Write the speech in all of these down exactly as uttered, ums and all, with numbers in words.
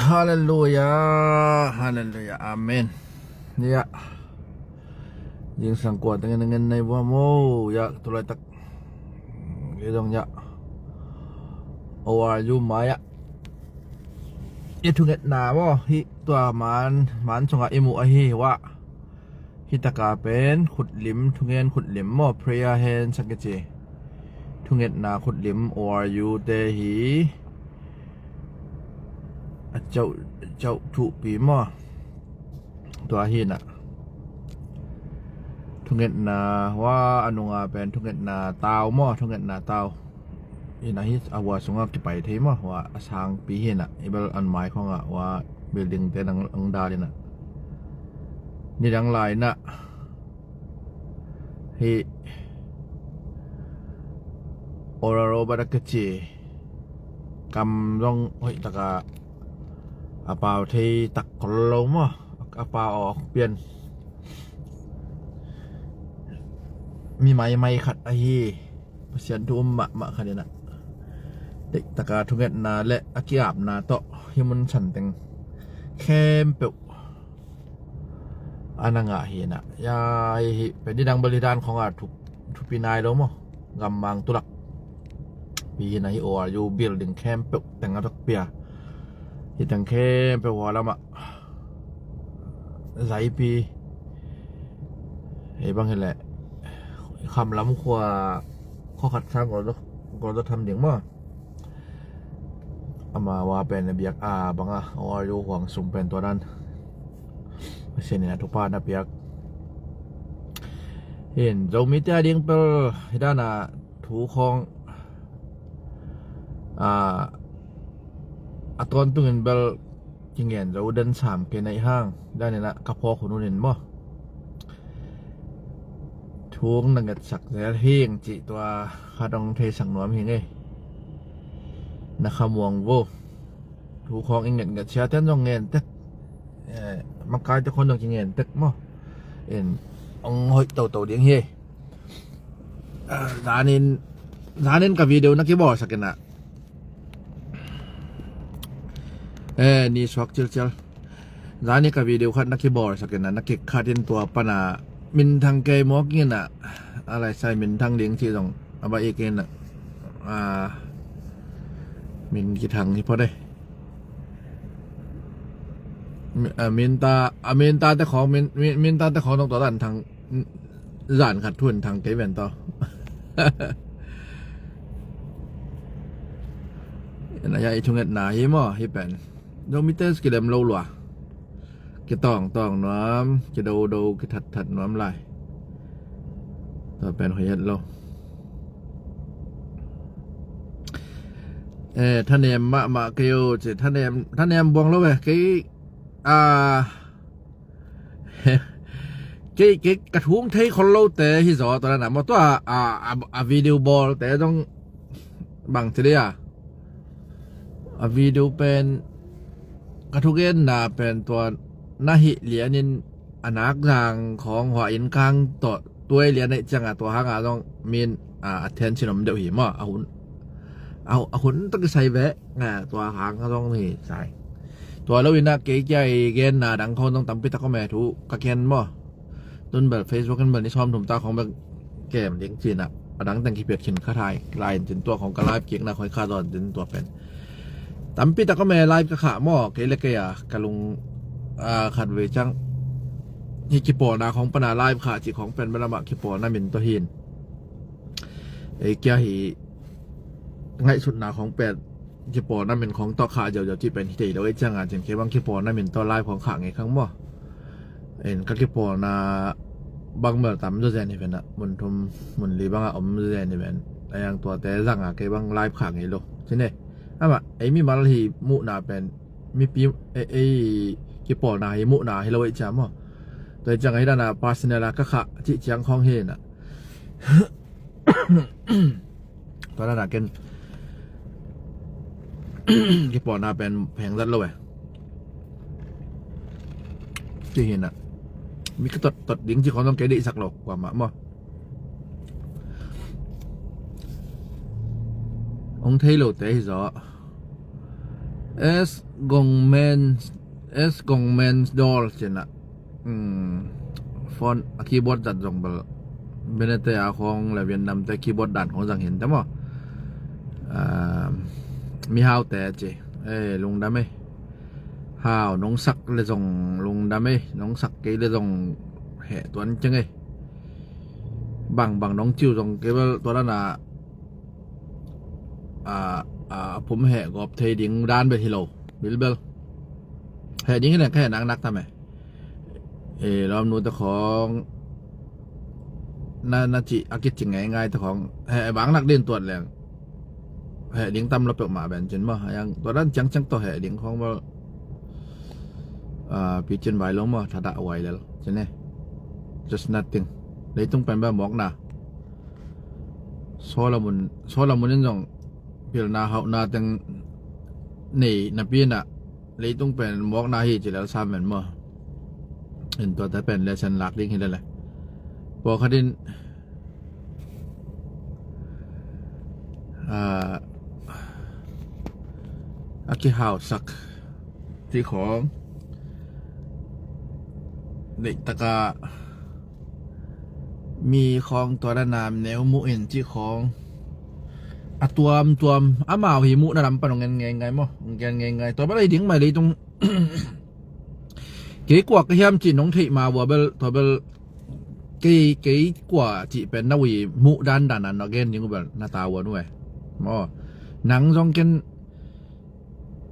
Halleluia, halleluia, amen. Ya, zingsang kua tengin a ngen nei vua mo. Ya, tulaitak i dong ya, O R U mai ah i thungetna maw, hih tua man, man sungah i muh ahi uh ah. Hih taka pen khutlim, thungen khutlim maw, prayer hands a kici, thungetna khutlim, O R U te hi. A cauh, cauh thuhpi maw. Tua hi na, thungetna hua a nunga pen thungetna tau maw, thungetna tau. Hi na, hih a hua sungah kipai thei maw, hua a sangpi hi na, i bel an mai khawngah hua building te nang, ang dal hi na. Nidang lai na, hih Oral Roberts a kici kam zong hoih taka a pau thei tak khol lo maw, a pau awk pian mi maimai khat ahi. Pasian thu um mahmah khat hi na, deih taka thungetna le a ki-apna tawh hih mun san teng khempeuh a na ngah hi na. Ya, hih pen nidang bel hih dan khawngah thupi nai lo maw. Gammang tulak pi hi na, hih O R U building khempeuh teng a vekpi a, hih teng khempeuh hua lamah zaipi, hei bang hileh Khamlam khua, khua khat sang gol do, gol do tham ding maw. Ama hua pen a biak a bang a, O R U huang sung pen tua dan Pasian in a thupha na piak. Hin Zomite a ding pel hih dana thu khawng a, a tawntungin bel kingen zo den sam kei na i hang, hih danin a ka phawk hun unin maw. Thu na ngetsak zel hing cih tua khat hong theisak nuam hing ei. Na khamuang vo. Thu khawng i ngetnget, siaten zong ngen tek, eh, makaite khawng zong kingen tek maw. In hong hoih toto ding hi. Ah, zanin, zanin ka video na kibawlsak in a, eh, ni suak cilcial. Zani ka video khat na kibawlsak in a, na kikhat in tua pana minthang kei mawk in a, a laisai minthang ding cih zong a ba ik in a, a, min kithang hi phot ei. Mi-, a, minta, a, minta te khawng, min, min, minta te khawng dong tua dan thang, zan khat thu in thang kei ven tawh. Na ya i thungetna hi maw, hih pen Zomite kilem lo lua. Kitawngtawng nuam, kidodo, kithatthat nuam lai. Tua pen hoih het lo. Eh, thanem mahmah kei o, ci, thanem, thanem buang lo ve. Kei, ah, kei, kei ka thung thei khol lote hi zaw tua na maw, tua a, a, a video bawlte zong bang ci dei a, a video pen ka thugenna pen tua na hih lianin a nak zang khawng hua inn kang tawh tuai lian neih cianga tua hanga zong min, a, attention om deuh hi maw, a hun, a, a hun tawh kisai ve, a, tua hanga zong hi sai. Tua lo in a kei kia i genna dang khawng zong tampi tak om e, thu ka ken maw. Tun bel Facebook in bel ni sawm thum ta khawng bel kem ding cin a, a dang teng kipet khin kha thai lai in cin tua khawng ka live kikna khawng kha zawn cin tua pen tampi tak om e, live ka khah maw, kei le kei a ka lung, a, khat vei ciang hi kipawlna khawng pana live khah cih khawng pen bel amah kipawlna min tawh hin. Ei kia hi ngaihsutna khawng pen kipawlna min khawng tawh khah ziauziau cih pen hi thei lo ei cianga cin kei bang kipawlna min tawh live khawng khah ngei khang maw. En ka kipawlna bang bel tam zawzen hi ven a, mun thum mun li banga om zawzen hi ven. A yang tuate zanga kei bang live khah ngei lo cin e. Amah ei mimal hi muhna pen mipi, ei, ei kipawlna hi muhna hi lo ei cia maw. Tua ei cianga hi dana personal a ka khah cih ciang khawng hi na. Tua na ken kipawlna pen pheng zat lo e. Ci hi na. Mi ka tot, tot ding ci khawng zong kei deihsak lo kuamah maw. Hong thei lote hi zaw. S Gongmen, S Gongmen Dol cina. Hmm. Phone a keyboard zat zong bel Benete a khong le Vietnam te keyboard dan khong zang hin te maw. Ah, mi hau te ci. Eh, lungdam ei. Hau nong sak le zong lungdam ei. Nong sak kei le zong heh tuan ceng ei. Bang bang nong ciu zong kei bel tua dan a, a, a, phum heh gawp thei ding dan bel hi lo. Bilbel. Heh ding hi leng ka heh nak nak ta me. Eh, lawmnu te khong na, na ci a kici ngeingai te khong heh bang nak din tuat leng. Heh ding tam lo peuhmah ben cin maw. Ayang tua dan ciangciang tawh heh ding khong bel. Ah, picin vai lo maw, thadah vai lel cin e. Just nothing. Leitung pen bel mawkna. Solomon, Solomon in zong pilna hauhna teng nei napi inah leitung pen mawkna hi ci lel sam men maw. In tuate pen lesson lak ding hi lele. Pawlkhat in, ah, a kihausak ti khong deihtaka mi khong tua na nam neu muh in ci khong a tuamtuam amau hi muhna lam pan ong gen ngeingai maw, ong gen ngeingai. Tua bel ahi ding mai leitung kei kua ka hiam ci nong theih ma vua bel tua bel kei, kei kua ci pen na ui muh dandan a na gen ding uh bel na ta vua nu e maw. Nang zong ken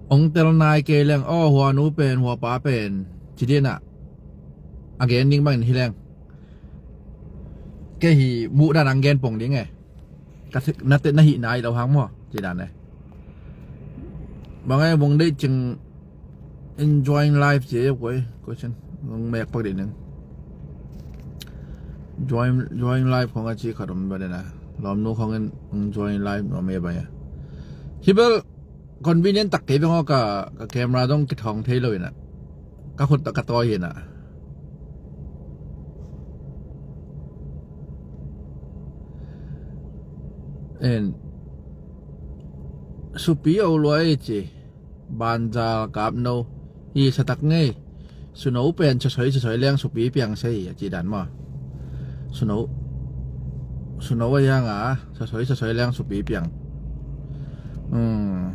ong tel nai kei leng aw hua nu pen hua pa pen ci dinah a gen ding bangin hi leng kei hi muh dan ang gen pong ding e. Ka thik na te na hih nai lo hang maw ci dan e. Bang e vong deih cing enjoying life ci e koi koi cin vong mek pak dih ning. Join, join life khong a ci khat om ba dena lawmnu khong in join life nuam e ba ya. Hi bel convenient tak kei beng aw ka, ka camera dong kithawng thei lo inah ka khut ka tawi hinah. En supi o luai ci banzal kapno hi satak ngei. Suno pen sasoi sasoi leng supi piang sei a ci dan maw. Suno, suno a hiang a sasoi sasoi leng supi piang. Hmm.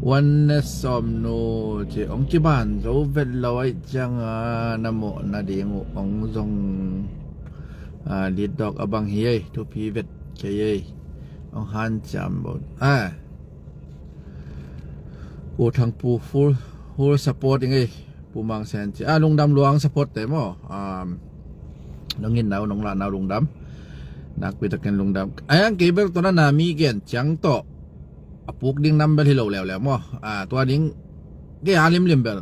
Oneness sawmnu ci ong kiban zo vet lo aih cianga na mawh nading uh ong zong, ah, litdawk a bang hi ei thupi vet kei ei. Ong hanciam bo a. Pu Thangpu full, full support ing ei. Pu Mang Sen ci a lungdam luang support te maw. Um, nong in nau nong lah nau lungdam. Nakpi takin lungdam. Ayang kei bel tua na na mi gen ciang tawh a puk ding nam bel hi lo leuleu maw. Ah, tua ding kei a limlim bel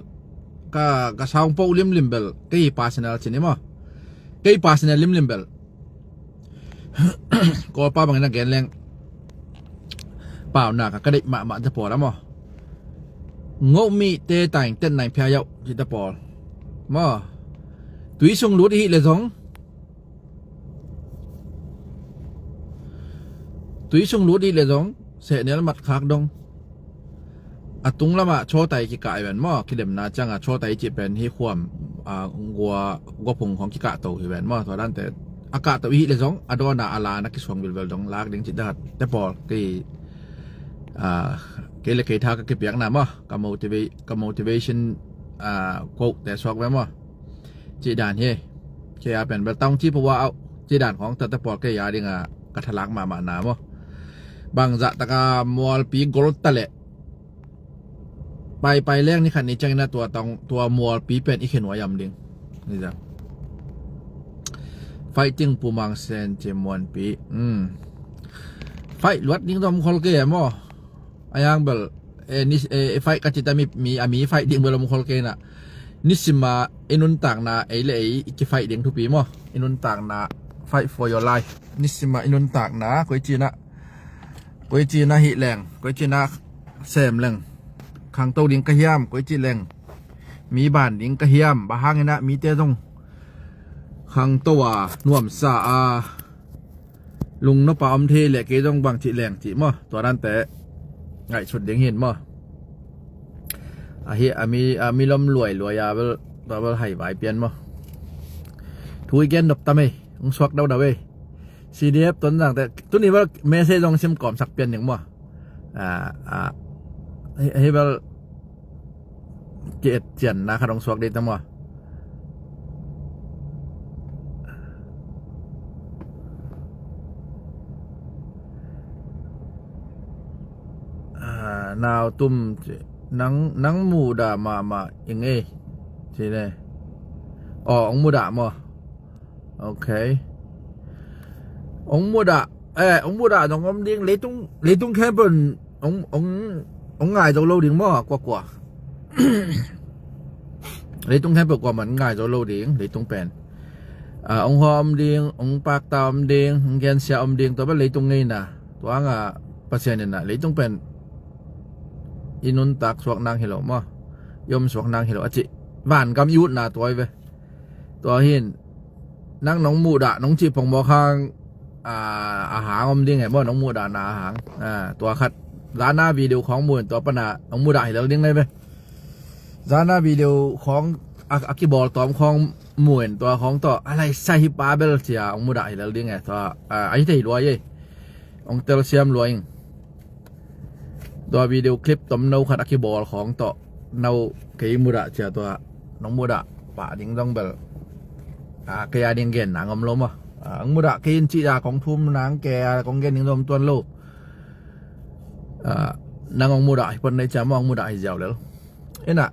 ka, ka sound poh limlim bel kei personal cini maw. Kei personal limlim bel Kawlpa bangin a gen leng pauna ka ka deih mahmah te pawl a maw. Ngoh mih te taing ten naing phia yauh ci te pawl maw. Tui sung lut i hih le zong, tui sung lut i hih le zong sehnel mat khak dong. A tung lamah chawtai kikah i ven maw, kilemna cianga chawtai cih pen hi khuam, a, gua, guaphung khong kikah to hi ven maw. Tua dante a kah to i hih le zong a dawna a lana kisuang vilvel dong lak ding cih dahat te pawl kei, a, kei le kei tha ka kipiakna maw, ka motiva-, ka motivation, a, quote te suak ve maw. Cih dan hi. Kei a pen bel taung ci pawa auh cih dan khong tate pawl kei a dinga ka thalak mahmahna maw. Bangzah taka mualpi gol taleh paipai leng ni khat ni ciangina tua taung tua mualpi pen i khe nuai am ding. Nizang. Fighting Pu Mang Sen ci muanpi. Hmm. Fight luat ding zom khol kei maw. A yang bel, eh, ni, eh, fight ka cita mi, mi, a mi fight ding bel om khol kei na. Nisima i nuntakna ei le ei i ki fight ding thupi maw. I nuntakna fight for your life. Nisima i nuntakna koi cina, koi cina hi leng, koi cina sem leng. Khangto ding ka hiam, koi ci leng. Mi ban ding ka hiam, ba hangina mi te zong khangto a, nuamsa a. Lungnopa om thei le kei zong bang cih leng cih maw. Tua dante ngaihsut ding hin maw. Ahi a mi a mi lom luai luai a bel, tua bel hai vai pian maw. Thu i gen nop tam ei, hong suak dau dau ei. CDF Tonzang te tuni bel message zong sim kawmsak pian ding maw. A a hi bel ki et cian na khat hong suak dei tam maw. Nau tum ci nang nang mudah mahmah ing ei ci ne. Aw, ong mudah maw? Ok. Ong mudah, eh, ong mudah dong om ding, leitung leitung khempeuh ong ong ong ngai zo lo ding maw, kua kua. Leitung khempeuh kua man ngai zo lo ding, leitung pen. A, ong hua om ding, ong pakta om ding, ong gensia om ding, tua bel leitung ngeina. Tua nga Pasian ina leitung pen i nuntak suak nang hi lo maw, i om suak nang hi lo a ci. Van gam i utna tua i ve. Tua hin nang nong mudah nong cih pongmawk hang, a, a hang om ding e maw, nong mudah na a hang. A, tua khat zana video khawng mun tua pana nong mudah hi lel ding nai ve. Zana video khawng a, a kibawl tawm khawng mun tua khawng tawh a lai sa hi pa bel cia ong mudah hi lel ding e. Tua, a, a hi thei luai ei. Ong telsiam luai ing. Tua video clip tomno khat a kibawl khawng tawh no kei mudah cia tua nong mudah pah ding zong bel, a, kei a ding gen nang om lo maw. A, ong mudah kei in cih a kong thum nang kei a kong gen ding zong om tuan lo. A, nang ong mudah hi pon nei cia maw, ong mudah hi ziau lel. Ina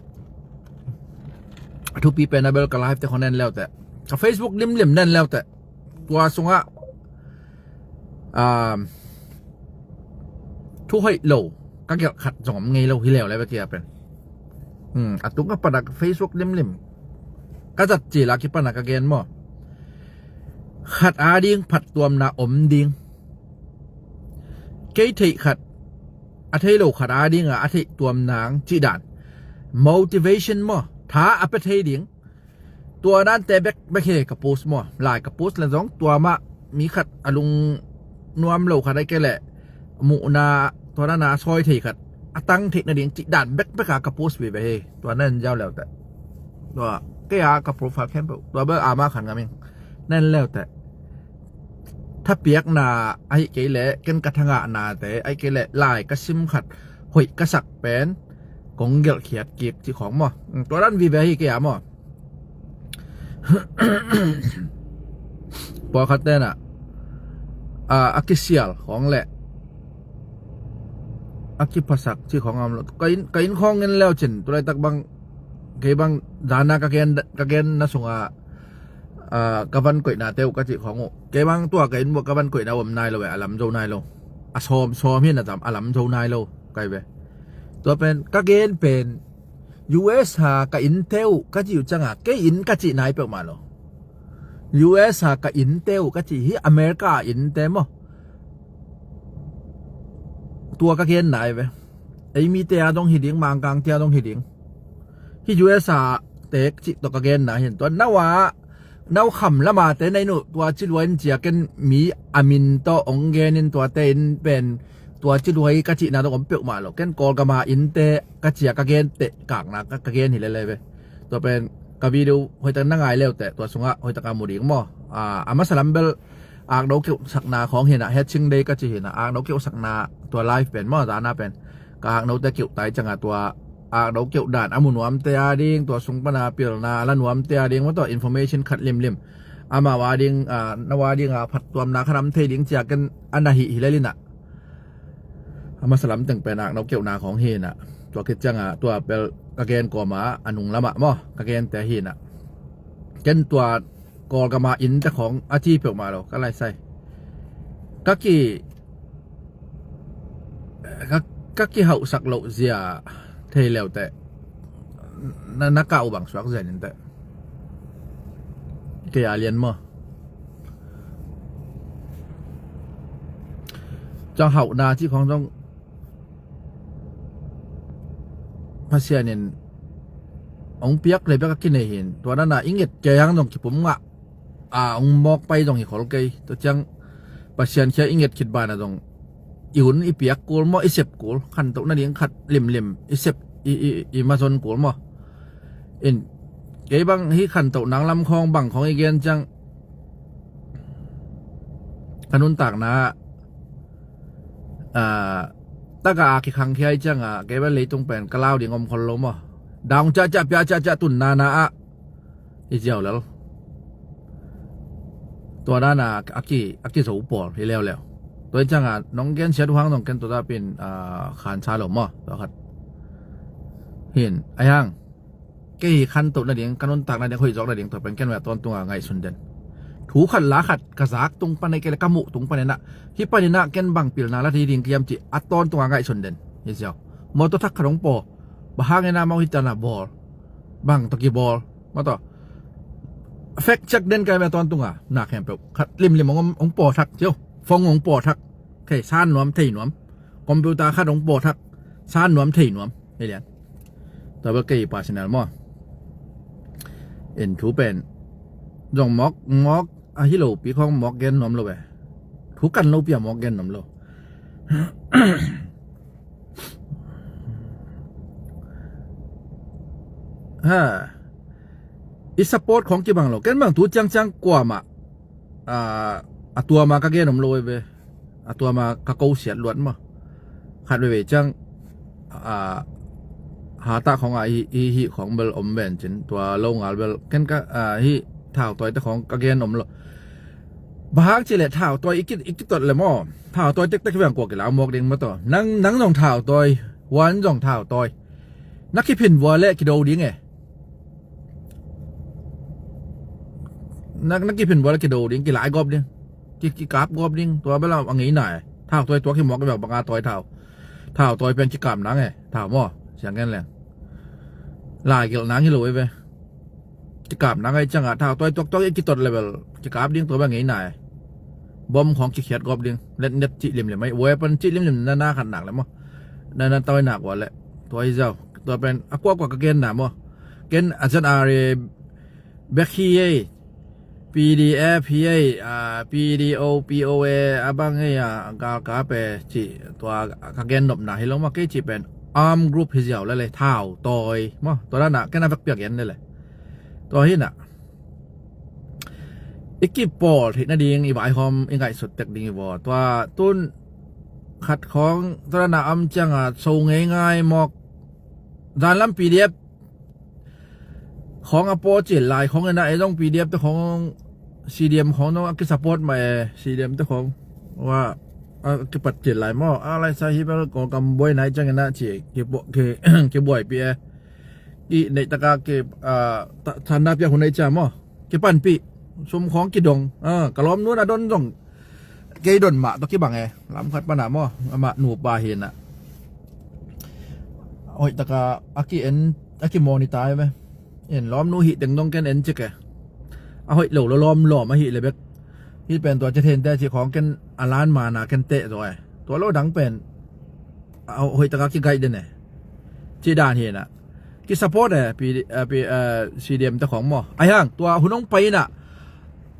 thupi pen a bel ka live te khong nen leute, ka Facebook limlim nen leute. Tua sungah, um, thu hoih lo ka gelh khat zong om ngei lo hi leu le bek hi a pen. Hmm, a tung a pana ka Facebook limlim ka zat cil a kipana ka gen maw. Khat a ding phattuamna om ding. Kei theih khat a thei lo khat a ding a, a theih tuam nang cih dan. Motivation maw, tha a pe thei ding. Tua dante bek bek he ka post maw. Lai ka post le zong tua mah mi khat a lung nuam lo khat ai ke le muhna tua dana a sawi thei khat a tang theih nading cih dan bek bek a ka post ve ve he. Tua nan zau leute. Tua kei a ka profile khempeuh tua bel a ma khan ngam ing. Nan leute. Thapiakna ahi kei le ken ka thangahnate ahi kei le lai ka sim khat hoih ka sak pen kong gelhkhiat kik cih khawng maw. Tua dan vive ahi kei a maw. Pawlkhat tenah a, a kisial khawng le a kiphasak cih khawng a om lo. Ka inn, ka inn khawng in leu cin tulaitak bang kei bang dana ka gen, ka genna sungah a, ka van koihna teuh ka cih khawng uh. Kei bang tua ka inn buah ka van koihna uh om nai lo eh, a lam zo nai lo. A sawm sawm hi na tam a lam zo nai lo kai ve. Tua pen ka gen pen U S a ka inn teuh ka cih uh cianga kei inn ka cih nai peuhmah lo. U S a ka inn teuh ka cih hi America a inn te maw. Tua ka gen nai ve. Ei mite a dong hi ding, Mangkangte a dong hi ding. Hi U S a tek cih tawh ka genna hin tua nau a nau kham lama te nei nuh tua ci luai in cia ken mi a min tawh ong gen in tua te in pen tua ci luai ka cihna dong om peuhmah lo. Ken Kawlgama innte ka cia ka gen teh kakna ka, ka gen hi lele ve. Tua pen ka video hoihtak na ngai leute tua sungah hoihtak a mu ding maw. A, a masa lam bel akdo keuh sakna khawng hinah, hatching day ka ci hinah, akdo keuh sakna tua live pen maw, zana pen ka akdo te keuh tai cianga tua akdo keuh dan a mu nuamte a ding, tua sung pana pilna la nuamte a ding maw, tua information khat limlim amau a ding, a, nau a ding a phattuamna khat am thei ding cia ken a na hih hi lelinah. A masa lam teng pen akdo keuhna khawng hinah, tua khit cianga tua bel ka gen kawma a nung lamah maw ka gente hinah. Ken tua Kawlgama innte khawng a ci peuhmah lo ka laisai. Ka ki ka, ka kihauhsak loh zia thei leute na, na kah uh bang suak zia ninte. Kei a lian maw. Ciang hauhna cih khawng zong Pasian in ong piak le bek a kinei hin tua nana i nget kei hang zong kipum ngah. A, ong mawk pai zong hi khol kei. Tua ciang Pasian khia i nget khit bana zong i hun i piak kul maw, i sep kul, khantoh nading khat limlim i sep, i, i, i mazon kul maw. In, kei bang hih khantoh nang lam khawng bang khawng i gen ciang ka nuntakna ah, taka a kikhangkhia i cianga kei bel leitung pen ka lau ding om khol lo maw. Daung ciahciah pia ciahciah tun nana ah i ziau lel. Tua dana a ki, a kizo pawl hi leuleu. Tua i cianga nong gensiat uh hang zong ken tua dapin ah, khansa lo maw, tua khat. Hin ai hang kei hi khantoh nading, ka nuntak nading, hoih zawk nading, tua pen ken ve a tawntunga ngaihsun den. Thu khat la khat ka zak tung panin kei le ka muh tung paninah, hih paninah ken bang pilna la thei ding kiam cih a tawntunga ngaihsun den. Hi ziau. Mawtaw thak khat hong paw, bang hangin amau hih tanah bawl, bang tawh kibawl, mawtaw fek cek den kai ve a tawntunga, na khempeuh khat limlim hong, hong paw thak cio, fong hong paw thak, kei san nuam thei nuam, computer khat hong paw thak, san nuam thei nuam. Hei lian. Tua bel kei personal maw. En thu pen zong mawk mawk ahi lopi khawng mawk gen nuam lo ve. Thu kan lopi a mawk gen nuam lo. Ha. I support khawng kibang lo. Ken bang tu ciangciang kuamah a, a tuama ka gen om lo ve. A tuama ka kosiat luat maw. Khat veve ciang a, hatah khawng a hi, hi, hi khawng bel om ven cin, tua lo ngal bel ken ka a, hi thau tawi te khawng ka gen om lo. Bahang ci le thau tawi i ki, i kitot le maw. Thau tawi tektek veng kua kilau mawk ding maw taw. Nang, nang zong thau tawi, huan zong thau tawi. Na kiphin vua le kido ding e. Na, na kiphin vua le kido ding, kilai gawp ding. Ki, kikap gawp ding, tua bela a ngei na e. Thau tawi tua kimawk i bang banga tawi thau. Thau tawi pen kikap nang e. Thau maw, siang gen leng. Lai gilh nang hi lo i ve. Kikap nang e cianga, thau tawi tuaktuak i kitot level. Kikap ding tua bela ngei na e. Bom khawng kikhiat gawp ding. Net net cih limlim ai. Weapon cih limlim na na khat nak le maw. Na na tawi nak vua le. Tua hi zau. Tua pen a kuakua ka gen na maw. Ken a zan a re bek hi ei. P D F hi ei, a, P D O, P O A, a bang ei a, galkap e, cih, tua ka gen nopna hi lo maw, kei cih pen arm group hi ziau le le, thau tawi maw, tua dana, ken a vekpi a gen le le. Tua hi na. I kipawl theih nading, i vaihawm, i ngaihsut tek ding i vaw. Tua tun khat khawng, tua dana am cianga, so ngei ngai mawk. Zanlam P D F khawng a paw cil lai khawng ina, ei zong P D F te khawng, C D M khawng zong a kisupport mah e, C D M te khawng. Wa, a kipat cil lai maw, a lai sa hi bel Kawlgam buai nai ciang ina ci, kibuai, ki, kibuaipi e. Ki neih taka ki, a, ta, thanna piak hun ei cia maw. Kipanpih, sum khawng kidong, a, ka lawm nun a don zong. Kei don mah tawh kibang e, lam khat pana maw, amah nupa hi na. Hoih taka a ki en, a ki monitor e ve. En lawmnu hih teng dong ken en cik e. A hoih lo lo lawm lawm ahi le bek. Hih pen tua cethen te cih khawng ken a lan mana ken teh zaw e. Tua lo dang pen a hoih taka ki guide den e. Cih dan hi na. Kisupport e, P D, eh, P, eh, C D M te khawng maw. Ai hang, tua hun hong pai ina.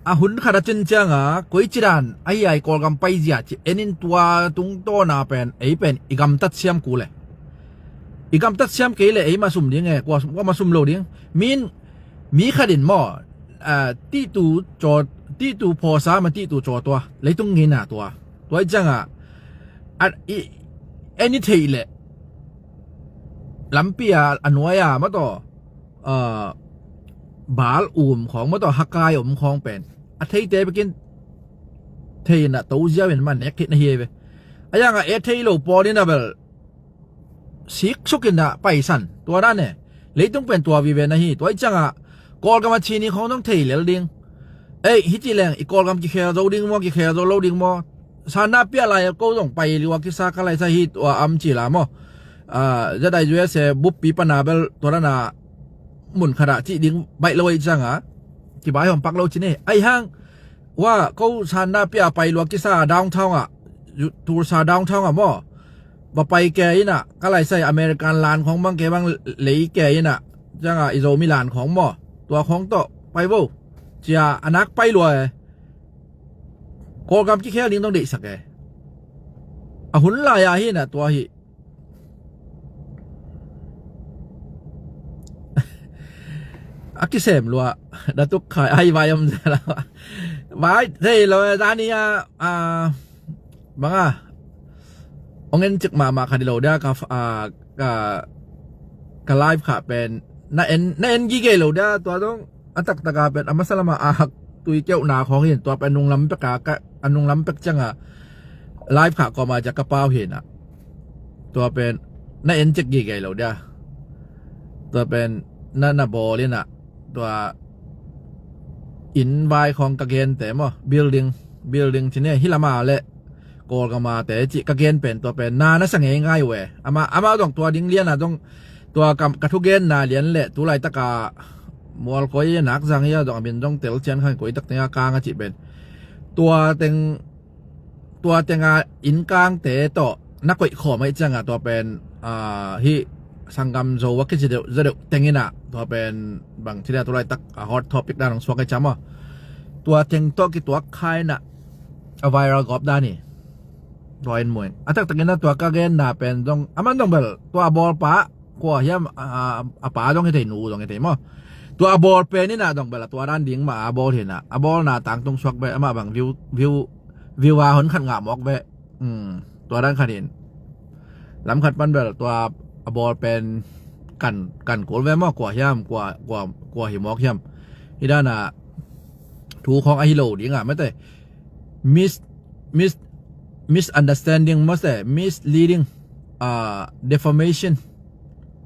A hun khat a cin cianga, koi ci dan, ai ai Kawlgam pai zia ci, enin tua tungtawna pen, ei pen, i gamtat siam kul e. I gamtat siam kei le, ei masum ding e, kua, kua masum lo ding. Min, mi khat in maw, ah, tihtu caw, tihtu phawsa ma tihtu caw tua, leitung ngeina tua. Tua i cianga, a, i, en i theih le, lampi a, a nuai a, ma taw, ah, bal um khawng, ma taw, hakai um khawng pen. A theite bekin, thei na to ziau in ma nek khit na hi ve. A yanga e thei lo pawl in a bel, sik suk in a paisan. Tua dan e. Leitung pen tua vive na hi. Tua i cianga, Kawlgam a cini khawng dong thei lel ding. Ei, hi ci leng, i Kawlgam kikhel zo ding maw, kikhel zo lo ding maw. Sanna pia lai ko zong pai liwa kisa ka lai sa hi tua am ci la maw. Ah, Z I U S A buppi pana bel tua dana mun khada ci ding baih lo i cianga. Kibai hom pak lo ci ne. Ai hang, wa, ko sanna pia pai lua kisa downtown a, Tulsa downtown a maw. Ba pai ke ina, ka lai sai American lan khong bang ke bang lei ke ina, cianga i Zomi lan khong maw. Tua khong to, pai vo. Cia, anak pai lua e. Kawlgam kikhel ding tong deihsak e. A hun lai a hi na tua hi. A kisem lua. Datuk Khai ai vai om zela. Vai thei lo zani a, a, banga. Ong en cik mahmah khat hi lo dia ka, a, ka, ka live kha pen na en, na en gige lo dia tua dong. A taktaka pen a masa lama a hak tui keuhna khong hin tua pen nunglam peka ka, a nunglam pek cianga live kha koma ja ka pau hina. Tua pen na en cik gige lo dia. Tua pen na, na bawl ina tua inn vai khong ka gente maw, building, building ci ne hi lama le Kawlgama te cih ka gen pen tua pen na na sa ngei ngai uh e. Ama, ama dong tua ding liana dong tua ka, ka thugenna lian le tu laitaka mual koi nak zang ia dong a min dong tel cian khang koi tak tenga kang a cih pen tua teng, tua tenga innkangte tawh na koih khawm aih cianga tua pen, ah, hih sanggam zo a kici deuh za deuh tengina tua pen bang cilia tu laitak a hot topic dan hong suak aih ciama tua teng tawh kituak khaina a viral gawp dan hi. Tua in muin a taktakina tua ka genna pen dong a man dong bel tua a bawlpa kua hiam, a, a, a pa dong hi thei, nu dong hi thei maw. Tua a bawl pen ina dong bel a tua dan ding mah a bawl hina a bawlna tangtung suak bel amah bang view, view, view a hon khat ngah mawk bel. Hmm, tua dan khat hin lam khat pan bel tua a bawl pen kan, kan kul ve maw, kua hiam, kua, kua, kua hi mawk hiam. Hi dana thu khong ahi lo dinga mate. Mis, mis, misunderstanding maw se, misleading, ah, defamation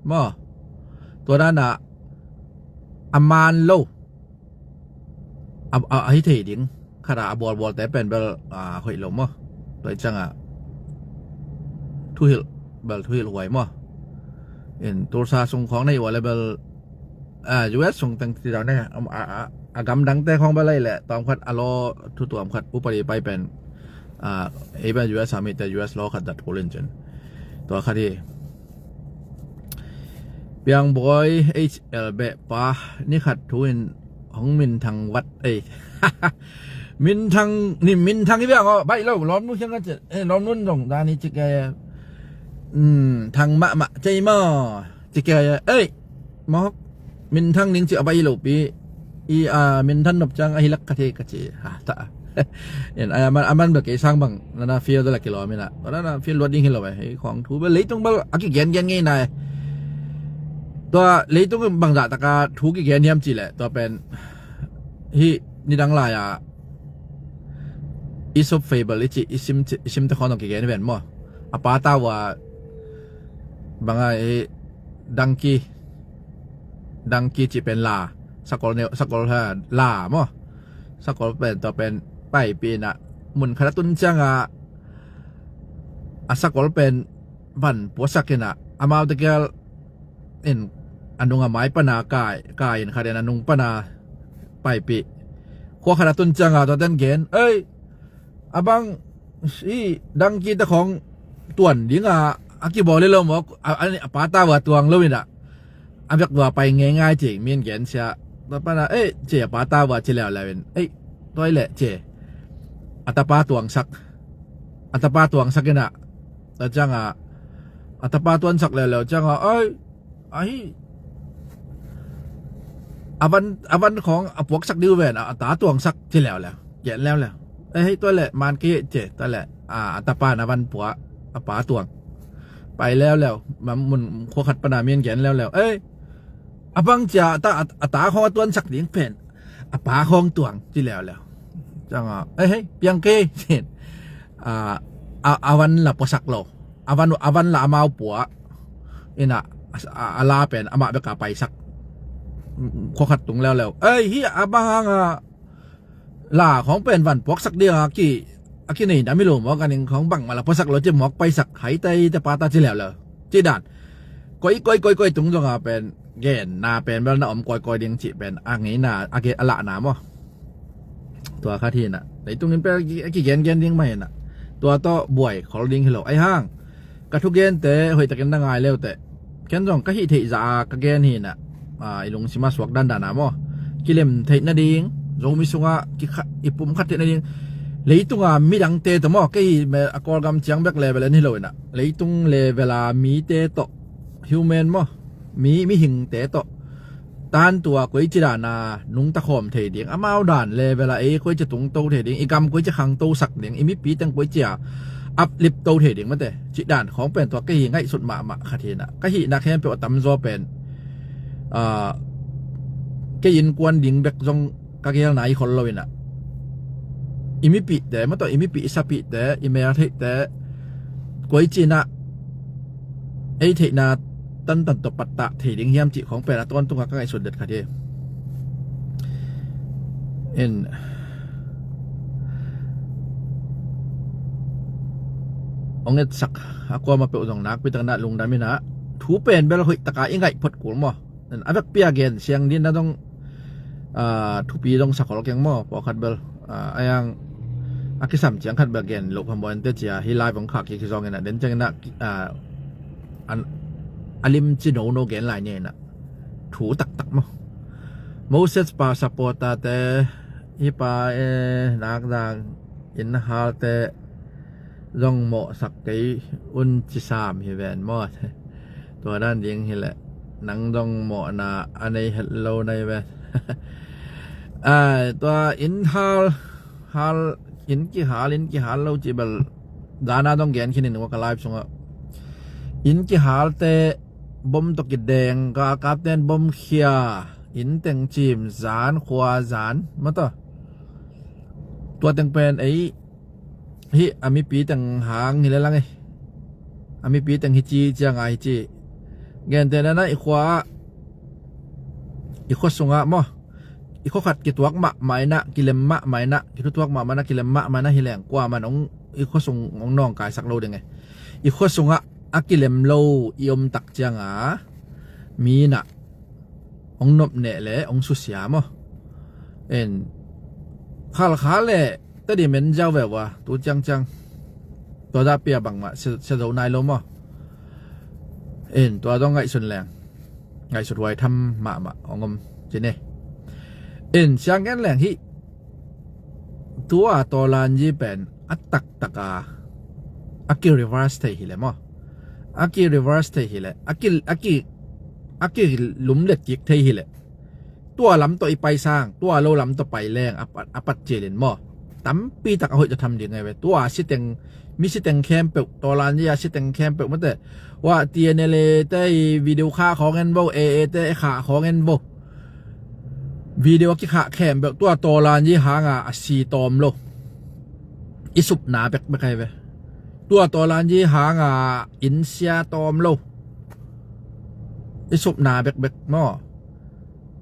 maw. Tua dana a man lo a, a, a hi thei ding khata a bawlbawlte pen bel, a, hoih lo maw. Tua i cianga thuhilh bel thuhilh huai maw. In Tulsa sung khawng nei ua le bel, a, U S sung teng ti dang ne, a, a, a gam dangte khawng bel ei le tawm khat a law thu tuam khat upadi pai pen, a, ei pen U S a mite U S law khat dat kulin cin. Tua khat hi. Piangbawi H L beh pa ni khat thu in hong minthang vat ei. Minthang ni minthang hi biang aw baih lo lawm nu hiang a cih, eh, lawm nun zong dan hi cik eh. Hmm, thang mahmah cei maw cik eh, ei mawk minthang ning cih a baih lo pi. I, a, minthang nop ciang a hi lak ka thei ka ci ha ta. En a man, a man bel kei sang bang nana feel dala kilawm ina nana feel luat ding hi lo eh. Hei khawng thu bel leitung bel a kigen gen ngei nai. Tua leitung bangzah taka thu kigen hiam ci le tua pen hi nidang lai a Aesop fable i ci i sim, i sim te khawng kigen ven maw. A pa ta ua banga hi dangki, dangki ci pen la sakol neu sakol ha la maw. Sakol pen tua pen paipih ina mun khat a tun cianga a sakol pen van puasak ina amau te kial in a nunga mai pana kai, kai in khat in a nung pana paipih khua khat a tun cianga tua ten gen ei a bang i dangki te khawng tuan dinga a kibawl hi lo mawk a, a, a pa ta ua tuang lo ina a vek ua pai ngei ngai ci min gen sia. Tua pana ei ci a pa ta ua ci leuleu in ei tua i le ci a tapa tuangsak a tapa tuangsak ina tua cianga a tapa tuansak leuleu cianga ei ahi a van, a van khawng a puaksak diu ven a, a ta tuangsak ci leuleu gen leuleu. Ei hei tua le man kei hei ci tua le a, a tapa na van pua a pa tuang pai leuleu. Mam mun khua khat pana min gen leuleu ei a bang cia a ta, a, a ta khawng a tuansak ding pen a pa khawng tuang ci leuleu. Cianga ei hei piang kei ci a, a, a van la puasak lo a van, a van la amau pua ina a, a, a la pen amah beka paisak khua khat tung leuleu. Ei hi a bang hanga la khawng pen van puaksak dinga ki a kinei na mi lo mawk a ning khawng bang mala puasak lo ci mawk paisak hai tai te pa ta ci leuleu ci dan koi koi koi koi tung zonga pen genna pen bel na om koi koi ding ci pen a ngeina a ge a lahna maw. Tua khat hina leitung in pen a kigen gen ding mah hina tua tawh buai khol ding hi lo ai hang. Ka thugente hoihtakin na ngai leute ken zong ka hih theih zah a ka gen hina. A, i lungsima suak dandana maw kilem theih nading Zomi sunga kikha, i pum khat theih nading leitunga midangte tawh maw kei hi a Kawlgam ciang bek level en hi lo ina leitung level a mite tawh human maw mi, mihingte tawh tan tua koici dana nungta khawm thei ding, amau dan level a ei koici tungto thei ding, i gam koici khangtosak ding, i mipi teng koici a uplift to thei ding mate, cih dan khawng pen tua kei hi ngaihsut mahmah khat hi inah, ka hihna khempeuh a tamzaw pen, ah, kei innkuan ding bek zong ka gelna i khol lo inah, i mipihte, mataw, i mipih i sapihte, i meltheihte koici inah ei theihna tantan tawh pattah thei ding hiam cih khawng pen a tawntunga ka ngaihsut det khat hi. In, hong etsak a kuama peuh zong nakpi tak inah lungdam inah, thu pen bel hoih taka i ngaih phot kul maw. A vekpi a gen siang ding na dong, ah, thupi dong sa khol keng maw, pawlkhat bel, ah, a yang a kisam ciang khat bel gen loh phamawh ente cia, hi live hong khak kik hi zong inah, den ciang inah, ah, an, a limci nono gen lai ni inah, thu taktak maw. Moses pa supporter te, hi pa e, nakdang inn halte zong mawhsak kei un ci sam hi ven maw. Tua dan ding hileh nang zong mawhna a nei het lo nai ven. Ai, tua inn hal, hal, inn kihal, inn kihal lo ci bel zana zong gen khin in ua ka live sungah. Inn kihalte bom tawh kideng, galkapten bom khia, inn teng cim, zan, khua zan, mataw. Tua teng pen ei hih a mipi teng hang hi le lang e. A mipi teng hi ci cianga hi ci. Gentehna na i khua, i khua sungah maw, i khua khat kituak mahmah inah, kilem mahmah inah, kithutuak mahmah inah, kilem mahmah inah hi leng kuaman hong, i khua sung hong nawngkaisak lo ding e. I khua sungah a kilem lo i om tak cianga mi inah hong nopneh le hong susia maw. En, khalkhal le tadi men ziau ve ua, tu ciangciang tua dahpia bangmah sia, sia zo nai lo maw. En, tua dong ngaihsun leng ngaihsut huai tham mahmah hong om ci ne. En, siang gen leng hih tua tawlanzi pen a taktaka a ki reverse thei hileh maw, a ki reverse thei hileh, a ki, a ki, a ki lumlet kik thei hileh, tua lam tawh i pai sang, tua lo lam tawh pai leng a pat, a pat cilin maw, tampi tak a hoih tawh tham ding ngai ve. Tua siteng, mi siteng khempeuh, tawlanzi a siteng khempeuh mate, ua T N L A te i video khah khawng en vo, A A te i khah khawng en vo. Video a kikhah khempeuh tua tawlanzi hanga a si tawm lo. I supna bekbek ahi ve. Tua tawlanzi hanga inn sia tawm lo. I supna bekbek maw.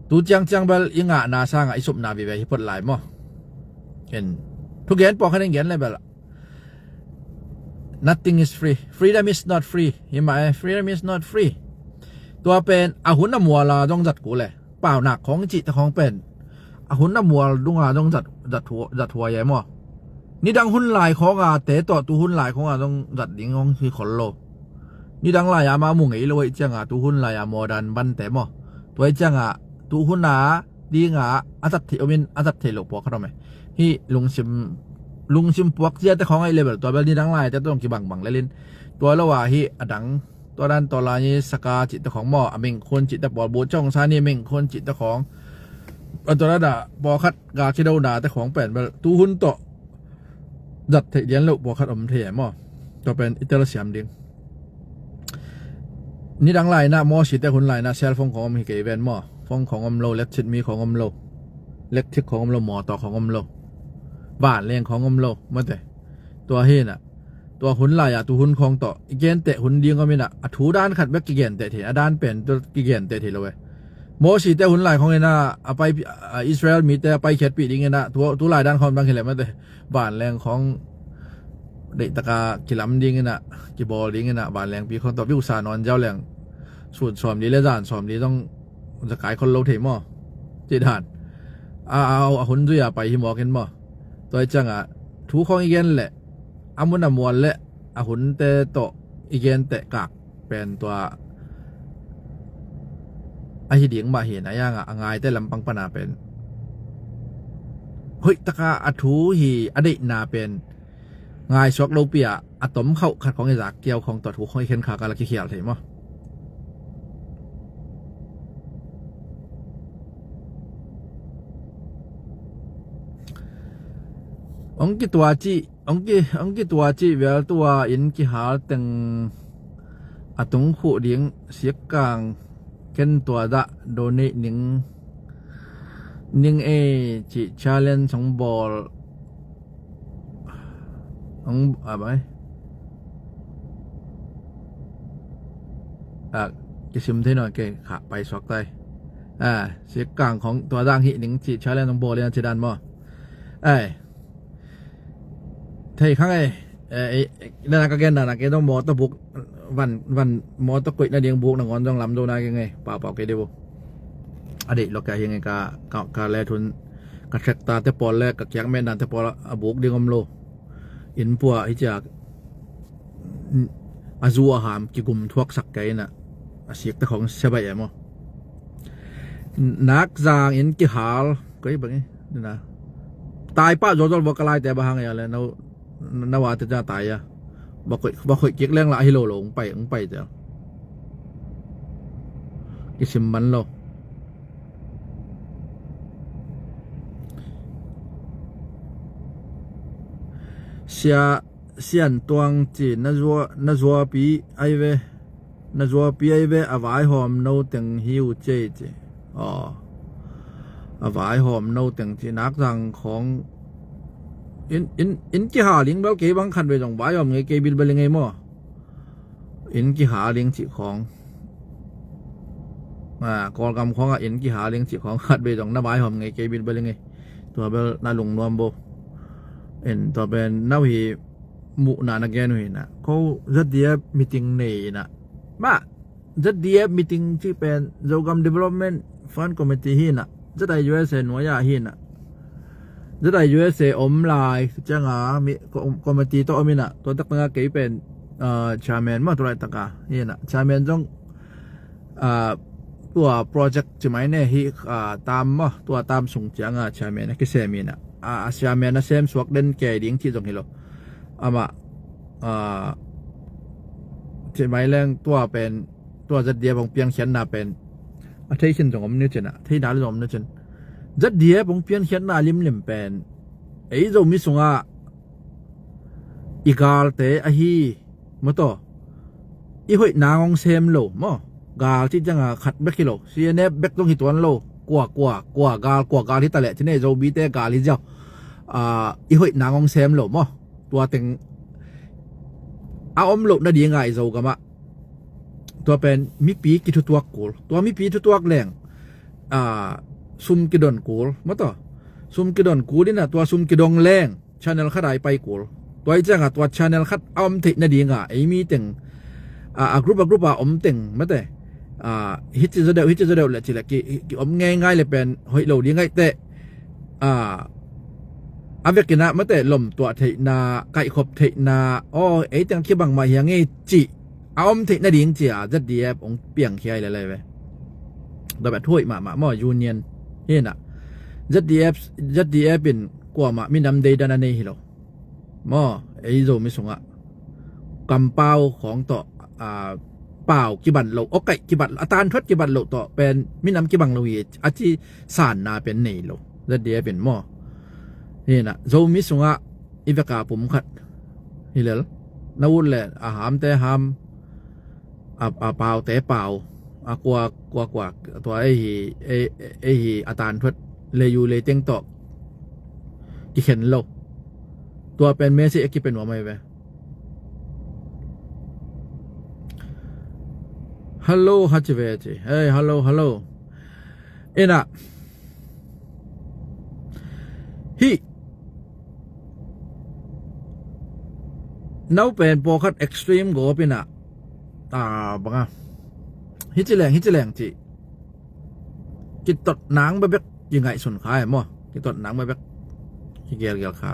Tu ciangciang bel i ngahna sanga i supna vive hi phot lai maw. En, thugen pawlkhat in gen le bel, nothing is free. Freedom is not free. Hi mah e, freedom is not free. Tua pen a hun a muala dong zat kul e. Paunak khawng i cihte khawng pen a hun a mual dunga dong zat, zat hua, zat hua e maw. Nidang hun lai khawnga te tawh tu hun lai khawnga dong zat ding hong hi khol lo. Nidang lai-a mah mu ngei lo ahih cianga tu hun lai-a modern bante maw. Tua ahih cianga tu huna dinga a zat theih omin a zat theih loh pawlkhat om e. Hih lungsim, lungsim puak ciate khawng ahih le bel tua bel nidang laite tawh dong kibangbang lelin. Tua lo a hih a dang, tua dan tawlanzi saka cihte khawng maw, a mingkhun cihte pawl, bu cawngsa ni mingkhun cihte khawng, a tua dan a pawlkhat ga kidonate khawng pen bel tu hun tawh zat theih lian loh pawlkhat om thei e maw. Tua pen i telsiam ding. Nidang lai inah, Mosite hun lai inah cellphone khawng om hi kei ven maw. Phone khawng om lo, letchit mi khawng om lo, lekthik khawng om lo, mawtaw khawng om lo, vanleng khawng om lo mate. Tua hi inah tua hun lai-a tu hun khawng tawh i genteh hun ding om inah, a thu dan khat bek kigenteh thei, a dan pen tawh kigenteh thei lo e. Mosite hun lai khawng inah a pai, a Israel mite a paikhiatpih ding inah tu, tu lai dan khawng dang hileh mate. Vanleng khawng deihtaka kilam ding inah, kibawl ding inah, vanlengpi khawng tawh viusa nawn ziau leng sun sawmli le zan sawmli zong zakai khol lo thei maw. Cih dan a, a, a hun zui-a pai hi mawk in maw. Tua ahih ciangah thu khawng i gen leh a mun a mual le a hunte tawh i genteh kak pen tua ahi ding mah hi. A yangah a ngaite lampang pana pen hoihtaka a thu hi a deihna pen ngaisuak lopi-a a tomkhauh khat khawng i zak kiau khawng tua thu khawng i khenkha kala kikhial thei maw. Ong kitua cih, ong ki, ong kitua cih vel tua inn kihal teng a tung khuh ding sikkang ken tua dah donate ning ning ei cih challenge ong bawl ong a bai a kisim thei nawn kei kha pai suak tai. A sikkang khong tua dang hih ning cih challenge ong bawl in a ci dan maw? Ai thei khang ei. Nana ka gen dana kei dong mawtaw buk van van mawtaw koih nading buk nangawn dong lamdo na kei ngei pahpau kei dih bu. A deih lok kei hi ngei ka ka le thun ka trekta te pawl le ka kiak metna te pawl a buk ding om lo. Inn pua hi ciak a zu a ham kigum thuaksak kei ina a sik te khong sia baih em aw. Nak zang in kihal kei bang i na tai pah zawzawl vua ka laite bang hang ia le no na vate ca tai a va khoih va khoih kik leng lah hi lo lo ung pai ung pai te kisim man lo. Sia sian tuang ci na zua na zuapi ai ve. Na zuapi ai ve a vaihawm no teng hi uh cei ci. Aw a vaihawm no teng ci nak zang khawng in in in kihal ing bel kei bang khat ve zong vaihawm ngei kei bilbel i ngei maw? In kihal ing cih khawng a Kawlgam khawngah in kihal ing cih khawng khat ve zong na vaihawm ngei kei bilbel i ngei. Tua bel na lungnuam bo. In tua pen nau hi muhna na gen uh hi na ko Z D F meeting nei na mah Z D F meeting cih pen Zogam Development Fund Committee hi na Z I U S A nuai ah hi na Z I U S A om lai cianga mi committee tawh om hi na tua tak tanga kei pen chairman mah tu lai taka hi na chairman zong tua project ci mai ne hi tam maw tua tam sung cianga chairman a kisem hi na a chairman a sem suak den kei ding cih zong hi lo. Amah cih mai leng tua pen tua Z D F hong piangkhiatna pen a thei khin zong om ni cin a thei nal zong om ni cin Z D F hong piangkhiatna limlim pen ei Zomi sungah i galte ahi mawtaw i hoih nang hong sem lo maw? Gal cih cianga khat bek hi lo C N F bek zong hi tuan lo kua kua kua gal kua gal hi ta leh cine Zobite gal hi ziau i hoih nang hong sem lo maw? Tua teng a om loh nadinga i Zogamah tua pen mipi kithutuak kul tua mipi thutuak leng sum kidon kul mawtaw sum kidon kul ina tua sum kidong leng channel khat ai pai kul. Tua i cianga tua channel khat a om theih nadinga ei mi teng a group a group a om teng mate hici zo deuh hici zo deuh le cile ki om ngei ngai le pen hoih lo ding ngaih teh a vekinah mate lom tuah theihna kaihkhop theihna aw ei teng kibang mah hiang ei cih a om theih nading cia Z D F hong piangkhia i le lai ve. Tua beh thuaih mahmah maw union hinah Z D F Z D F in kuamah minam deidan a nei hi lo maw? Ei Zomi sungah kampau khawng tawh pau kibat loh awkaih kibat loh a tanthuat kibat loh tawh pen minam kibang lo hi a ci sanna pen nei lo. Z D F in maw hinah Zomi sungah i veka pum khat hi lel na ut le a hamte ham a paute pau a kua kua kua tua ei hi ei hi a tanthuat leiu leiteng tawh kikhen lo. Tua pen message a kipen wa mai ve. Hello haci ve ci hei hello hello. Ina hih naupen pawkhat extreme gawp ina banga hici leng hici leng cih kitot nang bebek kingaihsun kha e maw? Kitot nang bebek kigelgel kha.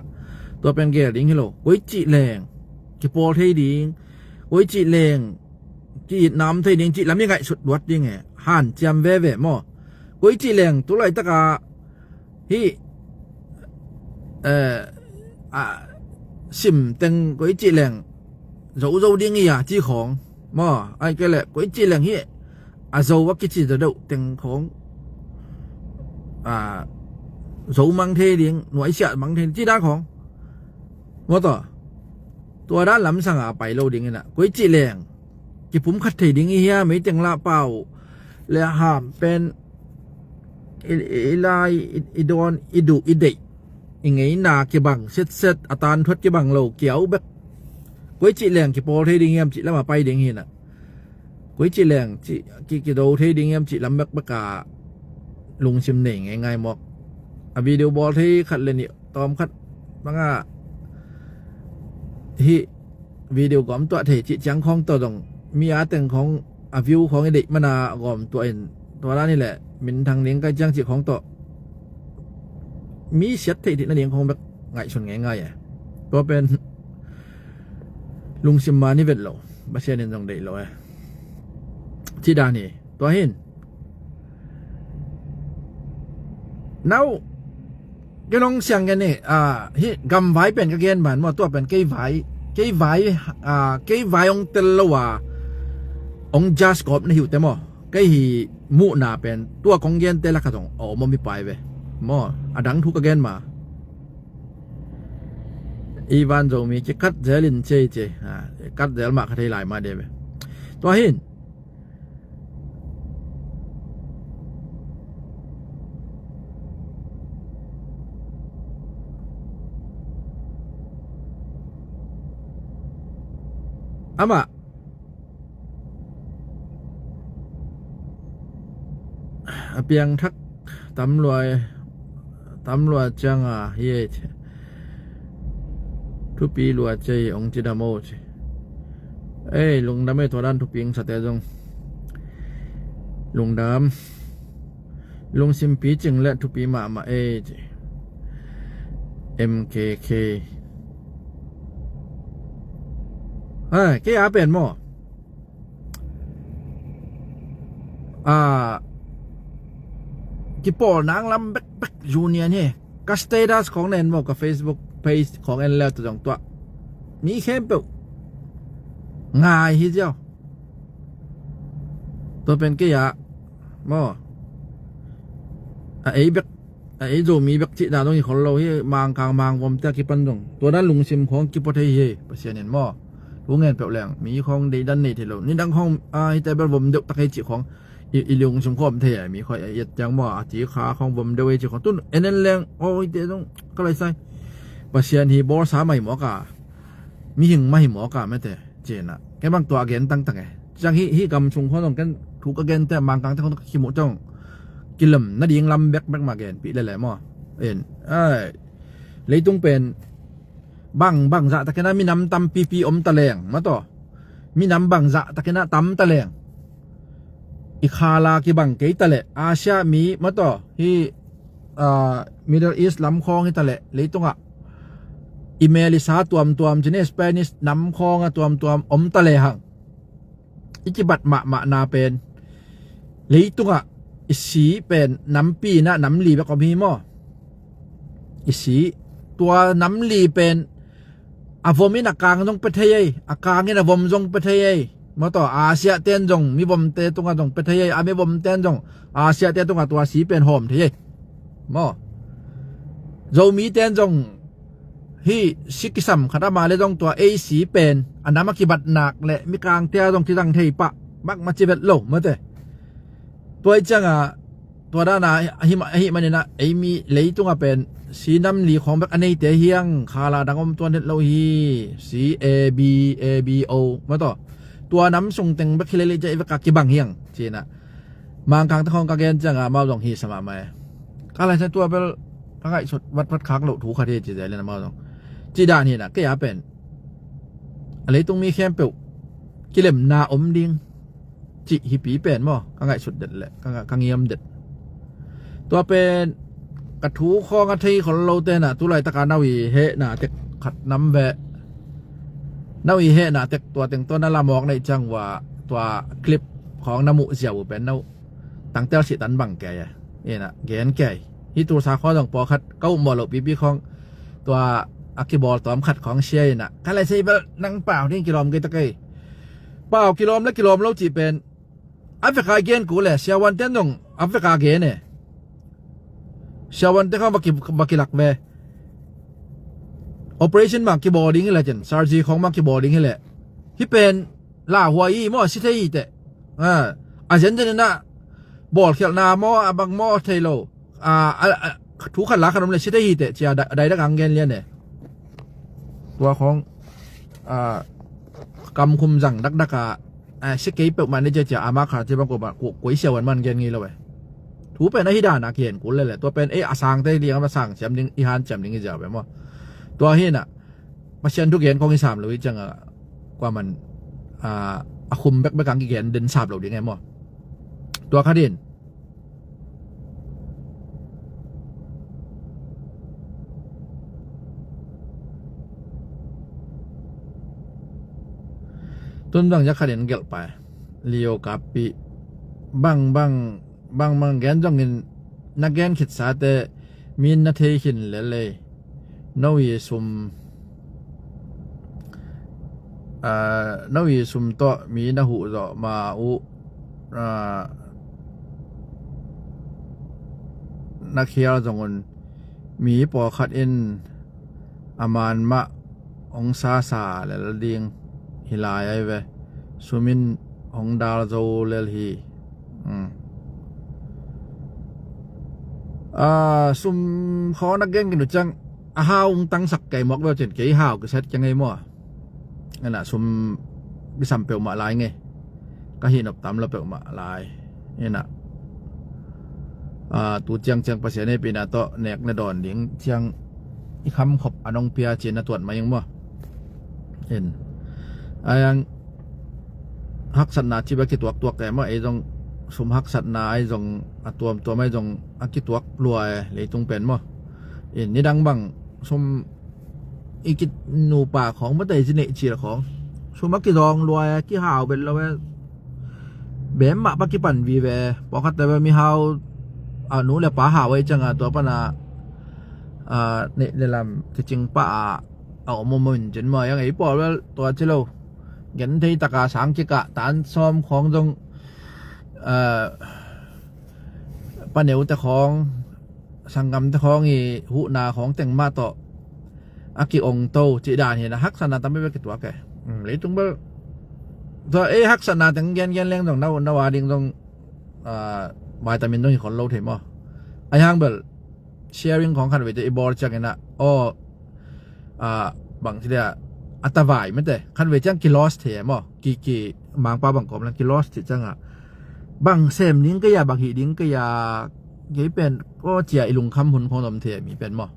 Tua pen gel ding hi lo koi cih leng kipawl thei ding koi cih leng ki-itna om thei ding cih lam i ngaihsut luat ding e. Hanciam veve maw? Koi cih leng tu laitakah hih a sim teng koi cih leng zo zo ding i a ci khawng maw? Ai kei leh koi cih leng hih a zo a kici zo deuh teng khawng zo mang thei ding nuaisiah mang thei ding ci dan khawng Maw taw, tua dan lamsang a pai lo ding inah, koi cih leng kipumkhat thei ding i hia, meiteng lah pau le ham pen i, i, i lai, i, i dawn, i duh, i deih, i ngeina kibang setset, a tanthuat kibang lo kiau bek. Koi cih leng kipawl thei ding hiam cih lamah pai ding hinah. Koi cih leng cih ki, kido thei ding hiam cih lam bekbek a lungsim nei ngeingai mawk. A video bawl thei khat le nih tawm khat bangah hih video gawm tuah thei cih ciang khawng tawh dong mi a teng khawng a view khawng i deih mana gawm tuah in tua dan hileh minthang ding kai ciang cih khawng tawh mi siat theih theih nading khawng bek ngaihsun ngeingai e. Tua pen lungsim man i vet lo, Pasian in zong deih lo e. Cih dan hi. Tua hin nau, kei nong siang gen hi, ah, hi gamvai pen ka gen man maw, tua pen kei vai, kei vai, ah, kei vai hong tel lo a hong judge gawp na hi uh te maw. Kei hi muhna pen tua kong gente lakah zong a om om hi pai ve maw. A dang thu ka gen ma. Ivan Zomi ci kat zel in cei cei, ah, kat zel mah ka thei lai mah de ve. Tua hin amah a piangthak tam lua, tam lua cianga hi ei ci. Thupi lua cei ong ci dam o ci. Ei, lungdam ei, tua dan thupi ong sate zong lungdam. Lungsim picing le thupi mahmah ei ci. M K K. Ha, kei a pen maw. Ah, kipawl nang lam bekbek union hi. Ka status khawng nen maw, ka Facebook page khawng en leu tawh zong tuah mi khempeuh ngai hi ziau. Tua pen kei ah maw, a ei bek, a ei Zomi bek cihna zong hi khol lo hi. Mangkang mangvom te a kipan zong tua dan lungsim khawng kipua thei hi. Pasian in maw, thu ngen peuh leng mi khawng deidan nei thei lo. Nidang khawng a hite bel vom deuh tak hei cih khawng i, i lungsim khawm thei a, mi khawng a iat ciang maw, a ci kha khawng vom deuh hei cih khawng tun en en leng aw hite zong ka lai sai. Pasian hi bawlsa mah hi mawk a, mihing mah hi mawk a mete. Cina kei bang tua a gen tangtang e. Ciang hi, hi gam sung khawng zong ken thu ka gen te Mangkang te khawng kimuh tawng kilem nading lam bekbek mah gen pih lele maw. En ai, leitung pen bang bang zah takin a minam tampipi om ta leng maw taw. Minam bang zah takin a tam ta leng i khala kibang kei ta leh Asia mi maw taw, hi, ah, Middle East lam khawng hi ta leh leitungah i Melisa tuamtuam cin, Spanish nam khawng a tuamtuam om ta lehang i kibat mahmahna pen leitungah i si pen nampi inah nam li bek om hi maw. I si, tua nam li pen a vom in a kang zong pe thei ei, a kang in a vom zong pe thei ei. Maw taw, Asia ten zong mi vomte tungah zong pe thei ei, a mi vomten zong Asia te tungah tua si pen hawm thei ei. Maw, Zomi ten zong hi si kisam khat ama le zong tua ei si pen a nam a kibat nak le mi kangte a zong kizang thei pah bak ma ci vet lo mate. Tua i cianga tua dana ahi, ahi maninah ei mi leitungah pen si nam li khawng bek a neite hiang khala dang om tuan het lo hi. Si A B, A B O maw taw, tua nam sung teng bek hi lele cia i veka kibang hiang cinah Mangkang te khawng ka gen cianga amau zong hi sa mahmah e. Ka lai sa tua bel ka ngaihsut vatvat khak loh thu khat hi ci zel in amau zong cih dan hinah kei a pen a leitung mi khempeuh kilemna om ding cih hipi pen maw ka ngaihsut det le ka, ka ngiam det. Tua pen ka thu khawng a thei khol lo tenah tulaitaka nau i hehna tek khat nam ve. Nau i hehna tek tua teng tua na lamawk neih ciang ua tua clip khawng na muh ziau uh pen nau tangtel sih tan bang kei e. Inah gen kei hi. Tulsa khawng zong pawlkhat ka upmawh loh pipi khawng tua a kibawl tawm khat khawng sia inah ka lai sei bel nang pau ding kilawm kei ta kei. Pau kilawm le kilawm lo cih pen a veka gen ku le siavuanten zong a veka gen e. Siavuante khawng va ki, va kilak ve. Operation mah kibawl ding hileh cin, surgery khawng mah kibawl ding hileh, hih pen lauhuai i maw, si thei hi teh. A, a zenzen inah bawlkhialhna maw, a bang maw thei lo. A, a, a, thu khat la khat om le si thei hi teh cia dai, dai dak ang gen lian e. Tua khawng, a, kamkhum zang dakdak a, a, si kei peuhmah ni cia cia a ma kha ci bang ko ba, ko, ko i siawan man gen ngei lo e. Thu pen a hi dan a kihen kul lele. Tua pen ei a sangte liang a sang ciam ding, i han ciam ding i ziau be maw. Tua hi na, Pasian thu gen kong i sam lo i ciang a, kua man, a, a khum bekbek ang kigen den sap lo ding e maw. Tua kha din. Tun bang ya khat in gelh pai. Lio kapi. Bang, bang, bang, bang gen zongin na gen khitsate min na thei khin lelei. No i sum, a, no i sum tawh mi na huh zawh ma uh, a, na khial zongun mi pawlkhat in a man mah hong sasa lel ding hi lai ai ve. Sum in hong dal zo lel hi. Um. A, sum khawng na gen kinu ciang a hau hong tangsak kei mawk beuh cin kei hau kiset kei ngei maw. Ena sum kisam peuhmah lai ngei. Ka hih nop tam lo peuhmah lai. Ena, a, tu ciangciang Pasian hehpihna tawh nek na dawn ding ciang i khamkhop a nong pia cin na tuat mai ing maw. In. Ai ang haksatna cip a kituaktuak e maw, ei zong sum haksatna ai zong a tuamtuam ai zong a kituak lua e leitung pen maw. In nidang bang sum i kinupa khawng mate i ci neih cil khawng sum a kizawng lua e, kihau bet lo e. Bem mah pa kipan vive, pawlkhatte ve mihau a nu le pa hau ei cianga tua pana, a, neih le lam kicing pah a, a om om in cin maw, iang ei pawl bel tua ci lo. Gen thei taka sang kikah tan sawm khawng zong, a, paneute khawng, sanggamte khawng i huhna khawng teng mah tawh a ki-ong to cih dan hi na, haksatna tampi bek kituak e. Um, leitung bel tua ei haksatna teng gengen leng zong na, na wa ding zong, a, vitamin zong hi khol lo thei maw. Ai hang bel sharing khawng khat veite i bawl ciangin a, aw, a, bang ci dia, a tavai mate khat vei ciang ki-loss thei e maw, ki, ki mangpa bang kawm lang ki-loss thei cianga bang sem ding kei a, bang hih ding kei a, kei pen aw cia i lungkham hun khawng om thei mi pen maw.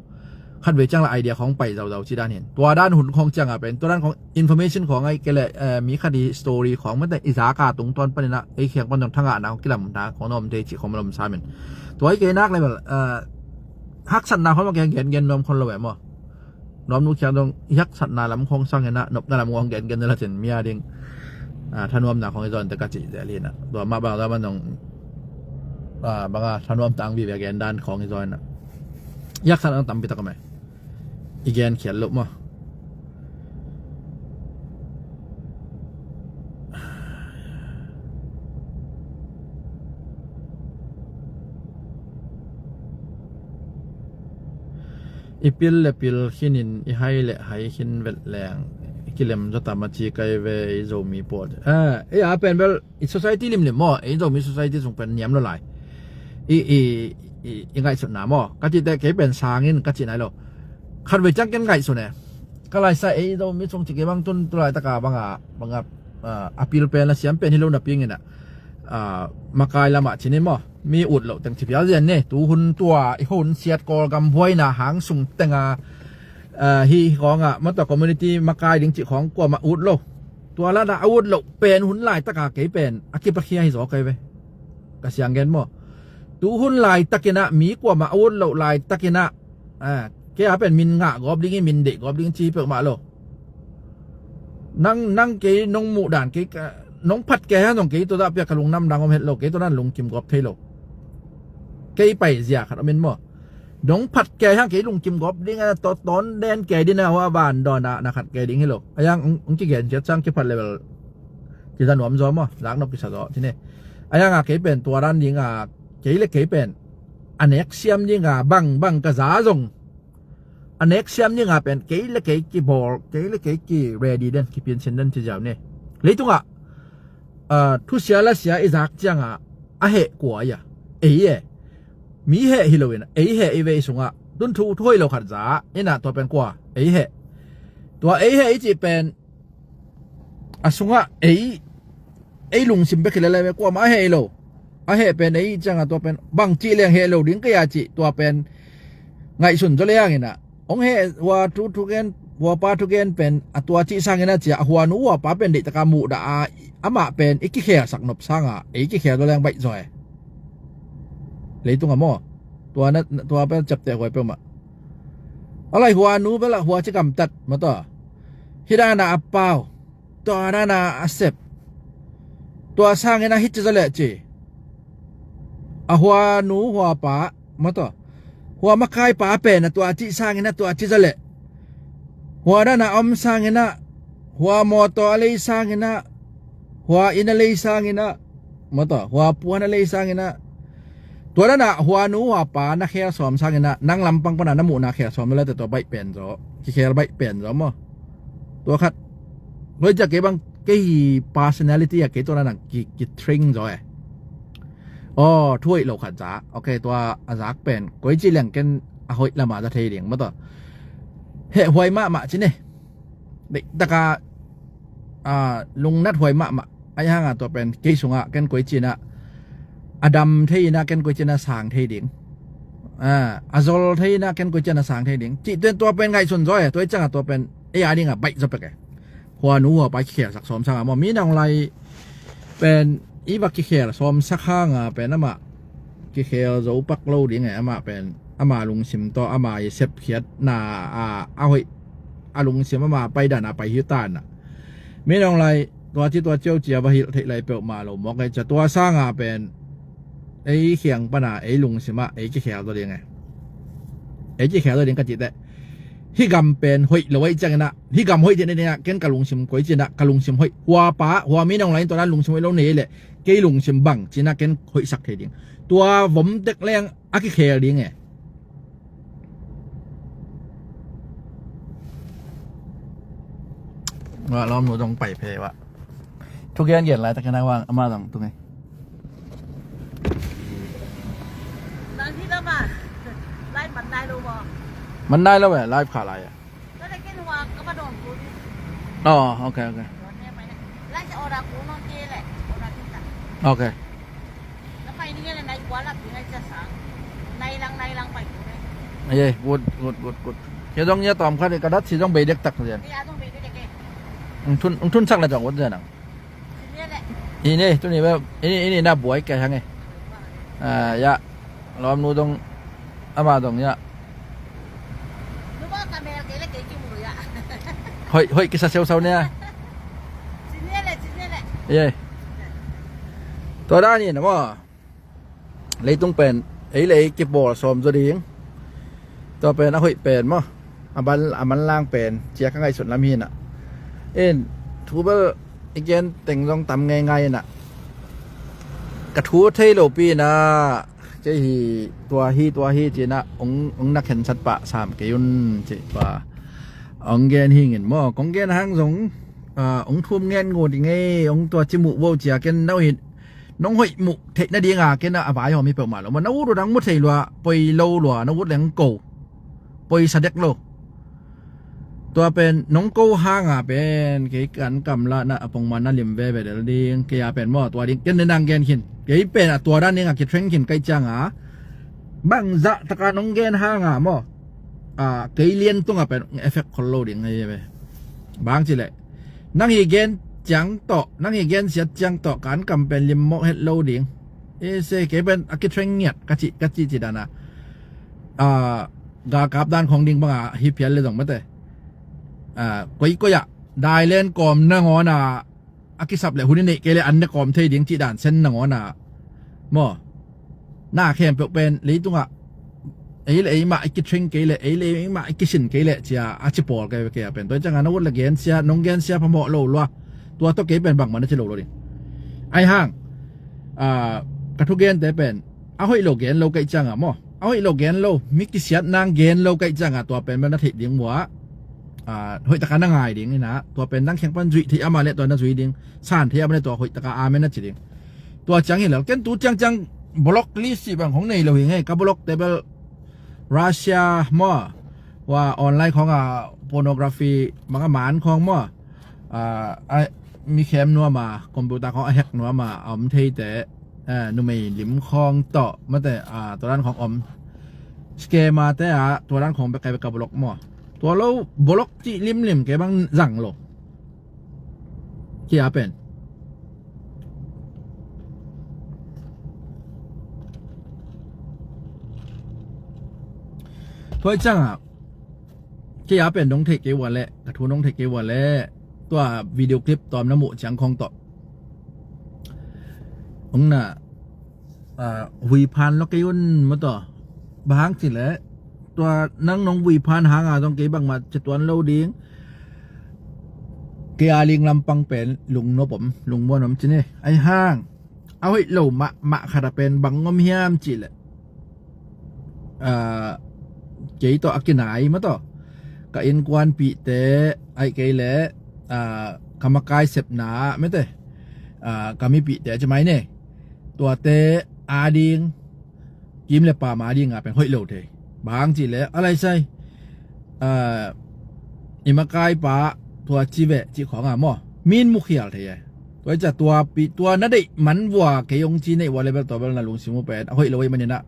Khat vei ciang la idea khawng pai zauzau ci dan hin, tua dan hun khawng cianga pen tua dan khawng information khawng ai kei le, eh, mi khat i story khawng mate i zaka tungtawn panina ei khiang pan zong thangahna khawng kilamna khawng na om thei cih khawng malom samin. Tua i kei nak le bel, eh, haksatna khawng ma gen gen gen nuam khol lo e maw. Nuamnu khiang dong i haksatna lam khawng sang ina nopna lam khawng gen gen na la cin mi a ding, a, thanuamna khawng i zawn te ka cih zel hi na. Tua mah bang tua man dong, a, banga thanuam tang vive gen dan khawng i zawn na. I haksatna tampi tak om e. I gen khial loh maw. I pil le pil khinin i hai le hai khin vet leng i kilem zaw tam a ci kai ve i Zomi pawl. Ah, ei a pen bel i society limlim maw, ei Zomi society sung pen niam lo lai. I, i, i, i ngaihsutna maw ka cihte kei pen sangin ka cih nai lo. Khat vei ciang ken ngaihsun e. Ka laisa ei Zomi sung cih kei bang tun tu laitaka banga, banga, ah, a pil pen la siam pen hi lo na pingin a, ah, makai lamah cinin maw mi ut loh teng ci pial zian ne. Tu hun tua i hun siat Kawlgam buaina hang sung tenga, ah, hi khawngah mata community makai ding cih khawng kuamah ut lo. Tua lana a ut loh pen hun laitaka kei pen a kipakhia hi zaw kai ve. Ka siang gen maw. Tu hun laitakinah mi kuamah a ut loh laitakinah, ah, kei a pen min ngah gawp dingin min deih gawp dingin ci peuhmah lo. Nang, nang kei nong muh dan kei ka, nong phat kei hang zong kei tua dah piak ka lungnam dang om het lo, kei tua dan lungkim gawp thei lo. Kei pai zia khat om in maw. Nong phat kei hang kei lungkim gawp ding a, tawn den kei ding a, hua van dawn a na khat kei ding hi lo. A yang ong, ong kigen ciat sang kiphat level kiza nuam zaw maw, zak nop kisa zaw cine. A yang a kei pen tua dan ding a, kei le kei pen a nek siam ding a, bang, bang ka za zong a nek siam ninga pen kei le kei kibawl, kei le kei ki ready den, kipinsin den ci ziau ni. Leitungah, ah, thusia lasia i zak cianga a heh kua ia? Ei e. Mi heh hi loin ei heh i vei sungah tun thu, thu hoih lo khat za ina tua pen kua? Ei heh. Tua ei heh i cih pen a sungah ei, ei lungsim bek hi lele ve, kuamah a heh lo. A heh pen ei cianga tua pen bang cih leng heh lo ding kei a cih tua pen ngaihsun zaw le angina hong heh hua thu, thugen, huapa thugen pen a tua cih sangina cia a huanu huapa pen deihtaka muhdah a amah pen i kikhelsak nop sanga ei kikhel zaw leng baih zaw e. Leitunga maw? Tua na, tua pen ciapteh huai peuhmah. A lai huanu bel a hua ci gamtat mataw. Hih dana a pau, tua dana a sep. Tua sangin a hih ci zaw leh ci. A huanu huapa mataw, hua makaipa pen a tua cih sangin a tua ci zaw leh. Hua dana a om sangin a, hua mawtaw a lei sangin a, hua inn a lei sangin a, mataw, hua puan a lei sangin a. Tua dana huanu huapa na khel sawm sangina nang lampang pana na muhna khel sawm na late tua baih pen zaw, kikhel baih pen zaw maw? Tua khat. Tua i ciak kei bang kei hi personality a kei tua dana ki, ki train zaw e. Aw, thu hoih lo khat za. Ok, tua a zak pen koi ci leng ken a hoih lama za thei ding mataw. Heh huai mahmah ci ne. Deihtaka, ah, lungnat huai mahmah. Ahi hanga tua pen kei sungah ken koi cinah a dam thei inah ken koi cinah sang thei ding. Ah, a zol thei inah ken koi cinah sang thei ding. Cih tua pen ngaihsun zaw e, tua i ciangah tua pen ei a dingah baih zaw pek e. Huanu huapa kikhelsak sawm sanga maw, mi nong lai pen i va kikhel sawmsak hanga pen amah kikhel zo pak lo ding e, amah pen ama lungsim tawh ama i sepkhiatna a, a hoih a lungsim ama paidan a pai hi tanah. Mi nong lai tua ci tua ciau cia va hilh theih lai peuhmah lo mawk e cia, tua sanga pen ei khiang pana ei lungsimah ei kikhel zaw ding e. Ei kikhel zaw ding ka cih teh, hih gam pen hoih lo aih cianginah, hih gam hoih theihna dingah ken ka lungsim koi cinah, ka lungsim hoih, huapa hua mi nong lai in tua dan lungsim hoih lo nei leh kei lungsim bang cinah ken hoihsak thei ding. Tua vom tek leng a kikhel ding e. Wa lawmnu dong pai phei wa. Thugen gen lai tak kena wang ama dong tung e. Nang hi lama. Lai man nai lo wa. Man nai lo e, lai kha lai e. Ka le ken wa ka ma dong ku ni. Oh, okay, okay. Lai sa ora ku nong ke le. Ora kita. Okay. Aye, good, good, good, good. Kei zong ia tawm khat ka dat si zong bei dektak zen. Ung thun, ung thun sak le zong ut zen ang. Ini, tuni be, ini, ini na buai kei hang e. Ah, ya. Lawmnu zong, ama zong ya. Hoih, hoih kisa seusau nia. Aye. Tua dan in a maw. Leitung pen ei le ei kipawl sawm zaw ding. Tua pen a hoih pen maw, a man, a manlang pen cia ka ngaihsut lam hinah. In thu bel i gen teng zong tam ngeingai inah, ka thu thei lopi inah, kei hi tua hi tua hi cinah ong, ong na khensat pah sam kei un cih tua ong gen hingin maw, kong gen hang zong, ah, ong thum ngen ngut i ngei, ong tua ci muh vo cia ken no hi. Nong hoih muh theih nadinga ken a vai hawm hi peuhmah lo maw, na ut uh dang mu thei lua, poi lo lua, na ut leng ko, poi sa dek lo. Tua pen nong ko hanga pen kei kan kam lah na a pongman na lim veve del ding, kei a pen maw tua ding ken ne nang gen khin, kei pen a tua dan dinga kithreng khin kaih cianga bangzah taka nong gen hanga maw, a, kei lian tunga pen effect khol lo ding ahi ve. Bang cileh nang hi gen ciang tawh, nang hi gen siat ciang tawh kan kam pen limmawh het lo ding. E se kei pen a kithreng ngiat ka cih, ka cih ci dana, a, galkap dan khong ding banga hi phial le zong mate, a, koikoi ah dailen kawm nangawn a, a kisap le hun i neih kei le an ne kawm thei ding cih dan sen nangawn a maw, na khempeuh pen leitungah ei le ei mah i kithreng kei le, ei le ei mah i kisin kei le cia a ci pawl kei ve kei a pen. Tua cianga na ut le gensia, nong gensia phamawh lo lua, tua tawh kei pen bangmah na ci lo lo ding. Ahi hang, a, ka thugente pen a hoih lo gen lo kaih cianga maw, a hoih lo gen lo, mi kisiat nang gen lo ka hih ciangah tua pen bel na theih ding uh ah, hoih taka na ngai ding inah, tua pen nang kheng pan zuih theih a mah leh tua na zuih ding, san theih a mah leh tua hoih taka amen na ci ding. Tua ciang hi lo, ken tu ciangciang block list cih bang hong nei lo hi ngei, ka block te bel Russia maw, tua online khawngah pornography bangah man khawng maw, ah, a, mi khem nuam a, computer khawng a hack nuam a, a om theite, eh, numei lim khawng tawh mate, ah, tua dan khawng om, scammer te ah tua dan khawng bek kai bek ka block maw. Tua lo block cih limlim kei bang zang lo. Kia pen Tua ciangah kei a pen dong theih kei ua leh, ka thu dong theih kei ua leh, tua video clip tawm na muh ciang khawng tawh, hong na, ah, huiphan lo kei un maw tawh. Bang hang ci leh, tua nang nong huiphan hanga zong kei bangmah ci tuan lo ding. Kei a ling lampang pen lungnop om, lungmuan om ci ni. Ahi hang a hoih lo mahmah khat a pen bang om hiam cih leh, ah, kei tawh a kinai maw tawh, ka innkuanpihte, ahih kei leh, ah, ka makai sepna mete, ah, ka mipihte ci mai ne, tuate ading, kim le pam ading a pen hoih lo thei. Bang hang cih leh a lai sai, ah, i makaipa tua ci veh cih khawng a maw, min mukhial thei e. Tua hi ciah tua pi, tua na deih man vua kei hong ci neih ua leh bel tua bel na lungsim uh pen a hoih lo ahih maninah,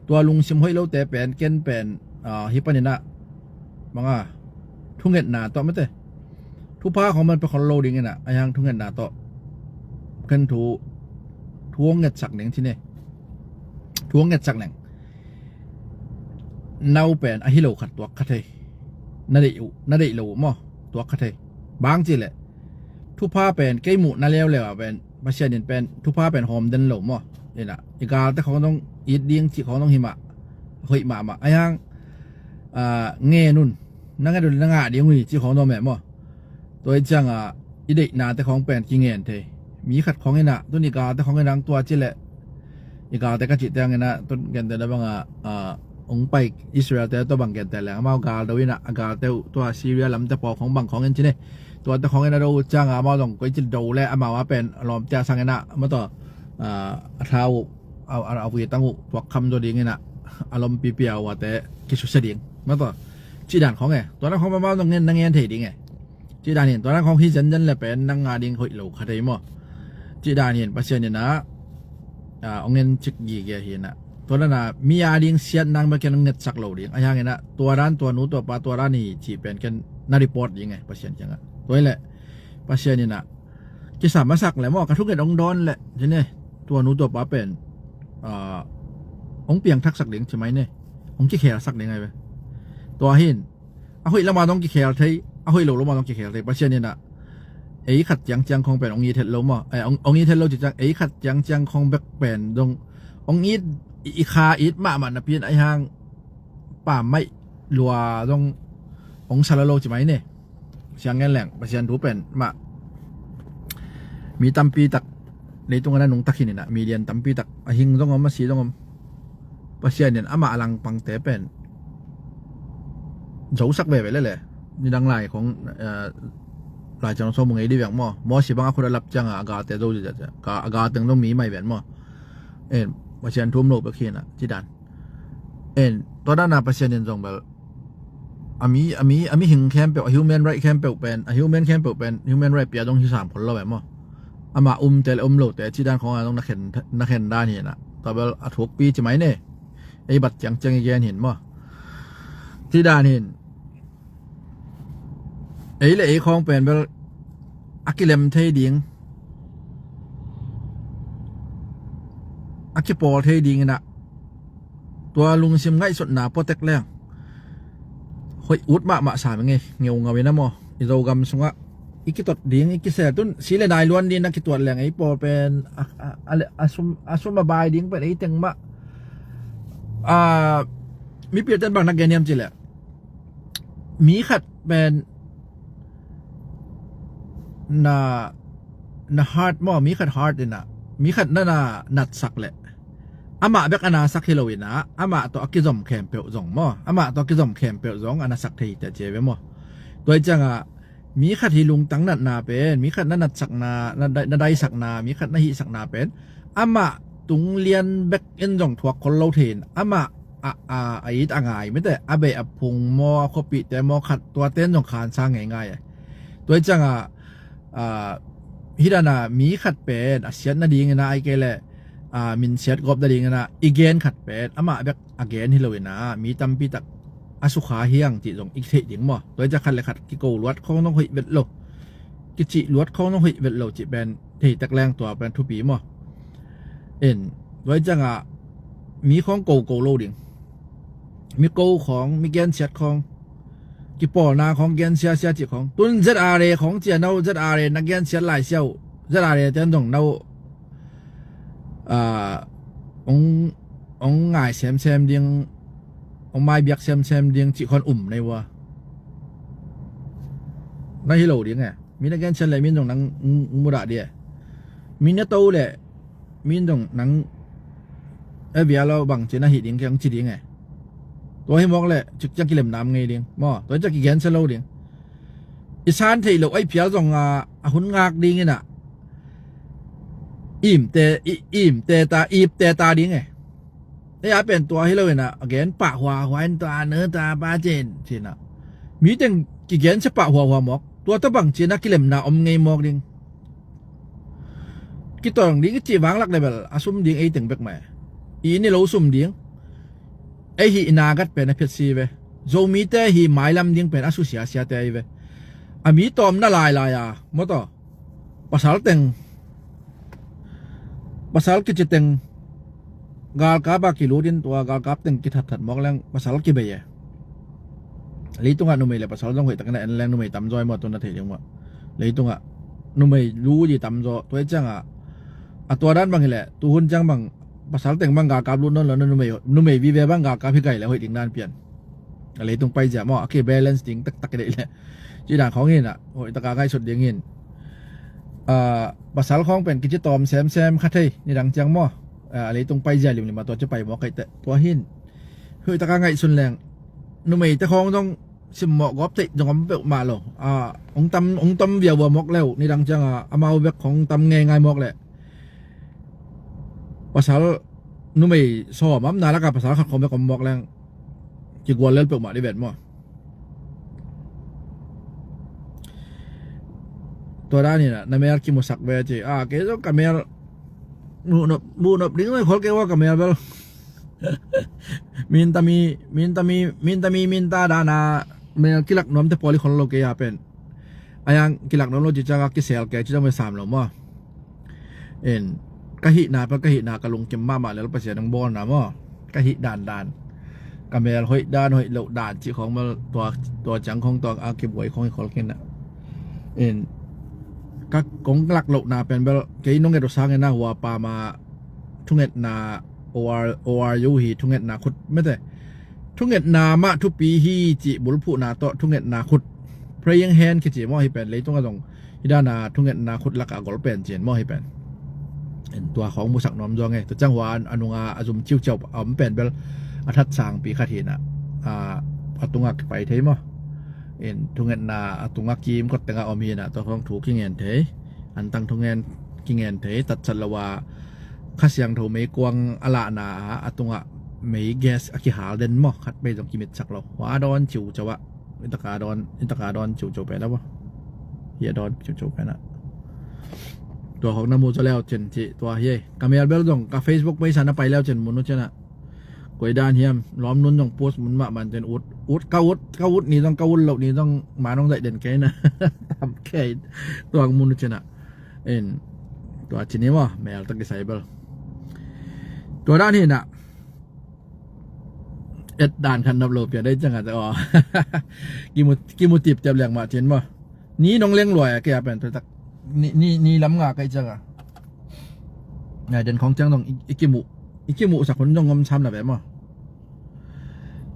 tua lungsim hoih lote pen ken pen, ah, hih paninah banga thungetna tawh mate, thupha khawng man pia khol lo dinginah, ahi hang thungetna tawh ken thu, thu hong ngetsak ning ci ne. Thu hong ngetsak ning. Nau pen a hi lo khat tuak kha thei. Na deih uh, na deih lo uh maw, tuak kha thei. Bang hang cih leh thupha pen kei muhna leuleu ah pen Pasian in pen thupha pen hawm den lo maw. Inah i galte khawng dong it ding cih khawng dong hi mah, hoih mahmah. Ahi hang, ah, ngen un, na nget un na ngah ding uh hi cih khawng dong meh maw. Tua hi ciangah i deihnate khawng pen kingen thei. Mi khat khawng inah, tun i galte khawng inah hong tua ci leh, i galte ka cih tianginah tun gente na bangah, ah, hong pai Israel te tua bang gente leng amau gal do inah, a galte uh tua Syria lamte pawl khawng bang khawng in ci ne. Tuate khawng inah do uh ciangah amau zong koi ci do leh amau a pen a lawmte a sanginah maw tawh, ah, a tha uh, a, a, a vuitang uh tuak kham zaw dinginah a lompipi a uate kisusia ding maw tawh. Cih dan khawng e. Tua dan khawng amau zong ngen, na ngen thei ding e. Cih dan hin, tua dan khawng hi zenzen le pen nang a ding hoih lo kha thei maw. Cih dan hin Pasian inah, ah, hong en cik gige hinah, tua dan a mi a ding siat nang bek ken hong ngetsak lo ding. Ahi hanginah tua dan, tua nu tua pa tua dan hi cih pen ken na report ding e Pasian kiangah. Tua hi leh Pasian inah kisam a sak le maw, ka thunget hong dawn le ci ne, tua nu tua pa pen, ah, hong piangthaksak ding ci mai ne. Hong kikhelsak ding ahi ve. Tua hin a hoih lamah dong kikhel thei, a hoih lo lamah dong kikhel thei. Pasian inah ei khat ciangciang khawng pen hong it het lo maw, eh, hong, hong it het lo ci ciang, ei khat ciangciang khawng bek pen dong hong it, i, i kha it mahmah napi in ahi hang pammaih lua dong hong sa lo lo ci mai ne. Siang ngen leng Pasian thu pen mah, mi tampi tak leitungah na nungta khin inah, mi lian tampi tak, a hing zong om, a si zong om. Pasian in amah a langpangte pen zosak veve lele. Nidang lai khawng, eh, Lai Siangtho sawm uh ngei dih veng maw. Mawsi bang a khut a lap ciangah a galte zo ziazia, a galte zong mi mai ven maw. En, Pasian thu om lo pek hinah ci dan. En, tua dan a Pasian in zong bel a mi, a mi, a mihing khempeuh, a human right khempeuh pen, a human khempeuh pen human right pia dong hi sam khol lo e maw. Amah umte le um lote cih dan khawng a dong na khen, na khen dan hinah, tua bel a thukpi ci mai ne. Ei bat ciangciang i gen hin maw. Cih dan hin ei le ei khawng pen bel a kilem thei ding, a kipawl thei dinginah, tua lungsim ngaihsutna puatek leng hoih ut mahmah sam i ngei, ngeungau inah maw. I Zogam sungah i kitot ding, i kisel tun si le nai luan ding na kituat leng ei pawl pen a, a, a, a sum, a sum a bai ding pen ei teng mah. Ah, mipilte in bang na gen hiam cih leh, mi khat pen na, na heart maw, mi khat heart inah, mi khat na, na natsak leh amah bek a nasak hi lo inah amah tawh a kizom khempeuh zong maw, amah tawh a kizom khempeuh zong a nasak thei hi teh ci ve maw. Tua hi ciangah mi khat hi lungtang natna pen, mi khat na natsakna, na dai-, na daisakna, mi khat na hihsakna pen amah tung lian bek in zong thuak khol lo thei in amah a, a, a it a ngai mite, a beih a phung maw, a khuapihte maw, khat tuate in zong khansa ngeingai e. Tua hi ciangah, a, hih dana mi khat pen a siat nadingin ah, ahih kei leh, a, min siat gawp nadingin ah i gen khat pen amah bek a gen hi lo inah mi tampi tak a sukha hiang cih zong i theih ding maw. Tua hi ciah khat le khat kiko luat khawng zong hoih vet lo, kicih luat khawng zong hoih vet lo cih pen thei tek leng tua pen thupi maw. In, tua hi ciangah mi khawng ko ko lo ding. Mi ko khawng, mi gensiat khawng, kipawlna khawng gensiasia cih khawng. Tun Z R A khawng cia no, Z R A na gensiat lai sia uh. Z R A te an dong no, ah, ong, ong ngai semsem ding, ong mai biak semsem ding cih khawng um nei ua. Na hi lo ding e. Mi na gensiat le min dong nang mudah dih e. Mi na to le min dong nang e bia lo bang ci na hi ding kiang ci ding e. Tua hi mawk le cik ciang kilemna om ngei ding maw. Tua hi ciang kigensiat lo ding. I san theih loh a i phial zong a, a hun ngak ding inah imte, i, imte ta, ipte ta ding e. Ei a pen tua hi lo inah a gen pah huahua in tua ne ta pa cin cinah mi teng kigensia pah huahua mawk. Tua ta bang cinah kilemna om ngei mawk ding. Kitawng ding i cih vanglak le bel a sum ding ei teng bek mah e. I ni lo sum ding. Ei hih i nagat pen a phiat si ve. Zomite hih mailam ding pen a susia siate ei ve. A mi tawm na lailai a maw taw. Pasal teng, pasal kici teng galkap a kilut in tua galkap teng kithatthat mawk leng pasal kibei e. Leitungah numei le pasal zong hoih takin a en leng numei tamzaw i maw tun a theih ding maw. Leitungah numei lu di tamzaw tua i ciangah a tua dan bang hileh tuhun ciang bang pasal teng bang galkap lut nawn lo na numei, numei vive bang galkap hi kai le hoih ding dan pian. A leitung paizia maw a kibalance ding taktak i deih le. Ci dan khawng hinah hoih taka ngaihsut ding hin. Ah, pasal khawng pen kici tawm semsem kha thei nidang ciang maw. Ah, a leitung paizia limlim a tua ci pai mawk kaih teh tua hin. Hoih taka ngaihsun leng numeite khawng zong simmawh gawp theih zong om peuhmah lo. Ah, ong tam, ong tam viaua mawk leu nidang cianga amau bek khawng tam ngeingai mawk leh pasal numei sawm amna laka pasal khat khawng bek om mawk leng kigual lel peuhmah dih vet maw. Tua dan hinah na mel kimusak ve ci a kei zong ka mel muhnop, muhnop ding noi khol kei ua ka mel bel. Mintami, mintami, mintami minta dana mel kilak nuamte pawl i khol lo kei a pen. A yang kilak nuam lo ci cianga kisel kei ci zong ve sam lo maw. In ka hihna pen ka hihna ka lungkim mahmah lel Pasian nang bawlna maw. Ka hih dandan ka mel hoih dan hoih loh dan cih khawng bel tua, tua ciang khawng tua a kibuai khawng i khol kinah. In ka kong lak lohna pen bel kei nong et uh sangin a huapa ma thungetna O R, O R U hi thungetna khut mete. Thungetna mah thupi hi cih bulphuhna tawh thungetna khut. Praying hand kici maw hi pen leitungah zong hi dana thungetna khut lakah a gol pen cin maw hi pen. Tua khawng musak nuam zuang e. Tua ciang hua a nunga a zum ciuciau a om pen bel a that sangpi khat hinah a tungah kipai thei maw. In thungetna a tungah kim kot tengah om hinah tua khawng thu kingen thei. Antang thungen kingen thei tatsat lo a Kha Siangtho meikuang a lahna ah a tungah mei gas a kihal den maw khat pei zong kimitsak lo. Hua dawn ciucau ah itaka dawn, itaka dawn ciucau pen a maw. Hia dawn ciucau pen ah tua hong na mu zaw leu cin cih tua hi ei. Ka mel bel zong ka Facebook page ah na pai leu cin mun uh cin ah. Koi dan hiam lawm nun zong post mun mah man cin ut, ut ka ut, ka ut ni zong ka ut loh ni zong man hong zaih den kei na. Tam kei tuang mun uh cin ah. In tua cin hi maw mel tak kisai bel. Tua dan hinah et dan khat nop lo pian dei ciangah aw. Kimu, kimu tiptiap liang mah cin maw. Ni nong leng luai a kei a pen tuitak ni, ni, ni lam nga kaih ciangah. Ngai den khawng ciang dong i, i kimuh, i kimuhsak hun dong om sam na ve maw.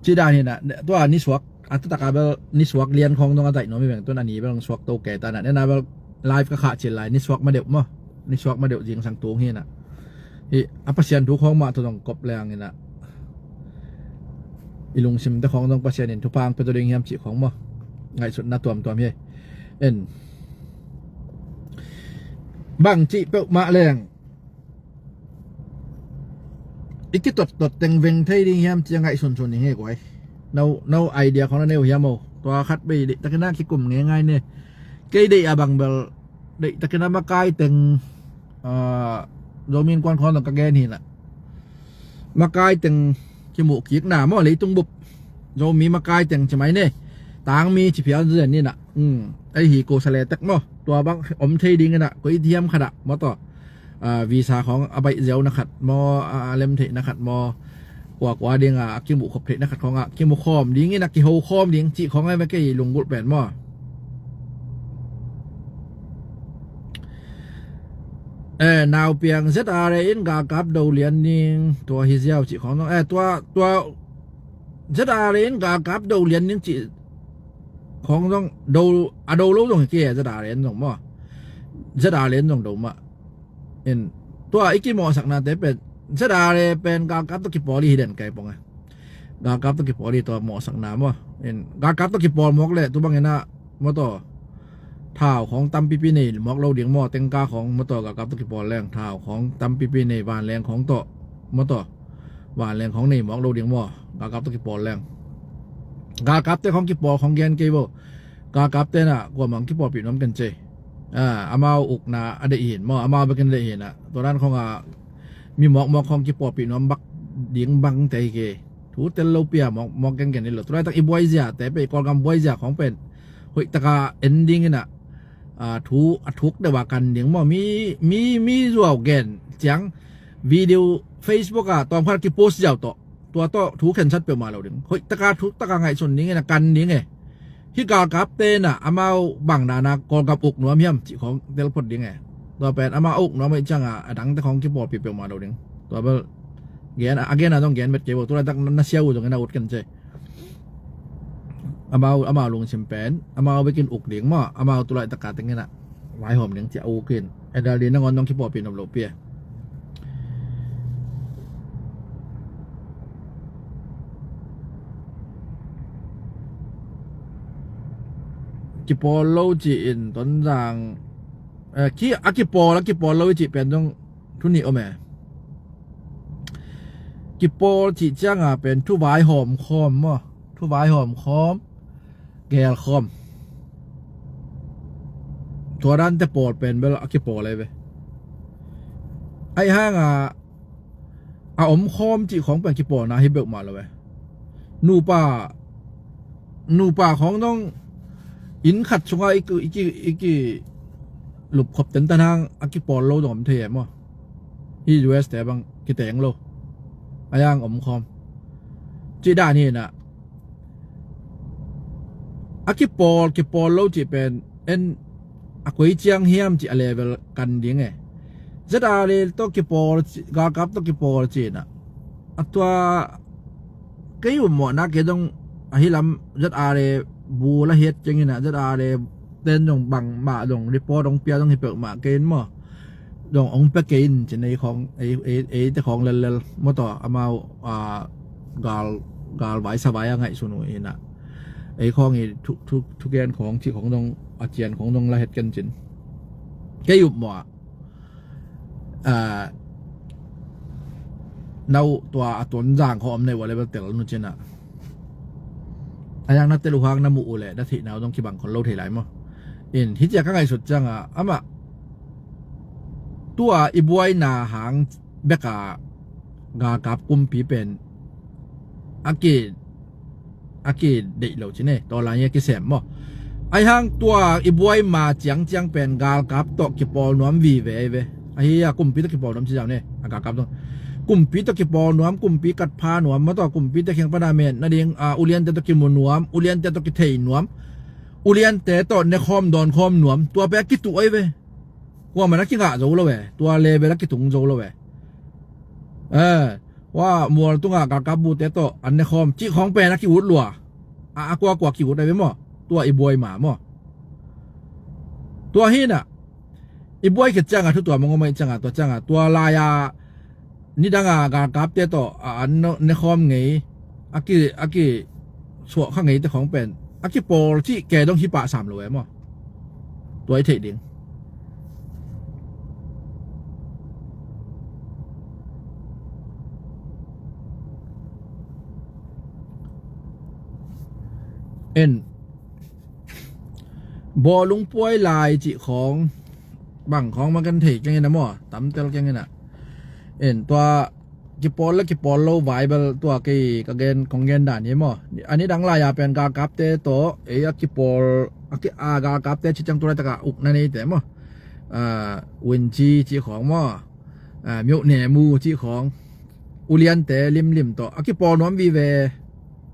Ci dan hinah tua nisuak a tutaka bel nisuak lian khawng dong a daih nuam i veng tun a ni bel dong suak to kei ta na nena bel live ka khah cil lai nisuak ma deuh maw. Nisuak ma deuh zingsang tung hinah. Hih a Pasian thu khawng mah tawh zong kop leng inah, i lungsimte khawng zong Pasian in thupha ang pia zaw ding hiam cih khawng maw, ngaihsutna tuamtuam hi. En, bang cih peuhmah leng i kitottot teng veng thei ding hiam ci a ngaihsunsun ding hi guai. No, no idea khawng na nei uh hiam o? Tua khat bei deihtakin a kikum ngeingai ne. Kei deih a bang bel deihtakin a makai teng, ah, Zomi Innkuan khawng zong ka gen hi inah, makai teng kimuh kikna maw, leitung bup Zomi makai teng ci mai ne. Tangmi ci phial zen inah, um, ei hi ko sa le tek maw, tua bang om thei ding inah, koi thiam khat ah maw tawh, ah, visa khawng a baih ziau na khat maw, a, a lem theih na khat maw, kuakua ding a, a kimuh khop theih na khat khawng a kimu khawm ding inah, kiho khawm ding cih khawng a ve kei lunggulh pen maw. Eh, Naupiang Z R A in galkap do lian ding tua hi ziau cih khawng zong, eh, tua, tua Z R A in galkap do lian ding cih khawng zong do, a do lo zong hi kei a, Z R A in zong maw, Z R A in zong do mah. In, tua i kimawhsaknate pen, Z R A pen galkap tawh kipawl hi den kai pong a. Galkap tawh kipawl hi tua mawhsakna maw. In, galkap tawh kipawl mawk leh tu bang inah maw tawh, thau khawng tampipi nei mawk lo ding maw, tengka khawng maw tawh, galkap tawh kipawl leng thau khawng tampipi nei, vanleng khawng tawh maw tawh, vanleng khawng nei mawk lo ding maw, galkap tawh kipawl leng. Galkapte khawng kipawl khawng gen kei bo. Galkapte inah kuamah kipawlpih nuam ken cei. Ah, amau ukna a deih hi in maw, amau bekin a deih hi inah, tua dan khawng a mi mawkmawk khawng kipawlpih nuam bak ding bang tei kei. Thu tel lo pia mawk, mawk gengen hi lo. Tulaitak i buaiziate pen, i Kawlgam buaizia khawng pen hoihtaka en ding inah, ah, thu a thuk deuh a kan ding maw, mi, mi, mi zuau gen ciang video Facebook ah tawmkhat kipost ziau tawh, tua tawh thu khensat peuhmah lo ding. Hoihtaka thuktaka ngaihsun ding inah kan ding e. Hih galkapte inah amau bang dana Kawlgam uk nuam hiam cih khawng telphot ding e. Tua pen amau uk nuam ahih cianga a dangte khawng kipawlpih peuhmah lo ding. Tua bel gen, a gen a zong gen vet kei bo, tulaitak na sia uh zong inah ut ken cei. Amau, amau lungsim pen amau bekin uk ding maw, amau tulaitaka teng inah vaihawm ding ci a uk in. Adal ding nangawn dong kipawlpih nop lo pia. Kipawl lo ci in Tonzang, eh, ki, a kipawl, a kipawl lo i cih pen dong thu nih om e. Kipawl cih cianga pen thu vaihawm khawm maw, thu vaihawm khawm, gel khawm. Tua dante pawl pen bel a kipawl ei ve. Ahi hanga a om khawm cih khawng pen kipawlna hi beuhmah lo e. Nupa, nupa khawng dong inn khat sunga i ki, i ki, i ki lupkhop tentan hang a kipawl lo dong om thei e maw. Hih U S te bang kiteng lo. A yang om khawm. Cih dan hi inah. A kipawl, kipawl lo cih pen en a koi ciang hiam cih a level kan ding e. Z R A tawh kipawl ci, galkap tawh kipawl ci inah, a tua kei ummawhna kei dong ahi lam Z R A bu la hiat ciang inah, Z R A ten dong bangmah dong report hong pia dong hi peuhmah kei in maw. Dong hong pia kei in cin ei khawng, ei, ei, eite khawng lellel maw tawh, amau, ah, gal, gal vai sa vai a ngaihsun uh inah. Ei khawng i thu, thu, thugen khawng cih khawng dong, a cian khawng dong la het ken cin. Kei ummawh ah, ah, nau tua a Tonzang khawng om nei ua le bel tel nu cinah. A yang na tel uh hang na muh uh leh na theihna uh dong kibang khol lo thei lai maw. In, hih ciah ka ngaihsut cianga amah tua i buaina hang beka galkap kumpi pen a ki, a kideih lo ci ne, tawlai hi a kisem maw. Ahi hang tua i buai ma ciangciang pen galkap tawh kipawl nuam vive ei ve. Ahi a kumpi tawh kipawl nuam ci zau ne, a galkap tawh. Kumpi tawh kipawl nuam, kumpi katpha nuam, maw tawh kumpite kiang pana men nading, a, uliante tawh kimu nuam, uliante tawh kithei nuam, uliante tawh nekhawm dawnkhawm nuam, tua pen a kituh ei ve. Kuamah na kingah zo lo e, tua level a kitung zo lo e. Eh, hua mual tungah galkap bute tawh an nekhawm cih khawng pen a ki-ut lua. A, a kuakua ki-ut a ve maw. Tua i buai ma maw. Tua hinah i buai khit cianga thu tua mong om ahih cianga, tua cianga tua lai-a nidanga galkapte tawh a an ne khawm ngei, a ki a ki suah kha ngeite khawng pen a kipawl cih ke dong hi pah sam lo e maw? Tua i theih ding. En bawlung puai lai cih khawng bang khawng ma kan thei keng in a maw, tamtel keng in a. En tua kipawl le kipawl lo Bible tua kei ka gen kong gen dan hi maw? A nidang lai a pen galkapte tawh ei a kipawl a ki a galkapte cih ciang tu laitak a ukna neite maw? Winci cih khawng maw? Myoh Nemu cih khawng uliante limlim tawh a kipawl nuam vive.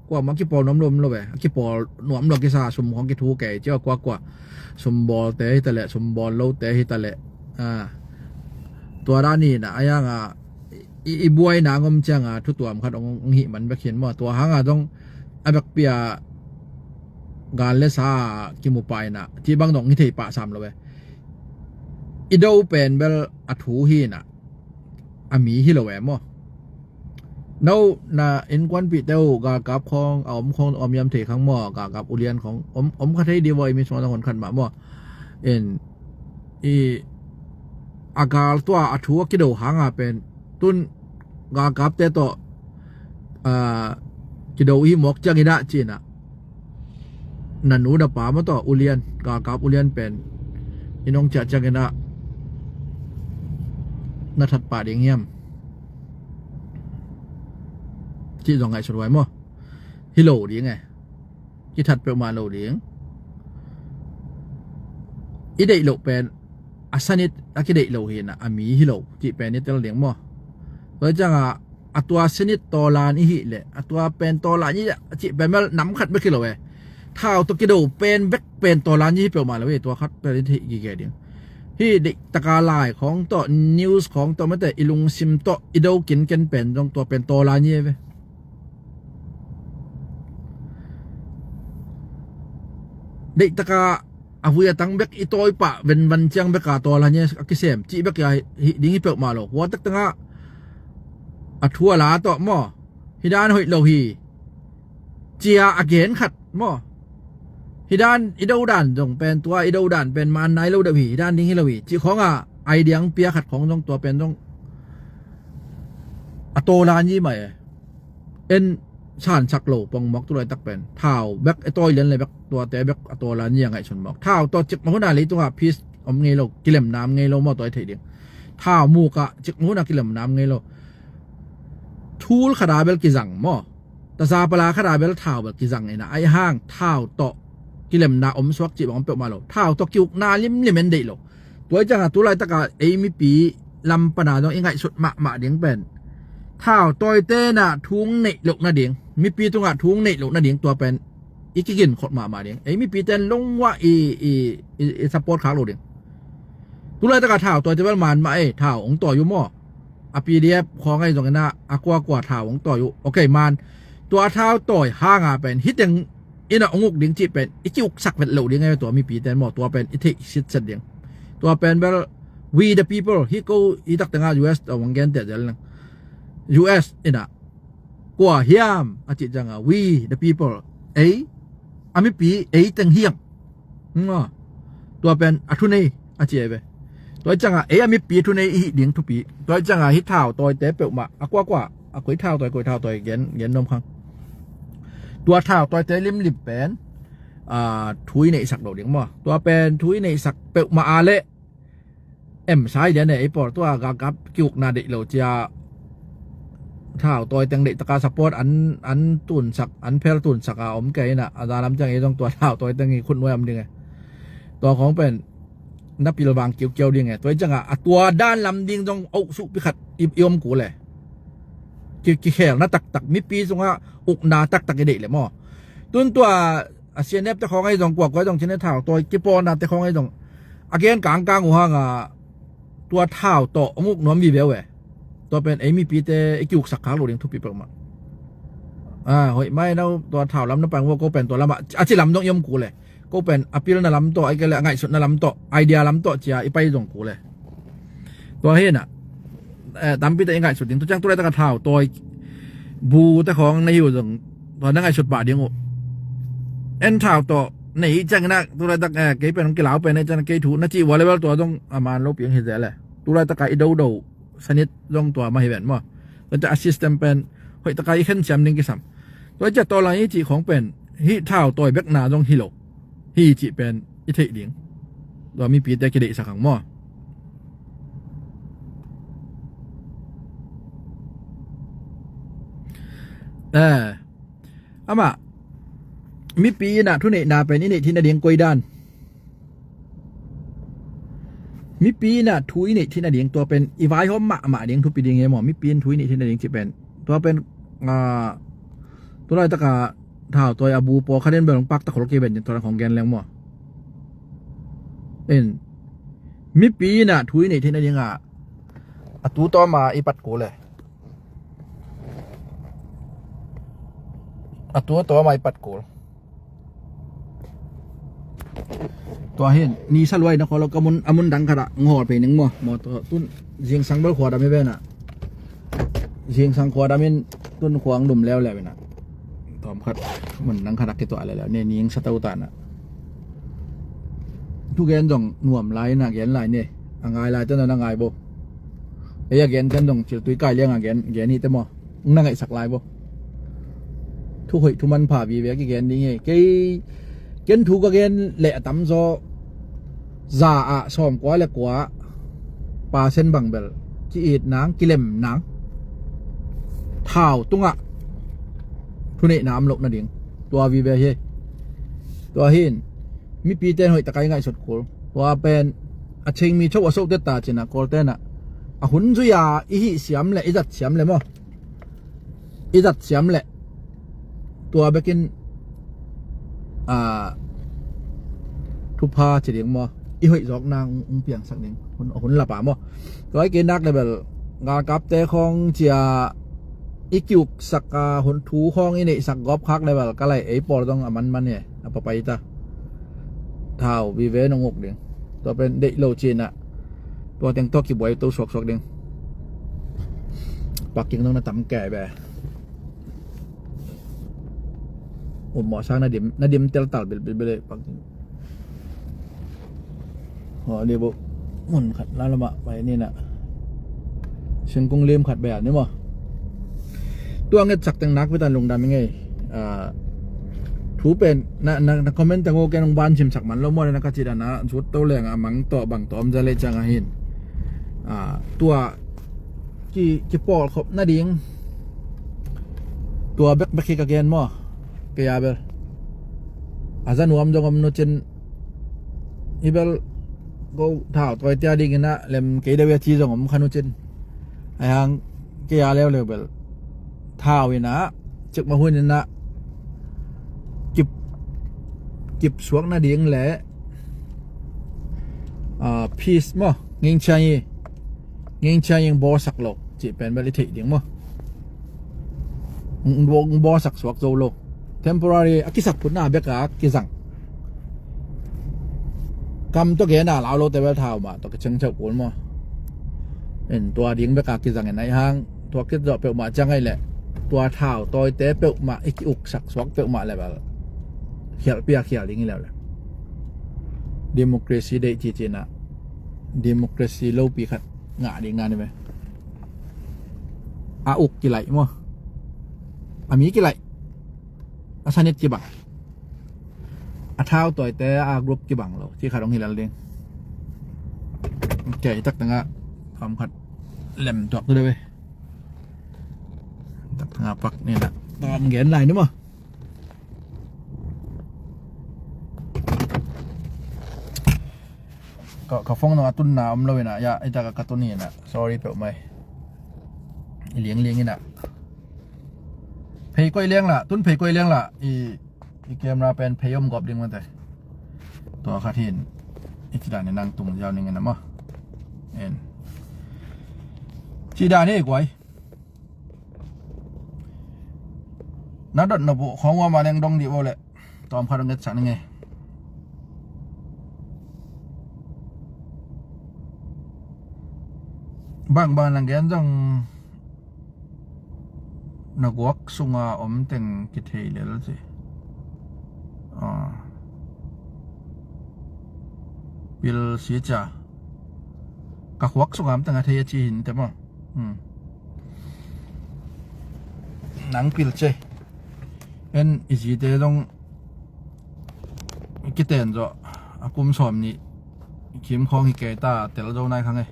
Kuamah kipawl nuam lo om lo ve. A kipawl nuam lo a kisa sum khawng kithu kei cia kuakua sumbawlte hitaleh sumbawl lote hitaleh. Tua dan in a a yang a i buaina ngom cianga thutuam khat ong hih man bek hin maw? Tua hanga dong a bekpia gal le sa kimu paina cih bang dong hi thei pah sam lo ve. I do pen bel a thu hi na a mi hi lo e maw? No na innkuanpihte uh galkap khawng a om khawng om hiam thei khang maw? Galkap ulian khawng om kha thei dih vaw i mi suang hon khat mah maw? In i a gal tua a thu a kido hanga pen tun galkapte tawh kido i mawk ciang i dah cina. Na nu na pa maw tawh ulian galkap ulian pen i nong ciah ciang i dah na that pah ding hiam? Cih zong ngaihsut huai maw? Hi lo ding e. Kithat peuhmah lo ding. I deih loh pen a sanit a kideih lo hi na a mi hi lo cih pen i tel ding maw? Tua cianga a tua sanit tawlan i hih leh a tua pen tawlan i a cih pen mel nam khat bek hi lo e. Thau tawh kido pen bek pen tawlan i hi peuhmah lo e. Tua khat pen i theih gige ding. Hi deih taka lai khawng tawh news khawng tawh mate i lungsim tawh i do kinken pen zong tua pen tawlan i hi ve. Deih taka a vui a tang bek i tawi pah venvan ciang beka tawl hanya a kisem cih bek a hih ding hi peuhmah lo. Hua tak tangah a thu a la tawh maw? Hi dan hoih lo hi. Cia a gen khat maw? Hi dan i do dan zong pen tua i do dan pen man nai lo deuh hi. Hi dan ding hi lo hi. Cih khawngah idea ang pia khat khawng zong tua pen zong a tawl hanya mah e. En sansak lo pongmawk tu laitak pen thau bek e tawi lian le bek tuate bek a tawl a nia ngaihsun mawk. Thau tawh cikmah huna leitungah peace om ngei lo, kilemna om ngei lo maw? Tua i theih ding. Thau mukah cikmah huna kilemna om ngei lo. Thul khada bel kizang maw? Tazapala khada bel thau bel kizang ina ai hang thau tawh kilemna om suak cih bang om peuhmah lo. Thau tawh kiukna limlim en deih lo. Tua i ciangah tu laitaka ei mipi lam pana zong i ngaihsut mahmah ding pen thau tawite na thung neih loh nading, mipi tungah thung neih loh nading tua pen i kigin khot mahmah ding. Ei mipi ten lungua i, i, i, i support khak lo ding. Tu laitaka thau tawite bel man mah ei thau hong tawi uh maw? A P D F khawng ahi zongin a kuakua thau hong tawi uh. Ok man. Tua thau tawi hanga pen hiteng ina ong uk ding cih pen i kiuksak vet loh ding e tua mipi ten maw? Tua pen i theih sitset ding. Tua pen bel we the people hi ko i tak tengah U S tawh ong gen teh zel nang. U S ina kua hiam a cih ciangah we the people, ei a mipi ei teng hiang. Tua pen a thunei a ci ei ve. Tua i ciangah ei a mipi thunei i hih ding thupi. Tua i ciangah hi thau tawite peuhmah a kuakua a koi thau tawi koi thau tawi gen gen nuam khang. Tua thau tawite limlim pen thu i neihsak lo ding maw? Tua pen thu i neihsak peuhmah a leh em sai dia ne ei pawl tua galkap kiukna deih lo cia thau tawi teng deih taka support an an tunsak an phel tunsak a om kei ina a za lam ciang ei zong tua thau tawi teng i khut nuai om ding e. Tua khawng pen na pilvang kiukiau ding e. Tua i ciangah a tua dan lam ding zong oh suhpi khat i om kul e. Kikhelna taktak mipi sungah ukna taktak i deih le maw? Tun tua a C N F te khawng ahi zong kuakua zong cine thau tawi kipawlna te khawng ahi zong a gen kangkang uh hanga tua thau tawh ong uk nuam vive uh e. Tua pen ei mipite i kiuksak khak lo ding thupi peuhmah. Hoih mai no tua thau lam na pang uh ko pen tua lamah a ci lam zong i om kul e. Ko pen a pilna lam tawh ai kei le a ngaihsutna lam tawh idea lam tawh cia i pai zong kul e. Tua hinah eh, tampi tak i ngaihsut ding. Tua ciang tu laitak a thau tawi bu te khawng na hi uh zong tua na ngaihsut pah ding uh. En thau tawh nei ciangin ah tu laitak, eh, kei pen hong kilau pen ei ciang kei thu na cih uh a level tua zong a man lo piang hi zel e. Tu laitak a i dodo sanit zong tua mah hi ven maw. Tua ciang a system pen hoih tak a i khen siam ding kisam. Tua ciang tawlang i cih khawng pen hih thau tawi bekna zong hi lo hi cih pen i theih ding. Tua mipite kideihsak hang maw. Eh, amah mipi in ah thuneihna pen i neih theihna ding koi dan? Mipi in ah thu i neih theihna ding tua pen i vaihawm mahmah ding thupi ding hi maw? Mipi in thu i neih theihna ding cih pen tua pen, ah, tu laitak a thau tawi a bu pawlkhat in bel hong pakta khol kei ven cin tua khawng gen leng maw? In mipi in ah thu i neih theihna ding ah a tu tawm a i pat kul e. A tu tawm a i pat kul. Tua hin ni sa luai na khawl lo ka mun, a mun dang khat ah ngawl pei ning maw. Maw tua tun zingsang bel khua dam hi ven ah. Zingsang khua dam in tun khua hong lum leuleu in ah. Tawm khat mun dang khat ah kituah leuleu ne, ni hong sa to ta na. Thugen zong nuam lai in ah gen lai ne. A ngai lai tena na ngai bo. Ei a gen ten zong ciltui kai liang a gen, gen hi te maw. Na ngaihsak lai bo. Thu hoih thu manpha vive kigen ding hi. Kei ken thu ka gen leh a tamzaw za ah sawm kua le kua percent bang bel ki-it nang, kilem nang. Thau tungah thuneihna om loh nading tua vive hi. Tua hin mipite in hoih tak a i ngaihsut kul. Tua pen a Chin mi cho a sohte ta cin ah Kawlte in ah a hun zui a i hih siam leh i zat siam leh maw. I zat siam leh tua bekin, ah, thupha ci ding maw, i hoih zawkna hong, hong piangsak ding hun, hun lapa maw. Tua i kei nak le bel galkapte khawng cia i kiuksak a hun thu khawng i neihsak gawp khak le bel ka lai ei pawl dong a manman e, a papai ta. Thau vive nong uk ding. Tua pen deih lo cin ah tua teng tawh kibuai to suaksuak ding. Parking dong na tam kei be. Um mawh sang na dim, na dim teltal bilbil bele parking. Aw, ni bo mun khat la lama pai ni na. Singkung lim khat bel ni maw. Tua ngetsak teng nak bitan lungdam i ngei. Ah, thu pen na, na, na comment teng uh ken hong ban simsak man lo maw, na ka cih dan a zut to leng a mang tawh bang tawh om za leh ciang a hin. Ah, tua ki, kipawlkhop nading tua bekbek hi ka gen maw. Kei a bel a za nuam zong om nucin i bel go thau tawi tia dingin ah lem kei deuh a ci zong om kha nucin. Ai hang kei a leuleu bel thau in ah cikmah hun in ah kip, kipsuak nading le, ah, peace maw, ngingchiang i, ngingchiang i bawlsak lo cih pen bel i theih ding maw. Bawlsak suak zo lo. Temporary a kisak phutna bek a kizang. Kam tawh gen a lau lote bel thau mah tawh kicengceuh kul maw. In tua ding bek a kizang in ai hang tua kizawh peuhmah ciang ai leh tua thau tawite peuhmah i kiuksak suak peuhmah le bel khialhpi a khial ding hi leuleu. Democracy deih cici in ah democracy lopi khat ngah ding na ni ve. A uk kilaih maw, a mi kilaih, a sanit kibang, a thau tawite a group kibang lo ci khat hong hi lel ding. Ok, tak tengah thawm khat lem tuak tu de ve. Tak tengah pak ni na tawm gen lai ni maw. Ka, ka phone nong a tunna om lo in ah, ya, i tak a ka tun hi in ah. Sorry peuhmah. I liangliang in ah. Phei koih liang la, tun phei koih liang la. I, i camera pen phei om gawp ding mate. Tua khat hin. I ci dan in nang tung ziau ning in ah maw. En. Ci dan hi guai. Na dot na buh khawng ua ma leng dong dih vo leh tawm khat dong ngetsak ning e. Bangbang nang gen zong na guak sunga om teng kithei lel ci. Ah. Pil si cia. Ka guak sunga om teng a thei a ci hi inteh maw. Hmm. Nang pil ci. En i zite zong kiten zawh a kum sawm nih kim khawng hi kei ta, tel zo nai kha ngei.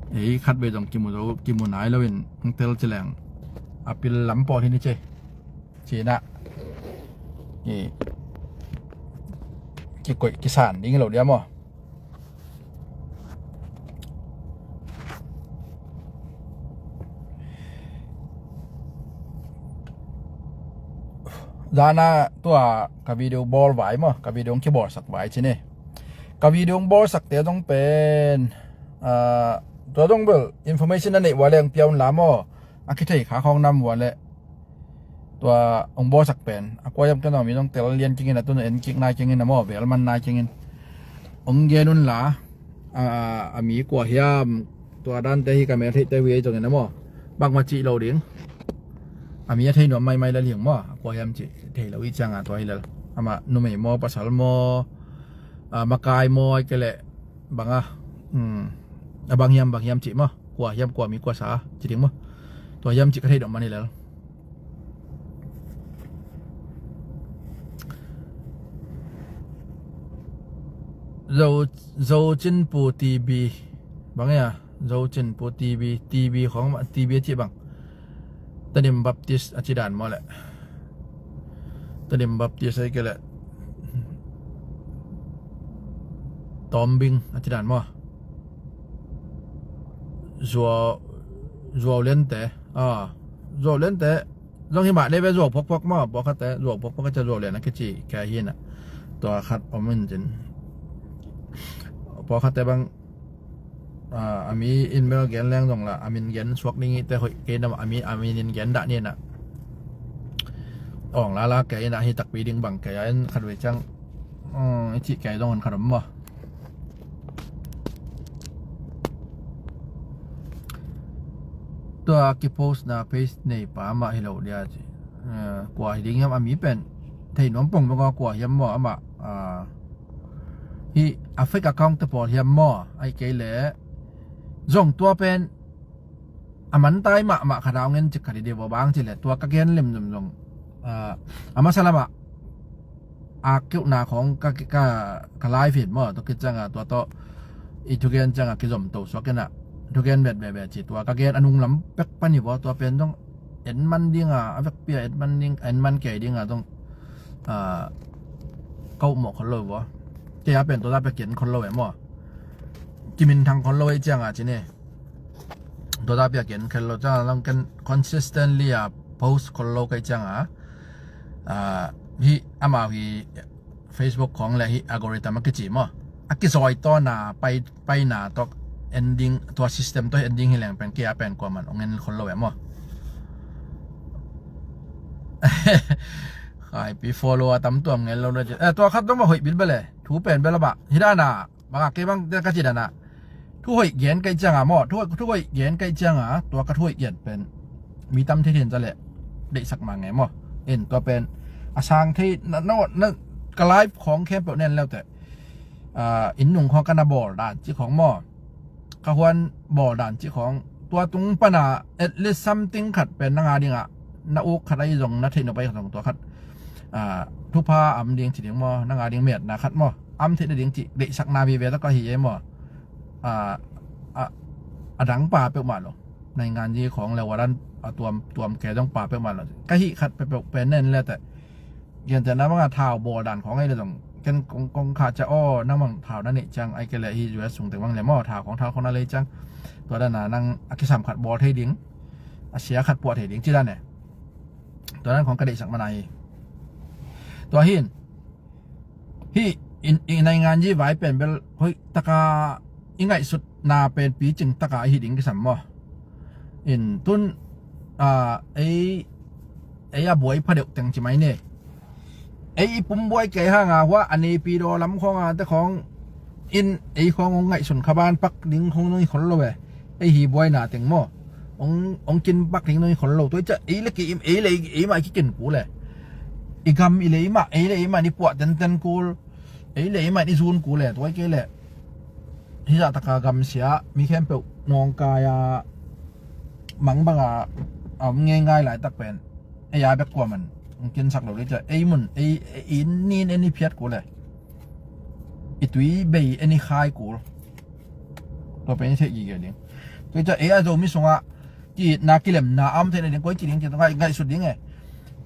Ei khat vei zong kimu zo, kimu nai loin hong tel ci leng a pil lam pawl hi ni ci. Ci-in ah i kikoih kisan ding hi lo dia maw. Zana tua ka video bawl vai maw, ka video kibawlsak vai ci ni. Ka video bawlsakte zong pen, ah, tua zong bel information a neih ua leng pia un la maw. A kithei kha khawng nam ua leh tua hong bawlsak pen a kua hiam, ken zong mi zong tel lian kingin a, tun en kik nai kingin a maw, bel man nai kingin hong gen un la. A, a mi kua hiam, tua dante hi ka mel theihte uh hi ei zongin a maw, bangmah cih lo ding. A mi a thei nuam maimai lel hi ung maw, a kua hiam cih thei lo hi cianga tua hi lel. Amah numei maw, pasal maw, a, makai maw, ai ke leh bang a, um, a bang hiam, bang hiam cih maw, kua hiam, kua mi, kua sa ci ding maw. Tua hiam cih ka thei dong man hi lel. Zo, Zo Cin Pu T B. Bang ia, Zo Cin Pu T B, T B khong ma, T B a ci bang. Tedim Baptist a ci dan maw leh. Tedim Baptist ai ke leh Tombing a ci dan maw. Zuau, Zuau Liante, ah, Zuau Liante zong hi mah, dei ve, Zuau Phokphok maw, pawlkhatte Zuau Phokphok a ci, Zuau Lian a kici kei hi na. Tua khat om in cin. Pawlkhatte bang, ah, a mi in bel gen leng zong la, a min gen suak ding hi te hoih kei na, a mi, a min in gen dah ni na. Ong lala kei na hi takpi ding bang kei a, en khat vei ciang, um, i cih kei zong en khat om maw. Tua kipost na page nei pa mah hi lo dia ci. Eh, kua hi ding hiam a mi pen. Thei nuam pong pong a kua hiam maw amah. Ah, hi a fake account te pawl hiam maw. Ai kei leh zong tua pen a man tai mahmah khat a ong en cik khat hi dih vua, bang ci leh tua ka gen lim zong zong, ah, a masa lamah a keuhna khong ka, ka, ka live hi maw, tua khit cianga tua tawh i thugen cianga kizom to suak in a, thugen bet bet bet ci, tua ka gen a nung lam pek pan hi vua, tua pen zong en man dinga, a vekpi a en man ding, en man kei dinga zong, ah, ka upmawh khol lo hi vua. Kei a pen tua ta pia ken khol lo e maw. Kiminthang khol lo e cianga ci ni. Tua ta pia ken khel lo cianga zong ken consistently a post khol lo kei cianga, ah, hi amau hi Facebook khong le hi algorithm a kici maw, a kizawi tawna pai, paina tawh en ding, tua system tawh en ding hi leng pen kei a pen kuaman ong en khol lo e maw. Haipi follow a tam tuam ngel lo na ci. Eh, tua khat dong maw hoih bil bel e. Thu pen bel a bah. Hi dana. Banga kei bang te ka ci dana. Thu hoih gen kei cianga maw. Thu, thu hoih gen kei cianga. Tua ka thu hoih gen pen mi tam thei thei in ca leh deihsak mah ngei maw. In tua pen a sang thei na, na, na ka live khong khempeuh nen leuteh, ah, inn nung khong ka na bawl dan ci khong maw, ka huan bawl dan ci khong, tua tung pana at least something khat pen nanga dinga na uk khat ahi zong, na theih nop ahi zong tua khat, ah, thupha am ding ci ding maw, nanga ding metna khat maw, am theih na ding ci deihsakna vive tawh ka hi e maw. Ah, ah, a dang pa peuhmah lo. Naingan ji khong le waran a tuam, tuam ke zong pa peuhmah lo. Ka hih khat peuhpeuh pen nen le teh. Gentehna banga thau bawl dan khong ahi le zong ken kong, kong kha cia aw, nang bang thau na neih ciang, ai ke le hi U S sung teng bang le maw, thau khong, thau khong na lei ciang. Tua dana nang a kisam khat bawl thei ding, a sia khat puah thei ding ci dan e. Tua dan khong ka deihsak mana hi. Tua hin hih in, i naingan ji vai pen bel hoih taka i ngaihsutna pen picing taka ahi ding kisam maw. In tun, ah, ei, ei a buai pha deuh teng ci mai ni. Ei i pum buai kei hanga hua a neipi daw lam khawnga te khawng in ei khawng hong ngaihsun kha ban pak ding khawng nong i khol lo e. Ei hi buaina teng maw, ong ong kin bak ding nong i khol lo. Tua i ciah ei le kei, ei le ei mah i kikin kul e. I gam i le ei mah, ei le ei mah ni puah tenten kul. Ei le ei mah ni zun kul e. Tua i kei le hi zah taka gamsia mi khempeuh nawngkai a mang banga a om ngeingai laitak pen ei a bek kuaman ong kinsak lo dei ciah ei mun ei, ei nin en i phiat kul e. I tui bei en i khai kul. Tua pen i theih gige ding. Tua i ciah ei a Zomi sungah ki-itna kilemna a om theihna ding koi ci ding ci ngaihsut ding e.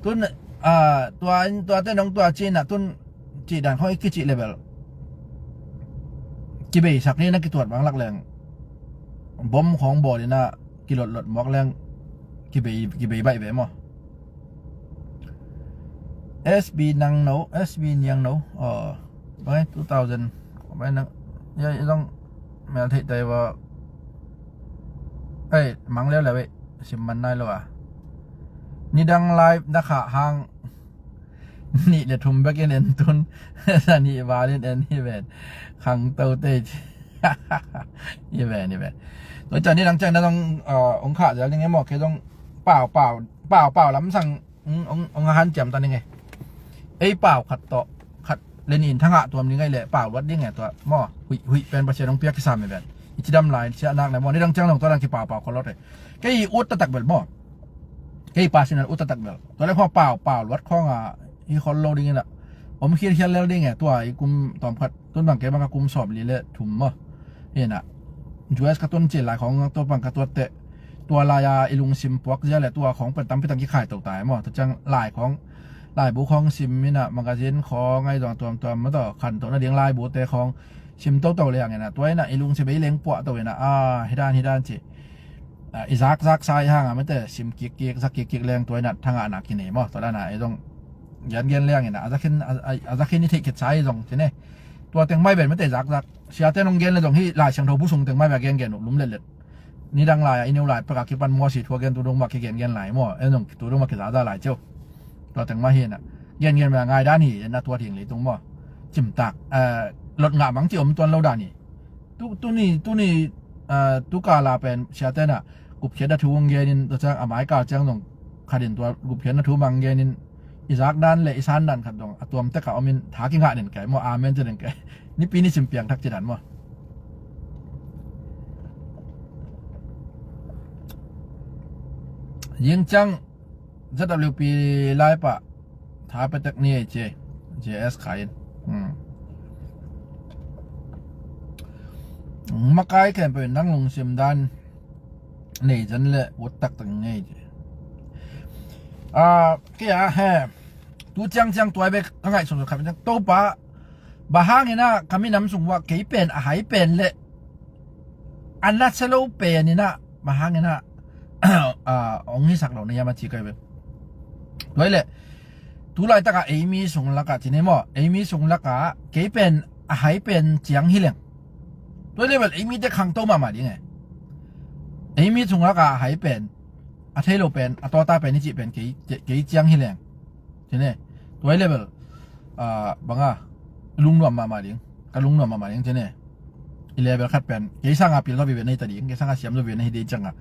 Tun tua tua te nong tua cinah tun cih dan khong i kicih level kibeisak ni na kituat bang lak leng bom khong bawl inah kilotlot muak leng kibei baih ve maw? S B nang no, S B niang no. Aw, bang two thousand bang nang ya i zong mel theih tai va. Ei, mang leu leu ei, sim man nai lo a. Nidang live na khah hang nih le thum bekin en tun sa nih valin en hi ven. Khangto te hi ven hi ven. Tua ciang nidang ciang na zong ong khah zel ding e maw, kei zong pau pau pau pau lamsang ong ong a hanciam ta ning e. Ei pau khat tawh khat le nin thangah tuam ding ei le pau luat ding e tua maw. Huih huih pen Pasian ong piak kisam e ven. I cidam lai siahnak le maw, nidang ciang nong tua dang kipau pau khol lo te. Kei ut tatak bel maw. Kei pasinal ut tatak bel tua le khaw pau pau luat khawng a hi khol lo ding inah om khialkhial lel ding e. Tua i kum tawm khat tun bang kei bang ka kum sawm li le thum maw. Hinah U S ka tun cil lai khawng tua bang ka tuat teh tua lai-a i lungsim puak zia le tua khawng pen tampi tang kikhai to tai maw. Tua ciang lai khawng laibu khawng sim inah magazine khawng ai zong tuamtuam maw tawh khan to nading laibu te khawng sim toto le ang inah tua inah i lungsim ei leng puah to inah a hidan hidan ci. I zakzak sa i hanga mete sim kikkik zak kikkik leng tua inah thangahna kinei maw. Tua dana ei zong gengen le ang inah a zakhin i theih khit sa i zong cine. Tua teng mai ben mete zakzak siate nong gen le zong hi Lai Siangtho bu sung teng mai ben a gengen uh lum letlet. Nidang lai-a i neu lai peka kipan muasi thua gen tu dong mah kigengen lai maw. En zong tu dong mah kizaza lai ceu. Tua teng mah hi inah gengen mah ngaidan hi en a tua thing leitung maw. Cimtak lot ngah mang ci om tuan lo dan hi. Tuni tuni tukala pen siate na gupkhiatna thu hong genin tua ciang a maikal ciang zong khatin tua gupkhiatna thu mang genin i zakdan le i sandan khat zong a tuamtek a omin tha kingah nen kai maw, amen ci nen kai. Nipi ni sim piang thak ci dan maw. Ying ciang Z W P lai pah tha petek ni ei ci. J S khai in makai khempeuh in nang lungsim dan nei zan le ut taktak ngei ci. Kei a he tu ciangciang tuai bek ka ngaihsut khat ciang Topa bang hangin ah ka minam sung uah kei pen a hai pen le a na sia lo pen in ah bang hangin ah ong hisak lo na hiam a ci kai ve. Tuai le tu laitakah eimi sung lakah ci nei maw, eimi sung lakah kei pen a hai pen ciang hi leng tuai le bel eimi te khangto mahmah ding e. Eimi sung lakah a hai pen a thei lo pen a tawta pen i cih pen kei ciang hi leng ci nei. Tuai le bel banga lungnuam mahmah ding, ka lungnuam mahmah ding ci nei. I level khat pen kei sanga pil lo vive nei ta ding, kei sanga siam lo vive nei hi ding cianga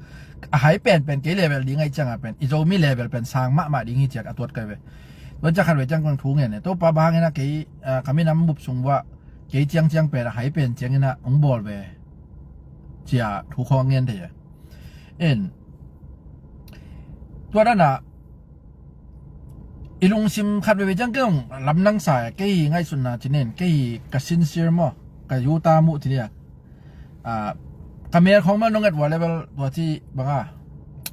a hai pen pen kei level ding ahi cianga pen i Zomi level pen sang mahmah ding hi ciak a tuat kai ve. Tua ciak khat ve ciang kong thu ngen e, Topa bang hangin ah kei ka minam bup sung uah kei ciangciang pen a hai pen ciangin ah hong bawl ve cia thu khawng ngen thei e. En tua dan ah i lungsim khat veve ciang kei zong lamdang sa e, kei hi ngaihsutna ci nen kei hi ka sincere maw, ka yuta muh ci nia. Ka mel khawng mel nong et vua level tua ci banga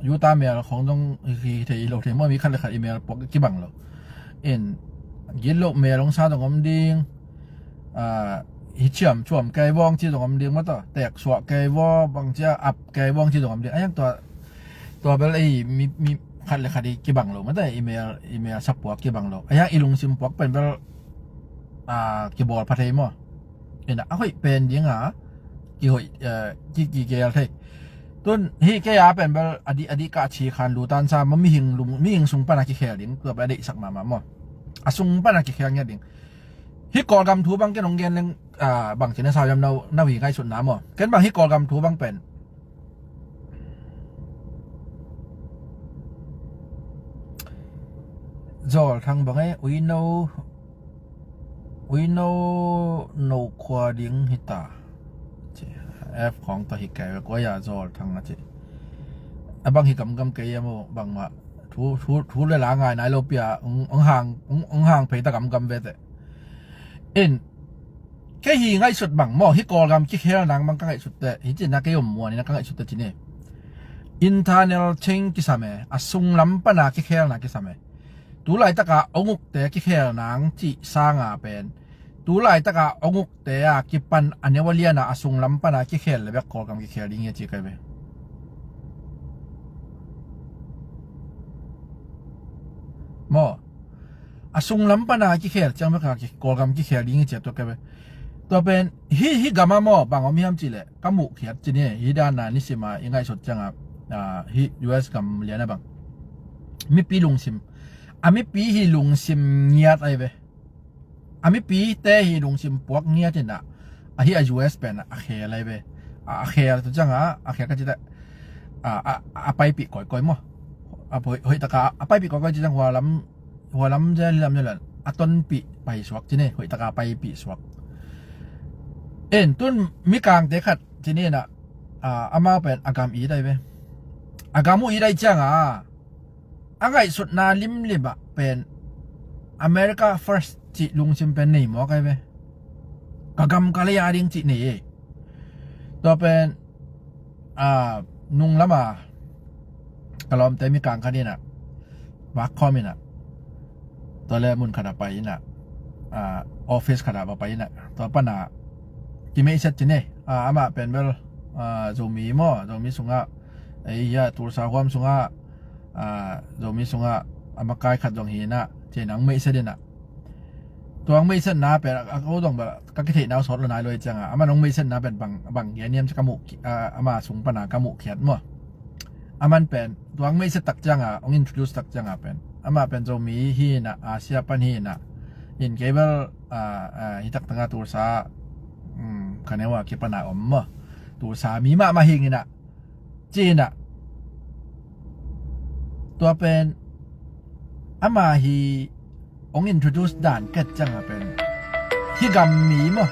yuta mel khawng zong hi thei lo thei maw, mi khat le khat i mel puak kibang lo. In gitloh mel hong sa zong om ding, hi ciam cuam kei vawng ci zong om ding maw, tawh tek suah kei vaw bang cia ap kei vawng ci zong om ding. A hiang tua tua bel ei mi khat le khat i kibang lo mate, i mel i mel sa puak kibang lo. A hiang i lungsim puak pen bel kibawl pha thei maw. Ina a hoih pen dinga kihoih kigel thei. Tun hih kei a pen bel a dih a dih kah ci khan lutan sa maw, mihing sung pana kikhel ding tua bel a deihsak mahmah maw. A sung pana kikhel ngiat ding. Hih Kawlgam thu bang ken hong gen leng bang ci na sau yam nau hi ngaihsutna maw. Ken bang hih Kawlgam thu bang pen Zawlthang bang e, uino, uino no khua ding hita. F khawng tawh hi kei ve, kua ya Zawlthang a ci. A bang hi gamgam kei a maw, bangmah thu, thu, thu le la ngai nai lo pia, ong, ong hang, ong, ong hang phei ta gamgam ve teh. In, kei hi ngaihsut bang maw, hi Kawlgam kikhel nang bang ka ngaihsut teh, hi cina kei om muan ina ka ngaihsut teh cine. Internal change kisam e, a sunglam pana kikhelna kisam e. Tulaitaka ong ukte kikhel nang cih sanga pen, tulaitaka ong ukte a kipan a neu a liana a sunglam pana kikhel le bek Kawlgam kikhel ding hi a ci kai ve. Maw, a sunglam pana kikhel ciang beka ki-, Kawlgam kikhel ding hi ci a tua kai ve. Tua pen, hi, hi gama maw, bang om hiam cih leh, ka muh khiat cine, hi dana nisima i ngaihsut cianga, ah, hi U S gam liana bang. Mipi lungsim. A mipi hi lungsim ngiat ai ve. A mipite hi lungsim puak ngiat ina. A hi a U S pen a khel ai ve. A, a khel tu cianga, a khel ka cite. A, a, a paipih koikoi maw. A poi, hoih taka, a paipih koikoi ci ciang hua lam, hua lam zel lam zel a tonpih pai suak cine, hoih taka paipih suak. En, tun mikangte khat cine na, a, amau pen a gam i dai ve. A gam uh i dai cianga, a ngaihsutna limlim ah pen America First cih lungsim pen nei mawk ai ve. Ka gam ka lei a ding cih nei e. Tua pen, a, nunglama ka lawmte mikang khat ina, vak khawm ina, tua le mun khat a pai ina, a, office khat a va pai ina, tua pana kimeihset cine, a, amah pen bel, a, Zomi maw, Zomi sungah, ei, hia, Tulsa huam sungah, a, Zomi sungah a makai khat zong hi ina, cina ong meihset ina. Tua ong meihsetna pen a, a ko zong bel ka kitheihna uh sawt lo nai lo hi cianga, aman ong meihsetna pen bang, bang gen hiam ci ka muh ki-, a, ama sung pana ka muh khiat maw. Aman pen, tua ong meihset tak cianga, ong introduce tak cianga pen, amah pen Zomi hi ina, Asia pan hi ina, in kei bel, a, a, hi tak tanga Tulsa, um, ka neu a kipana om maw. Tulsa mi mahmah hi ina, cina. Tua pen, ama hi ong introduce dan ket cianga pen, hi gam mi maw.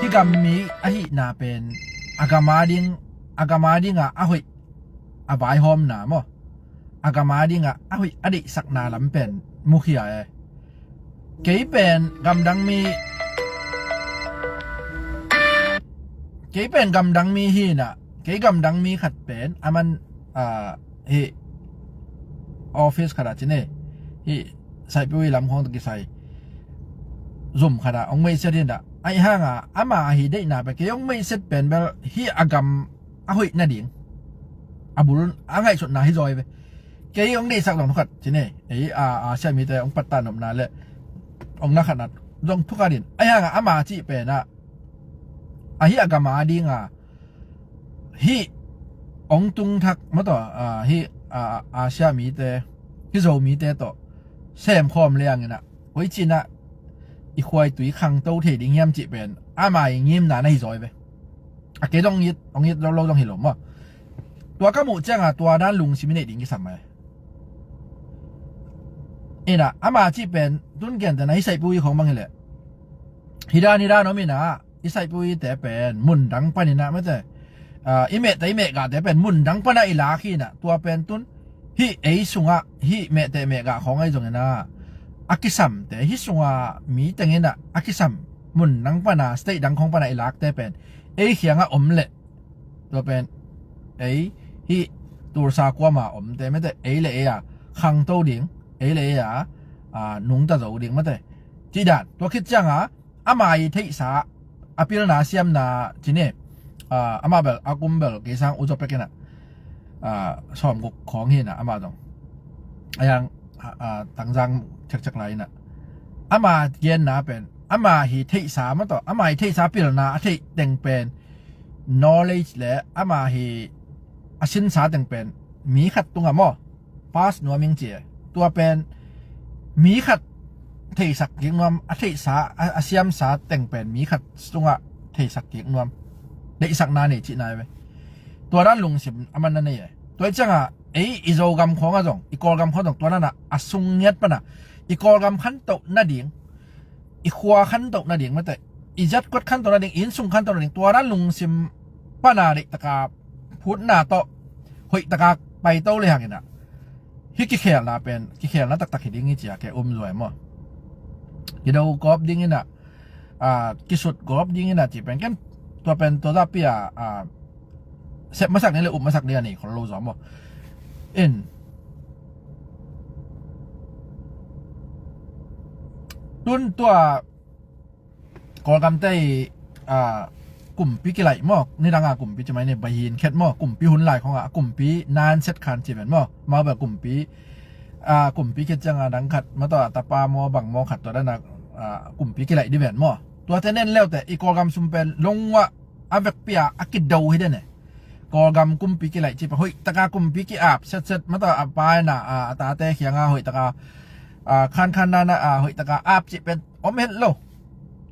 Hi gam mi ahihna pen, a gam a ding, a gam a dinga a hoih a vaihawmna maw. A gam a dinga a hoih a deihsakna lam pen mukhia e. Kei pen gamdang mi, kei pen gamdang mi hi ina, kei gamdang mi khat pen, aman, a, hi office khat a cine, hi Saipiwi lam khawng tawh kisai zum khat a ong meihset ina, ahi hanga, ama hi deihna pen, kei ong meihset pen bel, hi a gam a hoih nading a bul a ngaihsutna hi zaw hi ve. Kei ong deihsak zong thukhat cine, ei, a, a, Asia mite ong pattah nopna le ong na khatna zong thukhat in. Ahi hanga ama cih pena, a hi a gam a dinga, hi ong tungthak maw tawh, a, hi, a, Asia mite, hi Zomite tawh semkhawm liang ina, koi cina i khuaitui khangto thei ding hiam cih pen, ama i ngimna na hi zaw hi ve. A kei zong it, ong it lo lo zong hi lo maw. Tua ka muh cianga tua dan lungsim i neih ding kisam mai. Ina, ama cih pen, tun gentehna hi Saipiwi khawng bang hileh, hi dan, hi dan om ina, i Saipiwite pen, mun dang pan ina, mate, a, i mehte, i mehgahte pen, mun dang pana i lak hi ina, tua pen tun, hi ei sungah, hi mehte mehgah khawng ahi zong ina, a kisamte, hi sunga mi teng ina, a kisam, mun dang pana, state dang khawng pana i lakte pen, ei khianga om leh. Tua pen, ei, hi, Tulsa kuama omte, mate, ei le ei a, khangto ding, ei le ei a, a, nungta zo ding, mate. Ci dan, tua khit cianga, ama i theihsa, a pilna siamna, cine, a, ama bel, a kum bel, kei sang uzo pek ina, a, sawmguk khawng hi ina, ama zong. A yang, a, a, tangzang cekcek lai ina. Ama genna pen, ama hi theihsa maw tawh, ama hi theihsa pilna a theih teng pen, knowledge le ama hi a sinsa teng pen, mi khat tunga maw, pass nuam ing ci e. Tua pen, mi khat theisak kik nuam, a theihsa, a, a siamsa teng pen, mi khat tunga theisak kik nuam. Deihsakna nei cihna hi ve. Tua dan lungsim aman na nei e. Tua hi cianga, Ei i Zogam khawng ah zong, i Kawlgam khawng zong tua dan a a sung ngiat pan a i Kawlgam khantoh nading, i khua khantoh nading mate, i zatkuat khantoh nading, i innsung khantoh nading, tua dan lungsim pan a deih taka phutna tawh hoih taka paito le hang in a, hih kikhelna pen kikhelna taktak hi ding hi ci a kei um zuai maw. Kido kawp ding in a, a, kisut gawp ding in a ci pen ken tua pen tua zahpi a, a, sep masak ni le up masak ni a nei khol lo zaw maw. In tun tua Kawlgam te i, a, kumpi kilaih maw, nidang a kumpi ci mai ni, bahin khet maw, kumpi hun lai khong a kumpi nan set khan ci ven maw, mau bel kumpi, a, kumpi khet ciang a dang khat ma tawh a tapa maw bang maw khat tua dan a, a, kumpi kilaih di ven maw. Tuate nen leute i Kawlgam sum pen longwah a vekpi a a kido hi den e. Kawlgam kumpi kilaih ci pen hoih taka kumpi ki-ap setset ma tawh a pa in a, a, a tate khiang a hoih taka, a, khankhan nan a, a, hoih taka ap ci pen om het lo.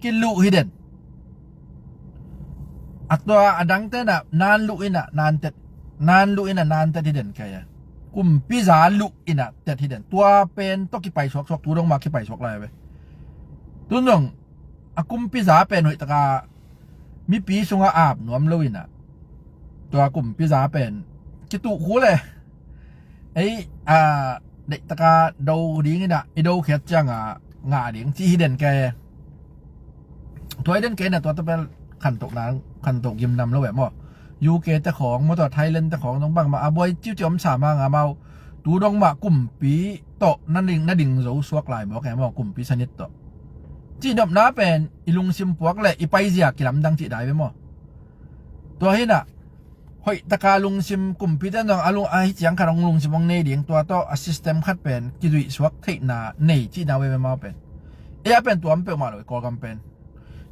Kiluh hi den. A tua a dangte in a nan luh in a nan tet, nan luh in a nan tet hi den kei a. Kumpi za luh in a tet hi den. Tua pen tawh kipai suaksuak, tu dong mah kipai suak lai ve. Tun dong a kumpi za pen hoih taka mipi sungah ap nuam lo in a, tua kumpi za pen kituh khu le ei, a, deih taka do ding in a, i do khiat ciang a ngah ding ci hi den kei. Tua hi den kei in a, tua tua pen khantoh na, khantoh gimnam lo e maw. U K te khawng maw tawh Thailand te khawng dong bangmah a buai ciuciu om sa ma nga mau. Tu dong mah kumpi tawh na ding, na ding zo suak lai maw kei maw, kumpi sanit tawh. Cihnopna pen i lungsim puak le i paizia kilamdang cih dai ve maw. Tua hi in a, hoih taka lungsim kumpi ten zong a lung, a hi ciang khat hong lungsim hong nei ding, tua tawh a system khat pen kizuih suak theihna nei cihna ve ve mau pen. Ei a pen tua om peuhmah lo i Kawlgam pen.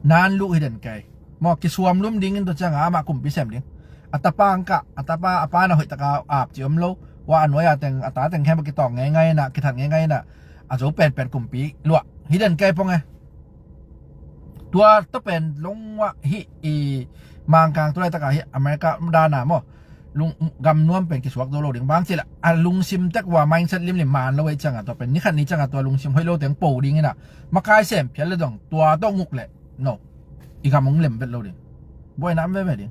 Nan luh hi den kei. Maw, kisuam lum ding in tua ciang a amah kumpi sem ding. A tapa ang kah, a tapa a pa na hoih taka ap ci om lo. Wa a nuai a teng, a ta teng khem a kitawng ngeingai in a, kithat ngeingai in a, a zo penpen kumpi luah hi den kei pong e. Tua tua pen longwah hi i Mangkang tu laitak a hi America dan a maw. Lung, gam nuam pen kisuak zo lo ding. Bang ci le a lungsim tek wa mindset limlim man lo ei ciang a tua pen ni khat ni ciang a tua lungsim hoih lo teng po ding in a, makai sem phial le dong tua tawh nguk le no, i gam hong lem vet lo ding. Buaina am veve ding.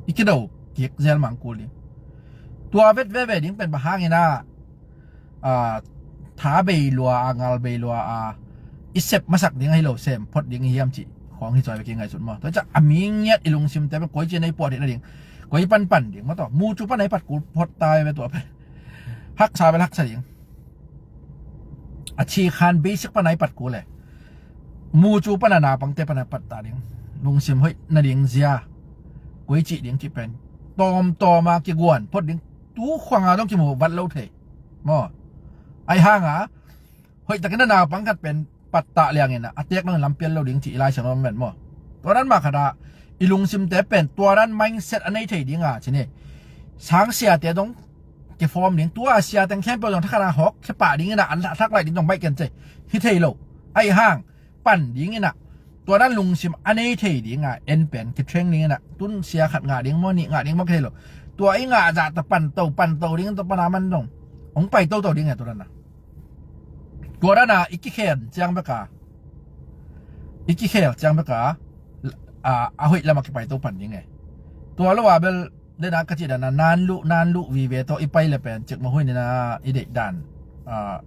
I kido kik zel mang kul ding. Tua vet veve ding pen bang hang in a, a, tha bei lua a, ngal bei lua a, i sep masak ding ahi lo, sem phot ding i hiam cih khawng hi cuai ve kei ngaihsut maw. Tua ciah a mi ngiat i lungsim te pen koi ci a nei puah theihna ding, koi panpan ding maw tawh, mu cu pan a i pat kul phot ta ve tua pen haksa vel haksa ding. A ci khan basic pan a i pat kul e. Mu cu pan a naupangte pan a pat ta ding. Lungsim hoih nading zia koi cih ding cih pen tawmtawm a kiguan phot ding. Tu khuang a dong kimu vat lo thei maw. Ahi hang a hoih takin a naupang khat pen pattah liangin a, a tek dongin lampial lo ding cih i Lai Siangtho pen maw. Tua dan mah khat a i lungsimte pen tua dan mindset a nei thei ding a ci ni. Sang siate dong kiform ding, tua a sia teng khempeuh dong thakhat a hawk khia pah ding in a, a thak laih ding dong baih ken cei hi thei lo. Ahi hang pan ding in a, tua dan lungsim a nei thei ding a, en pen kitheng ding in a, tun sia khat ngah ding maw, nih ngah ding maw kithei lo. Tua i ngah zah ta pan to pan to ding in, tua pan a man dong hong pai toto ding a, tua dan a. Tua dan a i kikhen ciang bek a, i kikhel ciang bek a, a, a hoih lam a kipai to pan ding e. Tua lo a bel dena ka cih dan a nan luh nan luh vive tawh i pai le pen cikmah hoih nina i deih dan, a,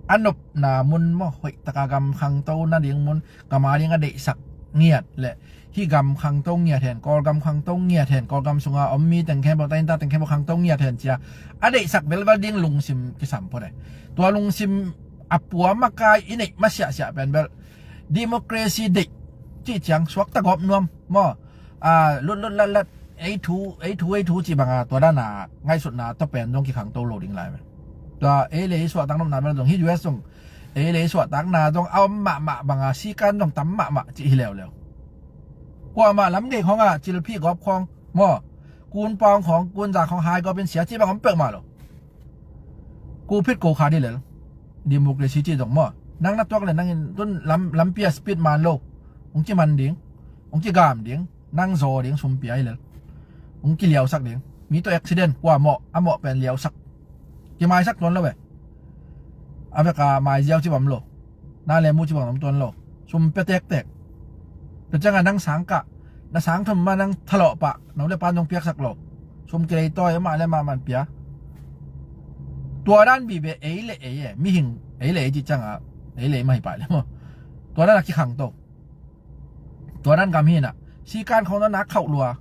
a nopna mun maw, hoih taka gam khangto nading mun, gam a ding a deihsak ngiat le hih gam khangto ngiat hen, Kawlgam khangto ngiat hen, Kawlgam sunga om mi teng khempeuh, tainta teng khempeuh khangto ngiat hen cia a deihsak velvel ding lungsim kisam phot e. Tua lungsim a pua makai i neih masiahsiah pen bel democracy deih cih ciang suakta gawp nuam maw. A, lutlut latlat ei thu ei thu ei thu cih banga tua dana ngaihsutna tua pen zong kikhangto lo ding lai ve. Tua ei le ei suahtak nopna bel zong hih U S zong ei le ei suahtakna zong a om mahmah banga sikan zong tam mahmah cih hi leuleu. Kuamah lam gei khawngah cilphih gawp khawng maw, kun paung khawng kun za khawng hai gawp in sia cih bang om peuhmah lo. Ko phit ko kha dih lel. Democracy cih zong maw, nang na tuak le nangin tun lam, lampi a speed man lo. Hong kiman ding, hong kigam ding, nang zaw ding sumpi a hi lel. Hong kiliausak ding. Mi tawh accident, kua mawh, a mawh pen liausak. Kimaisak tuan lo ve. A vek a maiziau ci bang om lo. Na le mu ci bang om tuan lo. Sum pia tektek. Tua ciangah nang sang kah, na sang thum mah nang thalawh pah, no le pa nong piaksak lo. Sum kilei tawi amah le amah man pia. Tua dan bibia ei le ei e, mihing ei le ei ci ciangah, ei le ei mah hi pai le maw. Tua dan a kikhangto. Tua dan gam hi na. Sikan khawng na nak khauh lua.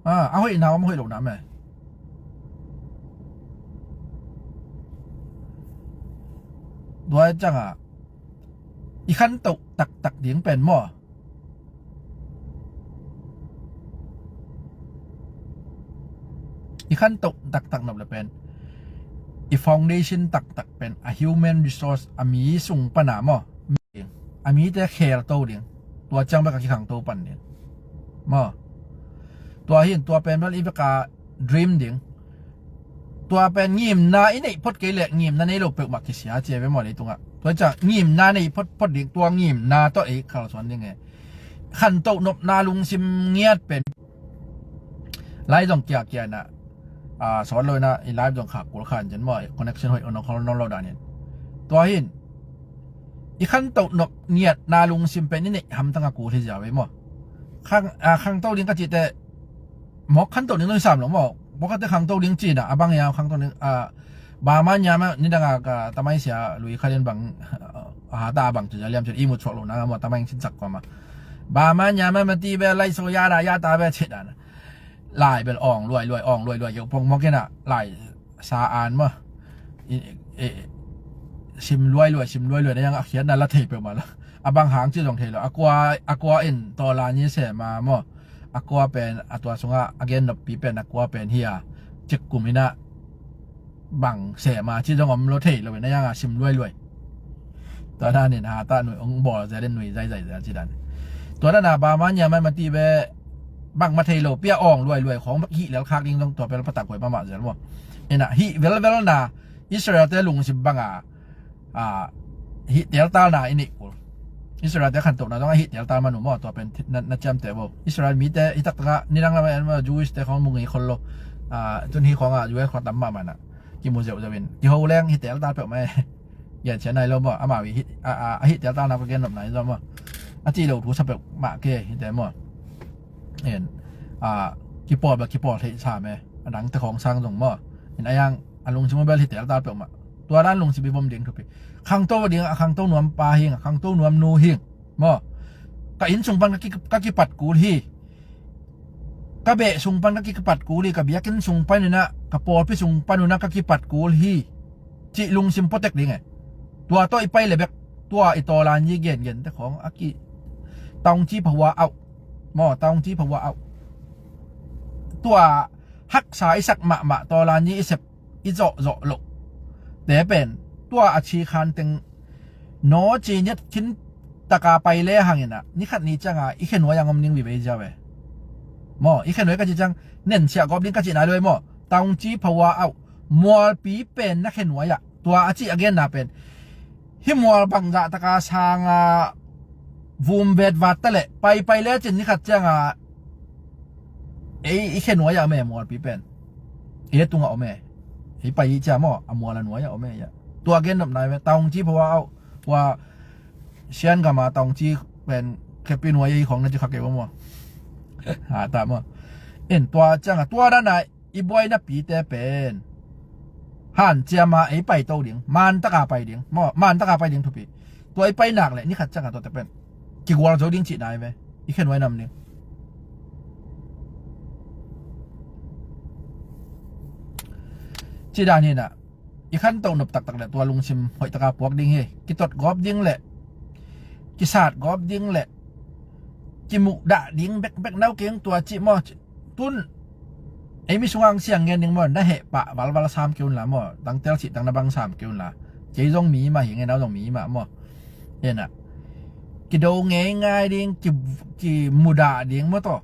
A, a hoih na om, a hoih lo na me. Tua ciangah i khantoh taktak ding pen maw, i khantoh taktak nop le pen, i foundation taktak pen, a human resource, a mi sung pana maw, a mite khelto ding. Tua ciang bek a kikhangto pan ding maw. Tua hin, tua pen bel i bek a dream ding. Tua pen ngimna i neih phot kei leh ngimna nei lo peuhmah kisia cia ve maw leitungah. Tua ciang ngimna nei phot phot ding, tua ngimna tawh ei kalsuan ding e. Khantoh nopna lungsim ngiat pen lai zong kiakia na, a, sawt lo na, i live zong khak kul khan cin maw, connection hoih on khol non lo danin. Tua hin i khantoh nop ngiatna lungsim pen i neih hamtang a kul hi zia ve maw. Khang, a, khangto ding ka cihte, mawk khantoh ding zong sam lo maw. Mawk khatte khangto ding cina, a bang ia khangto ding, a, Bama nia ma, nidang a ka tamai sia lui khalin bang, a, hata a bang cu zia liam cun i mut suak lo na maw, tamai ing sinsak kua ma. Bama nia ma, ma ti be, lai so ya da, ya ta be, cih dan. Lai bel awng luai luai, awng luai luai, yo pong mawk ina, lai sa an maw. I, i, sim luai luai, sim luai luai, na yang a khiatna la thei peuhmah lo. A bang hang ci zong thei lo. A kua, a kua in tawlan i sema maw. A kua pen, a tua sungah, a gen noppi pen, a kua pen hi a. Cik kum ina bang sema ci zong om lo thei lo, na yang a sim luai luai. Tua dan in hata nui ong bawl zia den nui zaizai zia ci dan. Tua dan a Bama nia ma, ma ti be bang ma thei lo, pia awng luai luai khawng bek hih lel khak ding zong tua pel patak huai mahmah zel maw. Ina hih velvel na Israel te lungsim bang a, a, hih teltalna i neih kul. Israel te khantohna zong a hih teltal man uh maw, tua pen na, na ciamteh bo. Israel mite hih taktakah nidang lam a en maw, Jewish te khawng mu ngei khol lo. A, tun hih khawng a U S khawng tam mahmah na. Kimu zeuhzeuh in. Kiho leng hih teltal peuhmah e. Gen sia nai lo maw, amau i hih, a, a, a hih teltalna ka gen nopna i zong maw. A cih lo thu sa peuhmah ke, hih te maw. En, a, kipawl bel kipawl theih sa me. A dangte khawng sang zong maw. In a yang, a lungsim uh bel hih teltal peuhmah. Tua dan lungsim i vom ding thupi. Khangto ding, a khangto nuam pa hing, a khangto nuam nu hing. Maw. Ka inn sung pan ka ki, ka kipat kul hi. Ka beh sung pan ka kipat kul hi, ka biakinn sung pan ina, ka pawlpi sung pan ina ka kipat kul hi. Cih lungsim pua tek ding e. Tua tawh i pai le bek, tua i tawlan i gengen te khawng a ki, taungci phawa auh. Maw, taungci phawa auh. Tua haksa i sak mahmah, tawlan i sep i zawhzawh loh te pen, tua a ci khan teng naw ci niat khin taka pai le hang ina, ni khat ni cianga i khe nuai ang om ning vivei zia ve. Maw, i khe nuai ka ci ciang, nen siah gawp ding ka ci nai lo e maw. Taungci phawa auh, mualpi pen na khe nuai ah. Tua a ci a genna pen, hih mual bangzah taka sanga vum vet vat ta leh, pai pai le cin ni khat cianga ei i khe nuai ah om e mualpi pen. Ei tungah om e. Ei pai i cia maw, a mual a nuai ah om e ia. Tua gen nop nai ve, taungci phawa auh. Tua sian gama taungci pen khepi nuai ei khawng na ci kha kei maw. Ha ta maw. En tua cianga, tua dana i buaina pite pen hanciama ei pai to ding, man taka pai ding maw, man taka pai ding thupi. Tua i pai nak le ni khat cianga tuate pen kigual zo ding cih nai ve. I khe nuai nam ding. Ci dan hina, i khanto nop taktak le tua lungsim hoih taka puak ding hi. Kitot gawp ding le kisat gawp ding le kimuh dah ding bekbek nau keng tua cih maw. Tun ei mi sungah ang siang ngen ding maw, na heh pah valval sam kei un la maw, tangtel sih tang na bang sam kei un la. Kei zong mi mah hi ngen, nau zong mi mah maw. Ena kido ngei ngai ding, ki, kimudah ding maw taw.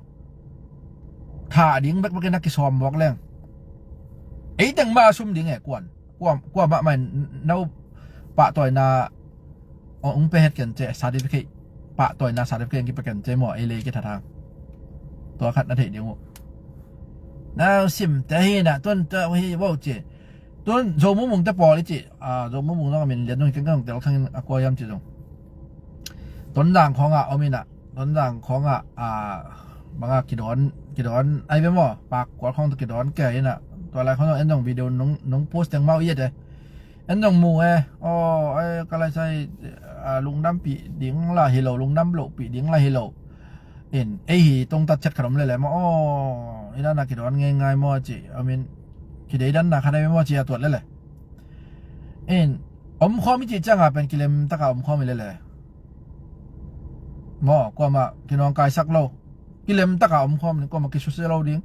Thah ding bekbek in a kisawm mawk leng ei teng mah a sum ding e kuan. Kua, kua mahmah in no pahtawina ong pe het ken ce, certificate, pahtawina certificate ong kipe ken ce maw, ei lei kithat hang. Tua khat na theih ding uh. Nau simte hi na, tun tua hi vo ci. Tun Zo Mumung te pawl i ci. Zo Mumung zong a min lian zong hi keng, keng tel khangin a kua hiam ci zong. Tonzang khawngah om ina, Tonzang khawngah banga kidawn, kidawn ai ve maw, Pak Kual khawng tawh kidawn kei ina. Tua lai khawng zong en zong video nong, nong post teng mau i et e. En zong mu e. Aw, ai ka lai sai, lungdampih ding la hi lo, lungdam lohpih ding la hi lo. In ei hi tongtat chet khat om lele maw. Aw, i dana kidawn ngeingai maw ci, a min kideidanna khat ai ve maw ci a tuat lele. In omkhawm i cih cianga pen kilemtaka omkhawm i lele maw, kuamah kinuangkaisak lo. Kilemtaka omkhawm ding, kuamah kisusia lo ding,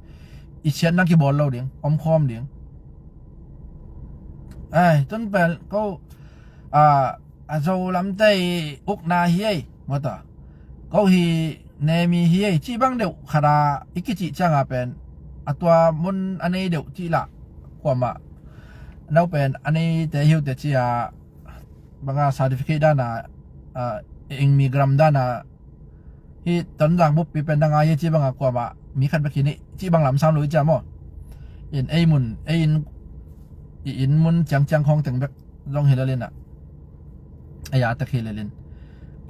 i siatna kibawl lo ding, omkhawm ding. Ai, tun pen ko a, a Zo lamte i ukna hi ei, mawta ko hi nemi hi ei, cih bang deuh khata i kicih cianga pen a tua mun a nei deuh cih lah kuamah no pen a neite hiute cia banga certificate dana, eng mi gram dana hi Tonzang buppi pen danga hi cih banga kuamah mi khat bek hi nih cih bang lamsam lo i cia maw. In ei mun, ei in, i in mun ciangciang khawng teng bek zong hi lelin ah, ei a tek hi lelin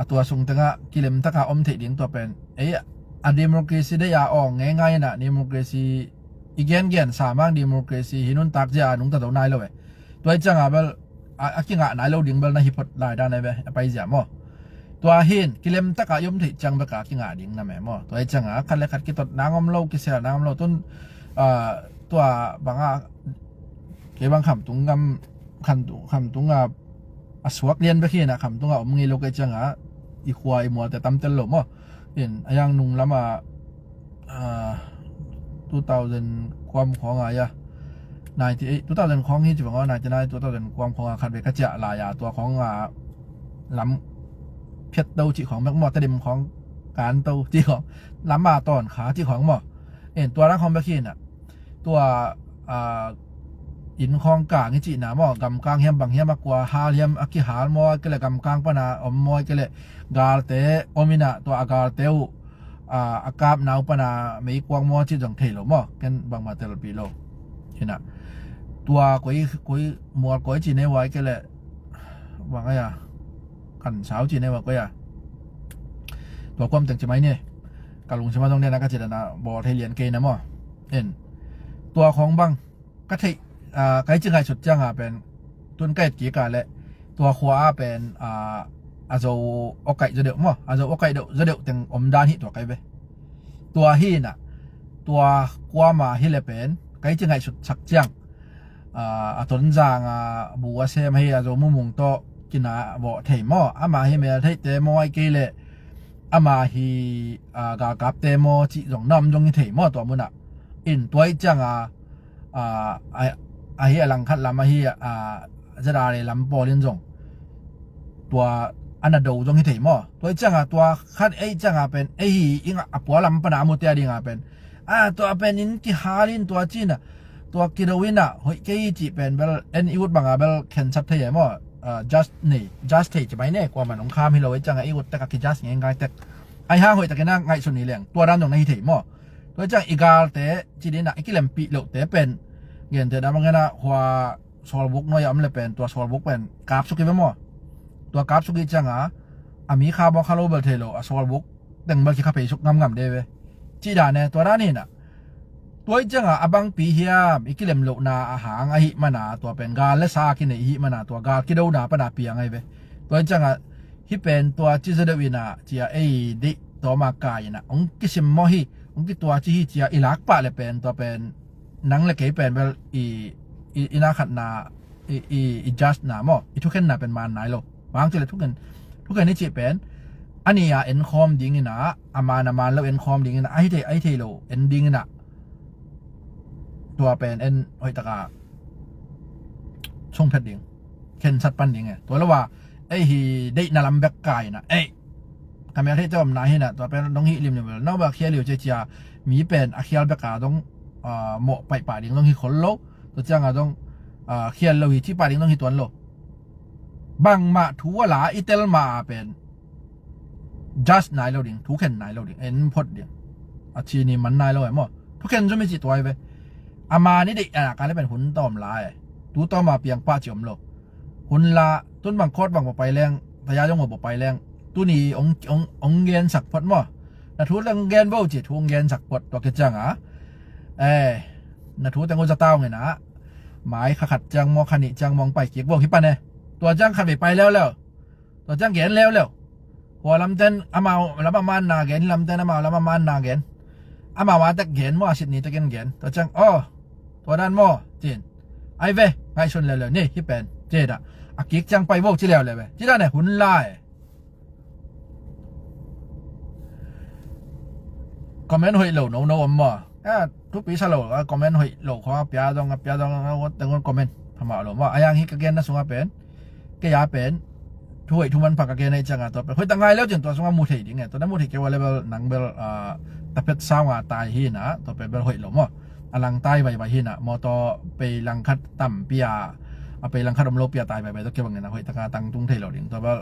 a tua sung tengah kilemtaka om theih ding tua pen ei a democracy deih a awng ngeingai inah democracy i gengen samang democracy hi nuntak zia a nungta zo nai lo e. Tua i cianga bel a kingah nai lo ding bel na hi phot lai dan ai ve a paizia maw. Tua hin kilemtaka i om theih ciang beka kingah ding na me maw. Tua i cianga khat le khat kitot nang om lo, kisel nang om lo. Tun tua banga kei bang khamtung gam, khamtung, khamtunga a suak lian bek hi na, khamtunga om ngei lo kei cianga i khua i mualte tamtel lo maw. In a yang nung lama two thousand kuam khawnga ia, ninety eight, two thousand khawng hi ci banga, ninety nine, two thousand kuam khawnga khat ve ka ciah lai a tua khawnga lam phiat do cih khawng bek maw, Tedim khawng kan do cih khawng, lama tawn kha cih khawng maw. In tua rang khawng bek hi na tua inn khawng kang i cihna maw, gamkang hiam bang hiam a kua hal hiam a kihal maw, kei le gamkang pana om maw, kei le galte om ina tua a galte uh a kapna uh pana meikuang maw cih zong thei lo maw. Ken bangmah telpi lo. Hina tua koi, koi mual koi cih nei vai kei le bang aia kan sau cih nei vai koi a tua kuam teng ci mai ni. Ka lungsim a zong nena ka ci dana bawl thei lian kei na maw. In tua khawng bang ka theih, kai ci ngaihsut cianga pen tun ka et kik a le tua khua a pen a zo awkaih zaw deuh maw, a zo awkaih deuh zaw deuh teng om dan hi tua kai ve. Tua hi na tua kuama hi le pen kai ci ngaihsut sak ciang a Tonzang a bu a sem ahi a Zo Mumung tawh kina vawh thei maw, ama hi mel theihte maw, ai kei le ama hi galkapte maw cih zong na om zong hi thei maw tua munah. In tua i cianga ahi a langkhat lam ahi a ZRA lam pawl in zong tua a na do zong hi thei maw. Tua i cianga tua khat ei cianga pen ei hi i ngah a pua lam pana a mute a dinga pen a tua pen in kihal in tua cina tua kido ina hoih kei cih pen bel en i ut banga bel khensat thei e maw. Just nei, just thei ci mai ne, kuaman hong kham hi lo i cianga i ut tek a ki just ngei ngai tek. Ai hang hoih takin a ngaihsun hi leng tua dan zong na hi thei maw. Tua i ciang i galte ci dina i kilempih lohte pen gente na mangena hua sawlbuk nuai a om le pen tua sawlbuk pen kapsuk i ve maw. Tua kapsuk i cianga a mi kha maw kha lo bel thei lo, a sawlbuk teng bel kikha pei suk ngamngam de ve. Cih dan e tua dan hina. Tua i cianga a bangpi hiam i kilem lohna a hang ahi mana tua pen gal le sa kinei ihi mana tua gal kidona pana piang ahi ve. Tua i cianga hi pen tua ci zaw deuh ina cia ei deih tawma kai ina hong kisim maw hi, hong kitua ci hi cia i lak pah le pen tua pen nang le kei pen bel i, i, i na khatna i, i, i judge na maw, i thukhenna pen man nai lo. Bang ci le thukhen, thukhen i cih pen a ni a en khawm ding ina, a man a man lo en khawm ding ina, a hi thei, a hi thei lo en ding ina tua pen en hoih taka sungphet ding, khensat pan ding e. Tua lo a ei hi deihna lam bek kai ina ei ka mel theihte omna hina tua pen dong hi limlim lo, no ba khial liu cia cia mi pen a khial beka dong mawh paihpah ding dong hi khol lo. Tua cianga dong khial lo hi cihpah ding dong hi tuan lo. Bangmah thu a la i tel ma a pen judge nai lo ding, thukhen nai lo ding, en phot ding. A cini man nai lo e maw. Thukhen zom i cih tuai ve. Ama ni deih a ka le pen hun tawm la e. Tu tawm a piang pah ci om lo. Hun la tun bang khawt bang bapai leng taya zong bapai leng tuni ong ong ong gen sak phot maw? Na thu leng gen bo ci thu ong gen sak phot tua ke ciang a. Eh, na thu teng u za tau ngen a. Mai kha khat ciang maw kha nih ciang maw ong pai kik bo hi pan e. Tua ciang khat bei pai leuleu. Tua ciang gen leuleu. Hua lamten amau lam a man na gen, lamten amau lam a man na gen. Amau a tek gen maw a sit ni tekin gen. Tua ciang aw tua dan maw cin. Ai ve ngaihsun leuleu ni hi pen ci dah. A kik ciang pai bo ci leuleu ve ci dah ne hun lai. Comment hoih lo no no om maw? A thupi sa lo a comment hoih lo khong a pia dong a pia dong a ngot tengon comment phamah lo maw? A yang hi ka gen na sung a pen kei a pen thu hoih thu man pha ka gen a i ciang a tua pen hoih ta ngai leu cin tua sung a mu thei ding e. Tua na mu thei kei ua le bel nang bel a tapet saung a tai hi na tua pen bel hoih lo maw? A lang tai vai vai hi na maw tua pei lang khat tam pia a pei lang khat om lo pia tai vai vai tua kei bang ngen a hoih ta ka tang tung thei lo ding tua bel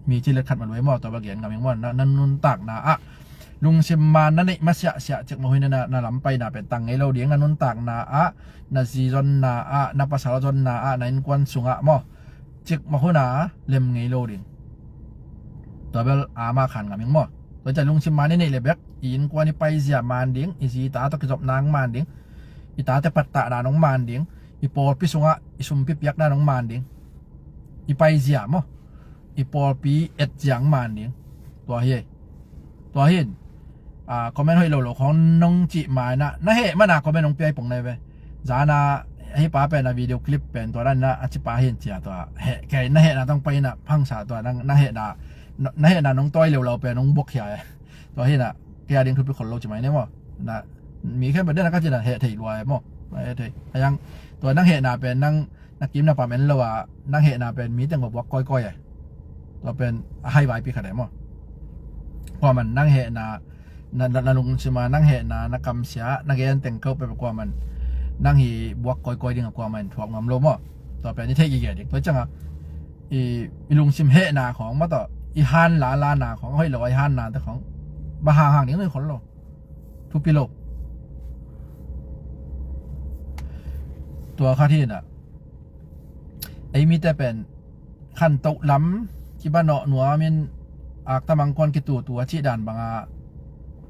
mi ci let khat ma luai maw tua bel gen ngam ing maw? Na na nuntak na a lungsim man na neih masiah siah cik maw hi na na lam pai na pen tang ngei lo ding na nuntak na a na zi zon na a na pasal zon na a na innkuan sung a maw? Cik maw hun a lem ngei lo ding. Tua bel a ma khan ngam ing maw? Tua ciang lungsim man i neih le bek i innkuan i paizia man ding i zi ta tawh kizop nang man ding i tate pattah na nong man ding i pawlpi sung a i sumpi piak na nong man ding i paizia maw? I pawlpi et ziang man ding. Tua hi. Tua hin a comment hoih lo lo khong nong cih mai na na heh mana comment nong piai pong nai ve. Zana hei pa pen a video clip pen tua dan na a ci pa hin cia tua heh kei na heh na tong pai na phangsa tua nang na heh na na heh na nong toi leu lo pen nong bok hia e. Tua hin a kei a ding thupi khol lo ci mai ne maw? Na mi khen pen den a ka ci na heh thei lua e maw? Na heh thei a yang tua nang heh na pen nang na kim na pam en lo a nang hehna pen mi teng va buak kawikawi e. Tua pen a hai vaipi khat e maw? Kuaman nang hehna na, na, na lungsim a nang hehna na kamsia na gen teng ko pe kuaman nang hi buak kawikawi ding a kuaman thuak ngam lo maw? Tua pen i theih gige ding tua cianga i, i lungsim hehna khong maw tawh i han la lana khong a hoih lo a i hanna te khong va hang hang ding noi khol lo. Thupi lo. Tua khat hi na ei mite pen khantoh lam kibanawh nuamin akta mangkuan kitutu a cih dan banga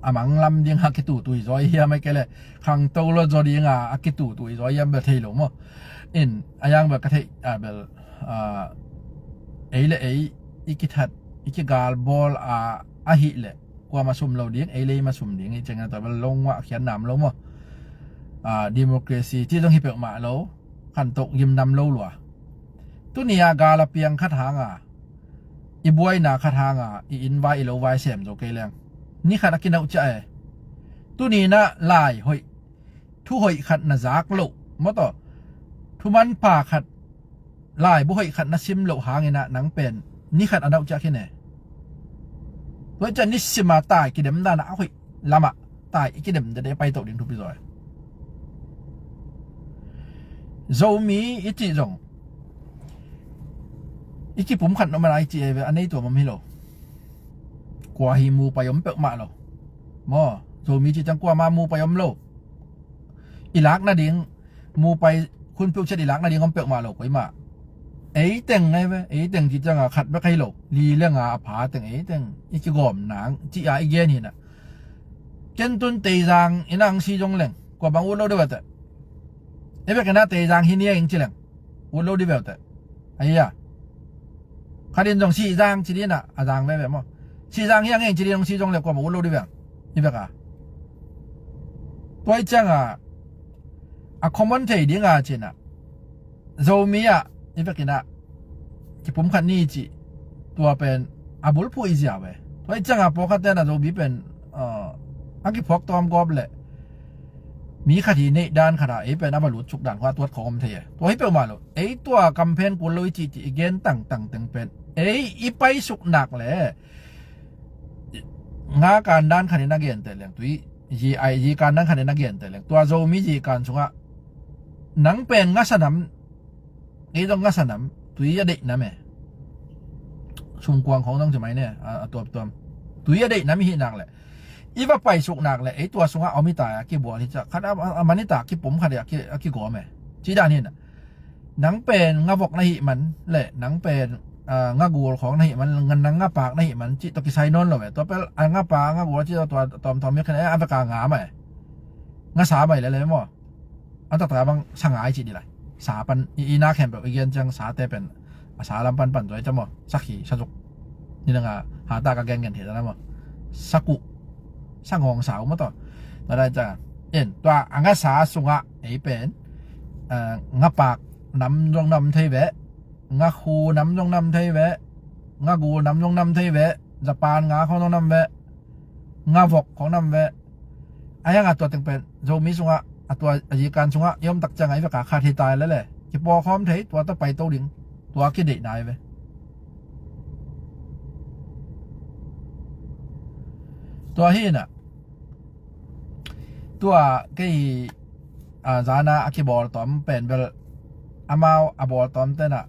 a mang lam dinga kitutu i zaw i hiam a kei le khangto lo zaw dinga a kitutu i zaw i hiam bel thei lo maw? In a yang bel ka theih a bel ei le ei i kithat i kigal bawl a ahih leh kuama sum lo ding ei le ei ma sum ding i cengna tua bel longua a khian nam lo maw? Democracy ci zong hi peuhmah lo. Khantoh gimnam lo lua. Tuni a gal a piang khat hanga i buaina khat hanga i inn vai i lo vai sem zo kei leng ni khat a kinauh ciah e. Tuni na lai hoih thu hoih khat na zak loh maw tawh thuman pa khat lai bu hoih khat na sim loh hangin ah nang pen ni khat a nauh ciah khin e. Tua ciah ni sima tai kidem dana a hoih lamah tai i kidem dede pai toh ding thupi zaw e. Zomi i cih zong i kipum khat no mana i cih e ve a nei tua mam hi lo. Kua hi mu pai om peuhmah lo. Maw Zomi cih ciang kuama mu pai om lo. I lak nading mu pai khun peuh ciat i lak nading om peuhmah lo koimah. Ei teng ngai ve ei teng cih cianga khat bek hei lo li lenga a pha teng ei teng i kigawm nang cih a i gen hinah. Ken tun teizang i nang si zong leng kua bang ut lo deuh a teh. I bek ina teizang hi nia ing ci leng ut lo di veu teh. Aia khat in zong sihzang ci dina a zang veve maw? Sihzang hiang ing ci dina zong si zong le kua bang ut lo di veu i bek a. Tua i cianga a common thei dinga cina Zomi ah i vekina kipum khat ni cih tua pen a bulphuh i ziau e. Tua i cianga pawlkhat tena Zomi pen a kiphuak tawm gawp le mi khat hi neih dan khata ei pen a va lutsuk dan khuah tuat khawng om thei e. Tua hi peuhmah lo ei tua kamphen kul lo i cihcih i gen tangtang teng pen ei i paisuk nak le nga kan dan khanin a genteh leng tui zi ai zi kan dan khanin a genteh leng tua Zomi zi kan sungah nang pen ngasa nam ei zong ngasa nam tui a deih nam e. Sumkuang khong zong ci mai ne a tuamtuam tui a deih nam i hih nak leh I va paisuk nak le ei tua sungah om hi ta a kibual hi ciah khat a, a, a man hi ta kipum khat a ki, a kigawm e. Ci dan hi na. Nang pen nga vok na hih man le nang pen ah, nga gul khawng na hih man, nga nang nga pak na hih man cih tawh kisai nawn lo e. Tua pel a nga pa nga gul cih tawh tua tawmtawm mi khen e a veka nga mai. Nga sa mai lele maw. An taktak bang sa ngai cih di lai. Sa pan i, i na khempeuh i gen ciang sa te pen a sa lam pan pan tuai ta maw. Sakhi, sazuk. Ni na nga ha ta ka gen gen thei ta na maw. Sakuh. Sangawng sau maw tawh. Tua dai ciang in tua a nga sa sungah ei pen ah, nga pak nam zong nam thei ve. Nga khu nam zong nam thei ve. Nga gul nam zong nam thei ve. Japan nga khawng zong nam ve. Nga vok khawng nam ve. A hiang a tua teng pen Zomi sungah a tua a zikan sungah i om tak ciangah i veka khat hi tai lele. Kipawkhawm thei tua ta paito ding. Tua kideih nai ve. Tua hi na. Tua kei a zana a kibawl tawm pen bel amau a bawl tawm tena.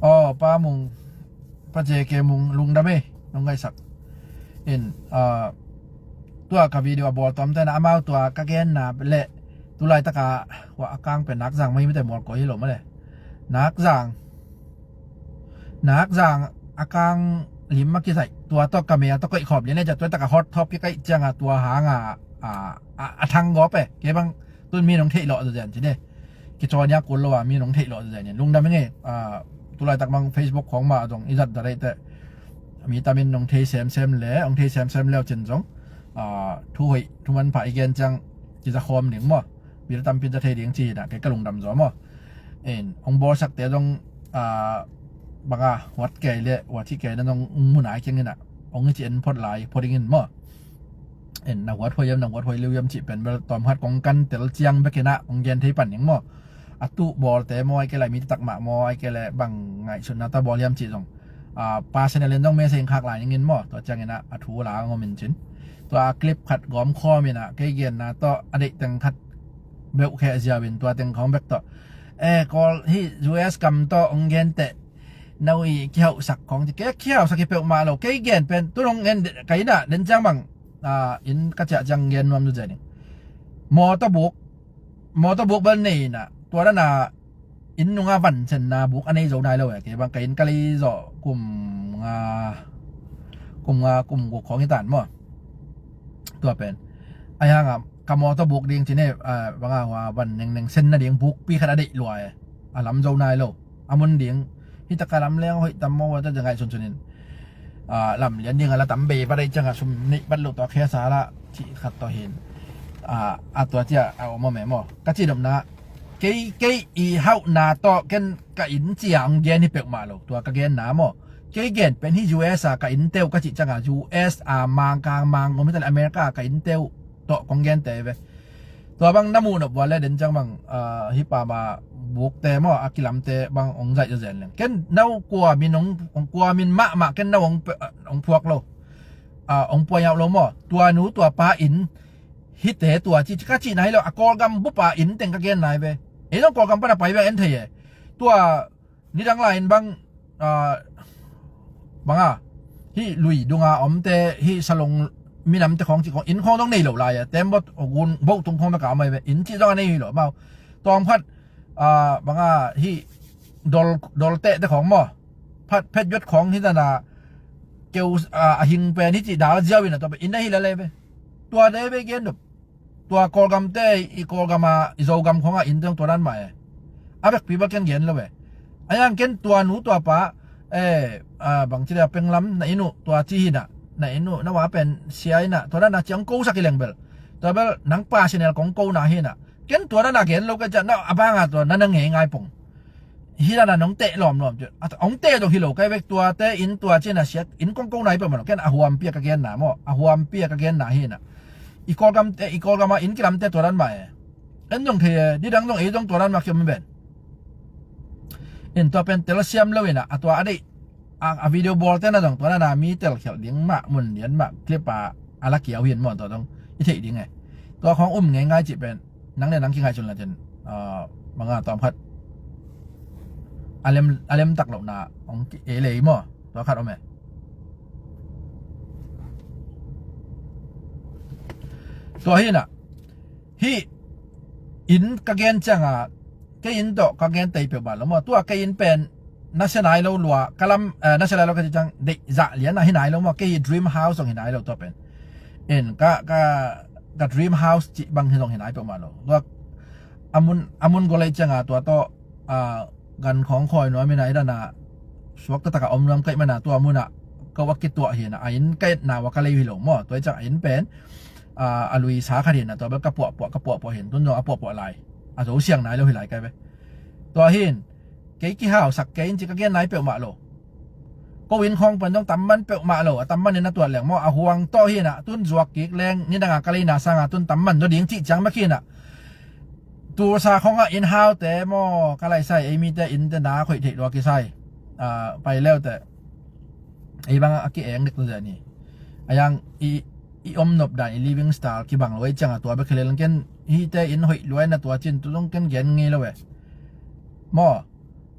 Aw pa mung pa jeke mung lungdam ei nong ngaihsak in ah, tua ka video a bawl tawm tena amau tua ka genna le tulaitaka hua a kang pen nakzang mai mite mual koi hi lo male. Nakzang nakzang a kang lim a kizaih tua tawh ka mel tawh koih khawm lian e cia tua taka hot thawp kikaih cianga tua hanga a, a, a thang gawp e kei bang tun mi nong theih lawh zazen ci ne. Kicaw nia kul lo a mi nong theih lawh zazen in lungdam ing e. Tulaitak bang Facebook khawng mah zong i zat zareih teh mi tamin nong thei semsem le ong thei semsem leu cin zong thu hoih thu manpha i gen ciang kiza khawm ding maw. Bil tampi za thei ding ci hinah kei ka lungdam zaw maw. In ong bawlsakte zong banga huat kei le huat hi kei na zong ong munai kiang inah ong hi ci en phot lai phot ding in maw. In na huat huai yam na huat huai liu yam cih pen bel tawm khat kong kan tel ciang bek inah ong gen thei pan ding maw. A tuh bawlte maw ai kei lai mi taktak mah maw ai kei le bang ngaihsutna ta bawl yam cih zong personal in zong message khak lai ding in maw. Tua ciang inah a thu la ngom in cin tua clip khat gawm khawm inah kei genna tawh a deih teng khat beuh kheh ziau in tua teng khawng bek tawh e kawl hi U S kam tawh ong gen teh no i kihauhsak khawng ci kei kihauhsak hi peuhmah lo kei gen pen tun ong gen ka inah den ciang bang in ka ciah ciang gen nuam zu zen in mawtaw buk mawtaw buk bel nei inah tua dana inn nunga van senna buk a nei zo nai lo e kei bang ka inn ka lei zawh kum nga kum nga kum guk khawng hi tan maw. Tua pen a hianga ka mawtaw buk ding ci ne banga hua van nengneng senna ding bukpi khat a deih lua e. A lam zo nai lo a mun ding hi taka lam leng hoih tam maw ta ngaihsun sunin lam lian ding a la tam bei va deih cianga sum neih vat lo tua khesa la cih khat tawh hin a tua cia a om a me maw ka ci domna kei kei i hauhna tawh ken ka inn cia ong gen hi peuhmah lo tua ka genna maw. Kei gen pen hi U S a ka inn teuh ka cih cianga U S a mangkang mang om hi tale America a ka inn teuh tawh kong gen te ve. Tua bang na muh nop vua le den ciang bang hi pama bukte maw a kilamte bang ong zaih zazen leng ken no kua min ong kua min mahmah ken no ong phuak lo ong puai auh lo maw. Tua nu tua pa inn hite tua ci ka cihna hi lo a Kawlgam bupa inn teng ka gen nai ve. Ei zong Kawlgam pana pai ve en thei e. Tua nidang lai in bang banga hi lui dunga omte hi salong minamte khawng ci khawng inn khawng dong nei lo lai a tem bot gun boh tung khawng beka om ai ve inn ci dong a nei hi lo mau. Tawm khat banga hi dol dol tehte khawng maw phat phet yuat khawng hi dana keu a hing pen hi ci dal ziau in a tua pen inn a hi la le ve. Tua de ve gen dup tua Kawlgamte i Kawlgama i Zogam khawngah inn teng tua dan mah e. A vekpi bel ken gen lo e. A yang ken tua nu tua pa e bangci le a penglam na inn uh tua ci hinah na inn uh na wa pen sia inah tua dan a ciang kosak i leng bel tua bel nang pa sinel kong kona hinah ken tua dan a gen lo ka ciah na a banga tua na na ngei ngai pong. Hi dana nong teh lawmlawm ci ong teh dong hi lo kai vek tuate inn tua cina siat inn kong ko nai peuh mano ken a huampi a ka genna maw a huampi a ka genna hinah i Kawlgam i Kawlgama inn kilamte tua dan mah e. En dong thei e didang dong ei dong tua dan mah kiom ben. In tua pen telsiam lo inah a tua a deih a video bawlte na dong tua dana mi telkhialh ding mah mun lian mah clip a a la kiau hin maw tua dong i theih ding e. Tua khawng um ngeingai cih pen nang le nang kingaihsun latin manga tawm khat a lem a lem tak lohna ong ki ei lei maw tua khat om e. Tua hi inah, hih inn ka gen cianga, kei inn tawh ka gen tei peuhmah lo maw. Tua kei inn pen na sia nai lo lua, ka lam, eh, na sia nai lo ka ci ciang, deih zah lian ah hi nai lo maw. Kei hi dream house zong hi nai lo tua pen. In ka, ka, ka dream house cih bang hi zong hi nai peuhmah lo. Tua a mun, a mun gol ei cianga tua tawh, ah, gan khawng khawi nuam inah, i dan a suak taktak a om nuam ka hih mana tua munah ko a kituah hi inah, a inn ka etna ua ka lei hi lo maw. Tua hi ciang a inn pen, ah, a lui sa khat hi inah, tua bel ka puahpuah, ka puahpuah hi in, tun zong a puahpuah lai. A zo siang nai lo hi lai kai ve. Tua hi in, kei kihausak kei in ci ka gen nai peuhmah lo. Ko inn khawng pen zong tamman peuhmah lo, a tamman in a tuat leng maw, a huang tawh hi inah, tun zuak kik leng, nidanga ka leina sanga tun tamman zaw ding cih ciang mek hi inah. Tulsa khawngah inn haute maw, ka laisai, ei mite innte na khoih theih lua kisai. Ah, pai leute. Ei bangah a ki-eng dek tu zia ni. A yang i, i om nop dan, i living style kibang lo ei cianga tua bek hi lel ken, hihte inn hoih lua inah tua cin tu zong ken gen ngei lo e. Maw,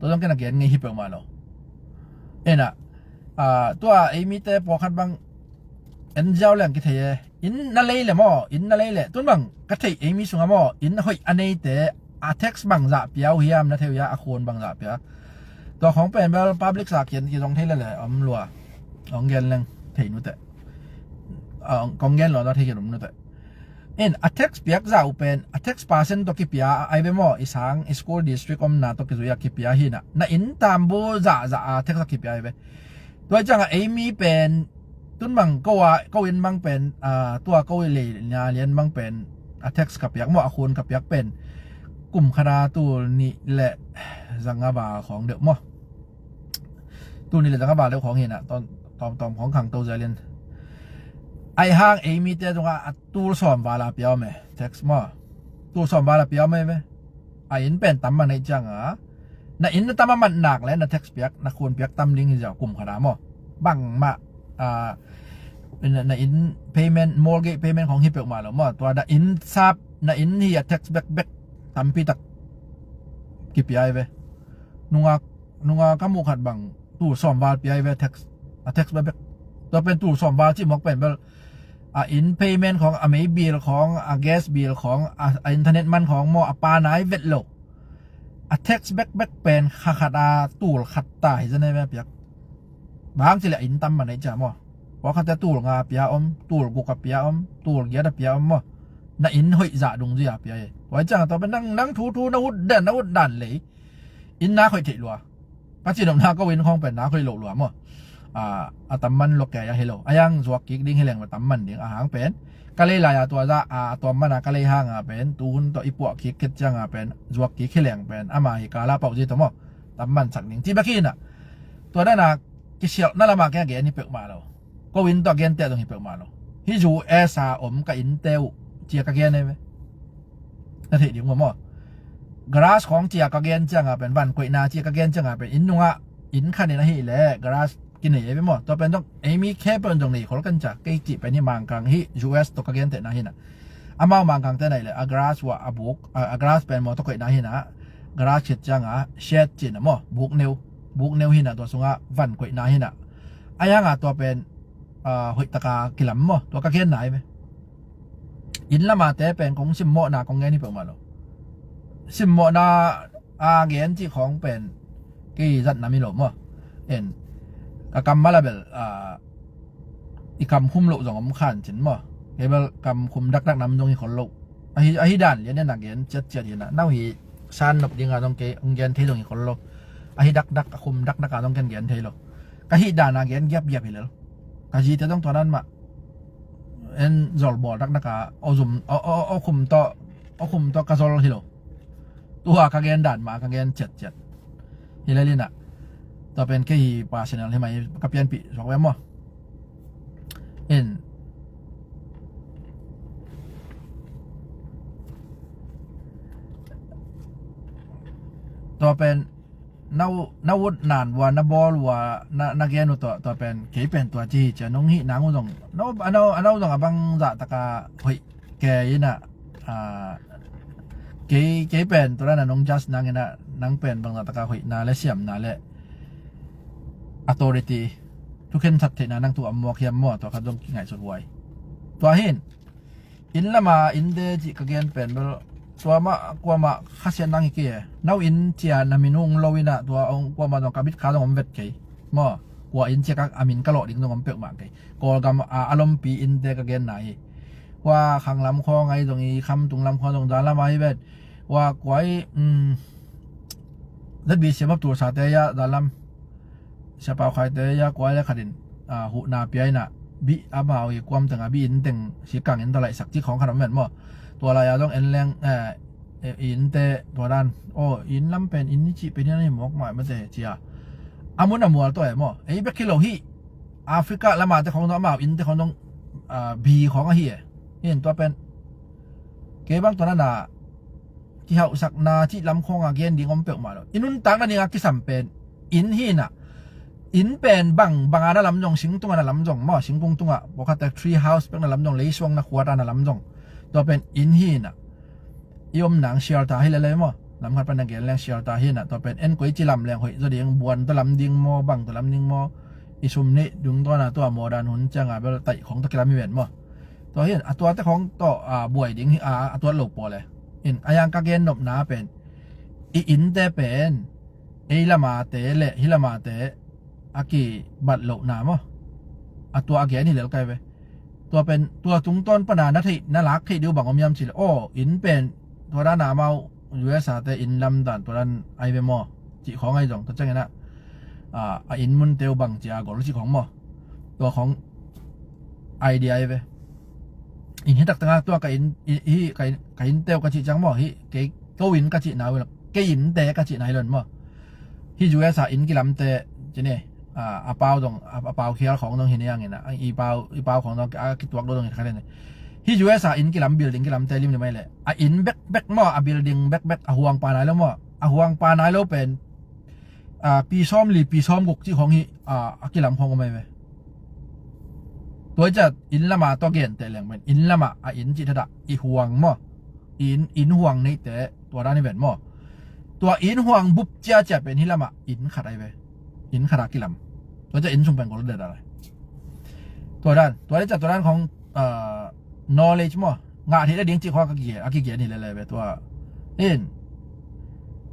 tua zong ken a gen ngei hi peuhmah lo. Inah, ah, tua ei mite pawlkhat bang en ziau leng kithei e. Inn na lei le maw, inn na lei le. Tun bang ka theih ei mi sunga maw, inn hoih a neite a tax bang zah pia uh hiam na thei uh hia, a khun bang zah pia. Tua khawng pen bel public sa kian kizong thei le le om lua. Hong gen leng thei nute. Ah, kong gen lo na thei kian om nute. In a tax piak zah uh pen, a tax percent tawh kipia ai ve maw, i sang, i school district omna tawh kizui a kipia hi inah. Na inn tambu zah zah a tax a kipia ai ve. Tua hi cianga ei mi pen, tun bang ko a, ko inn bang pen, ah, tua ko i lei nia lian bang pen, a tax ka piak maw, a khun ka piak pen, kum khat a tul nih le zanga val khawng deuh maw. Tul nih le zanga val deuh khawng hi inah, tawm, tawm, tawm khawng khang to zia lian. Ai hang ei mite zongah a tul sawm val a pia om e, tax maw. Tul sawm val a pia om e ve. A inn pen tamman ei cianga, na inn na tam a mat nak le na tax piak, na khun piak tam ding hi ziau kum khat a maw. Bangmah, ah, na, na inn payment, mortgage payment khawng hi peuhmah lo maw. Tua na inn sap, na inn hi a tax bekbek tampi tak kipia ai ve. Nunga, nunga ka muh khat bang tul sawm val pia ai ve tax, a tax bekbek. Tua pen tul sawm val cih mawk pen bel, a inn payment khawng, a mei bill khawng, a gas bill khawng, a, a internet man khawng maw, a pa nai vet lo. A tax bekbek pen kha khat a tul khat ta hi zane ve a piak. Bang ci le a inn tam man ei cia maw. Pawlkhat te tul nga a pia om, tul guk a pia om, tul giat a pia om maw. Na inn hoih zah dungzui a pia e. Tua hi cianga tua pen nang, nang thu thu na ut dan, na ut dan lei. Inn na khoih theih lua. Ka ci nopna ko inn khawng pen na khoih loh lua maw. Ah, a tamman lo kei a hi lo. A yang zuak kik ding hi leng maw tamman ding a hang pen. Ka lei lai a tua zah a, a tuam mana ka lei hanga pen, tuhun tawh i puah kik khet cianga pen, zuak kik hi leng pen, ama hi kala pauh zi tawh maw. Tamman sak ding. Ci bek hi inah. Tua dana kisialhna lama kei a gen hi peuhmah lo. Ko inn tawh a gente zong hi peuhmah lo. Hih U S a om ka innte uh cia ka gen ei ve. Na theih ding uh maw. Garage khawng cia ka gen cianga pen, van koihna cia ka gen cianga pen, inn nungah, inn khanin ahih leh garage kinei ei ve maw. Tua pen zong ei mi khe pen zong nei khol kan cia. Kei cih pen hi Mangkang hi, U S tawh ka gentehna hi inah. Amau Mangkangte na hih leh a garage uah a buk, a, a garage pen mawtaw koihna hi inah. Garage khit cianga shed ci inah maw, buk neu, buk neu hi inah, tua sungah van koihna hi inah. A hi hanga tua pen, ah, hoihtaka kilam maw, tua ka genna hi ve. Inn lamate pen kong simmawhna kong gen hi peuhmah lo. Simmawhna a gen cih khawng pen kei zat nam hi lo maw. En, ka kam mala bel, ah, i kam khum loh zong om khan cin maw. Kei bel kam khum dakdak nam zong hi khol lo. Ahi, ahi dan lian en a gen ciatciat hi inah. Nau hi san nop dinga zong kei hong gen thei zong hi khol lo. Ahi dakdak, a khum dakdaka zong ken gen thei lo. Ka hih dana gen giapgiap hi lel. Ka zite zong tua nan mah. En zol bawl dakdaka aw zum, aw, aw, aw khum tawh, aw khum tawh ka zol hi lo. Tua ka gen dan mah ka gen ciatciat. Hi lel inah. Tua pen kei hi personal hi mah hi, ka pianpih suak ve maw. En. Tua pen na u-, na ut nan ua, na bawl ua, na, na gen uh tawh, tua pen kei pen tua ci hi cia nong hih nang uh zong, no, a no, a no zong a bang zahtaka hoih kei inah, ah, kei, kei pen tua na nong judge nang inah, nang pen bang zahtaka hoihna le siamna le authority, thukhensat theihna nang tu a muak hiam maw, tua khat zong kingaihsut huai. Tua hin, Inn lama innte cih ka gen pen bel tua mah kuamah khasiat nang hi kei e. No inn cia na minung lo inah tua ong kuamah zong ka bit kha zong om vet kei maw. Kua inn cia ka a min ka lawh ding zong om peuhmah kei. Kawlgam a, a lompi innte ka genna hi. Kua khang lam khawng ahi zong hi, khamtung lam khawng zong dan lam ahi vet. Kua kua i um, ZBC map tulsate ia dan lam Siapau Khaite ia kua le khatin huhna pia inah bih amau i kuam teng a bih inn teng sikang in talaihsak cik khawng khat om ven maw. Tua lai a zong en leng innte tua dan aw inn lam pen inn i cih pen hian hi mawk mah mate cia a mun a mual tawh e maw. Ei bek hi lo hi. Africa lamate khawng zong amau innte khawng zong bi khawng ahi e. Hin tua pen kei bang tua nana kihauhsakna cih lam khawnga gen ding om peuhmah lo. I nuntakna dinga kisam pen inn hinah inn pen bang banga na lam zong, singtunga na lam zong maw, singkung tunga pawkhatte tree house pekna lam zong, leisuangna khuata na lam zong, tua pen inn hinah i om nang shelter hi lele maw. Lamkhat pan na gen leng shelter hinah tua pen en koi ci lam leng hoih zaw ding, buan tua lam ding maw, bang tua lam ding maw, i sum nih dung tawnah tua mawdan hun cianga bel taih khawng tua kilam hi ven maw. Tua hin a tuate khawng tawh buai ding hi a, a tuat lo pawl e. In a yang ka gen nopna pen i innte pen ei lamate le hi lamate a kibat lohna maw. A tua a gen hi lel kai ve. Tua pen tua tungtawn pana na theih na lak theih diu bang om hiam cih le aw inn pen tua dana amau USA te inn lamdan tua dan ai ve maw. Cih khawng ai zong tua cianginah a inn munte uh bang cia gol cih khawng maw. Tua khawng idea ai ve. In hi taktanga tua ka inn hi ka inn teu ka cih ciang maw hi kei ko inn ka cihna uh kei innte ka cihna hi lon maw. Hi USA inn kilamte cine a pau dong a pau khial khawng dong hi niangin a i pau i pau khawng dong a kituak dong hi khanin hi USA inn kilam building kilamte lim ni mai le a inn bek bek maw a building bek bek a huang pa nai lo maw a huang pa nai lo pen a pi sawm li pi sawm guk cih khawng hi a kilam khawng mai ve. Tua i cat inn lama tua gente leng pen inn lama a inn cih thada i huang maw inn inn huang neite tua dan i ven maw. Tua inn huang bup ciacia pen hi lama inn khat ai ve. Inn khat a kilam. Tua cia inn sung pen gol de dal ai. Tua dan tua le cia tua dan khong knowledge maw ngah theih le ding cih khong a kigen hi lele ve tua. In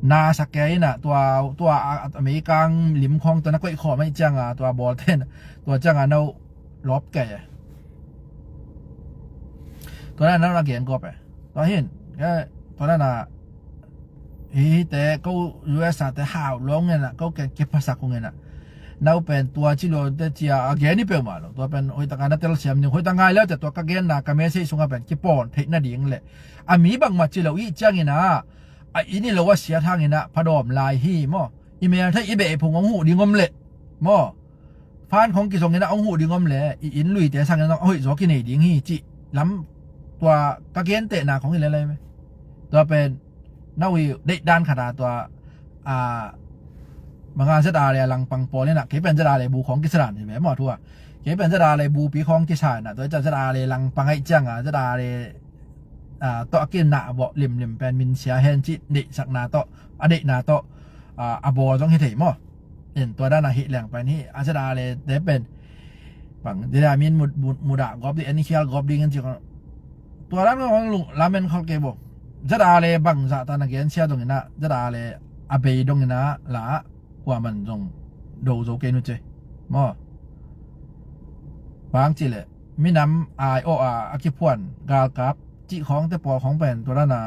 na sak kei inah tua tua a meikang lim khong tua na koih khawm aih cianga tua bawl ten tua cianga no lawp kei e. Tua na no na gen gawp e. Tua hin tua na na hihte ko USA te hau lo ngena ko ke kiphasak ko ngena. Nau pen tua ci lo te cia a gen hi peuhmah lo tua pen hoitaka na telsiam ning hoitaka ngai lo te tua ka genna ka message sunga pen kipawn theih nading le a mi bangmah ci lo ih ciangina a inn i lo a siat hangina phadawm lai hi maw. I mel theih i beh i phung hong huh ding om le maw. Fan khong kizongin a hong huh ding om le i inn luite sangin a hoih zaw kinei ding hi cih lam tua ka gentehna khong hi lelei me. Tua pen na ui deih dan khata tua a manga zet a le a langpang pawl inah kei pen zet a le bu khong kisa dan hi ve maw thua. Kei pen zet a le bupi khong kisa inah tua i ca zet a le langpang aih cianga zet a le tawh a kinah bawh limlim pen minsia hen cih deihsakna tawh a deihna tawh a bawl zong hi thei maw. In tua dana hih leng pen hi a zet a le te pen bang dina min mudah gawp ding en khial gawp ding in ci khong tua dan khong lung lamen khol kei bo. Zet a le bang zahta na gensia dongina zet a le a bei dongina la kuaman zong do zo kei nu ce maw. Bang ci le minam ai aw a a kiphuan galkap cih khawngte pawl khawng pen tua dana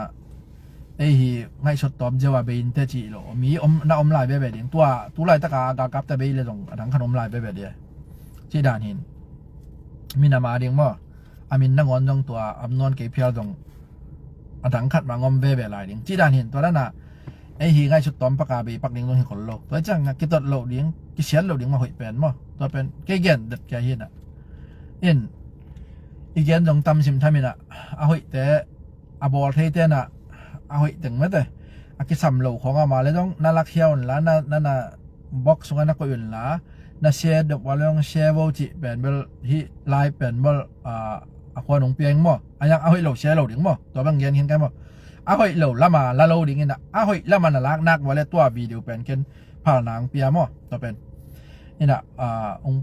ei hi ngaihsut tawm ziau a bei inte cih lo mi om na om lai veve ding tua tu laitaka galkapte bei le zong a dang khan om lai veve dia. Cih dan hin minam a ding maw a min nangawn zong tua am nawn kei phial zong a dang khat mah ngom veve lai ding cih dan hin tua dana ei hi ngaihsut tawm paka bei pak ding zong hi khol lo tua ciang kitot lo ding kisiat lo ding mah hoih pen maw tua pen kei gen det kia hinah. In i gen zong tam sim thaminah a hoihte a bawl thei tenah a hoih teng mete a kisam lo khawng ama le zong na lakhia unla na na box sunga na koih unla na share dop wa le zong share vo cih pen bel hih lai pen bel a khuan ung piang maw a yang a hoih lo share lo ding maw tua bang gen khin kai maw. A hoih lo lama la lo dingin a hoih lama na lak nak wa le tua video pen ken phalnang pia maw tua pen. Inah ung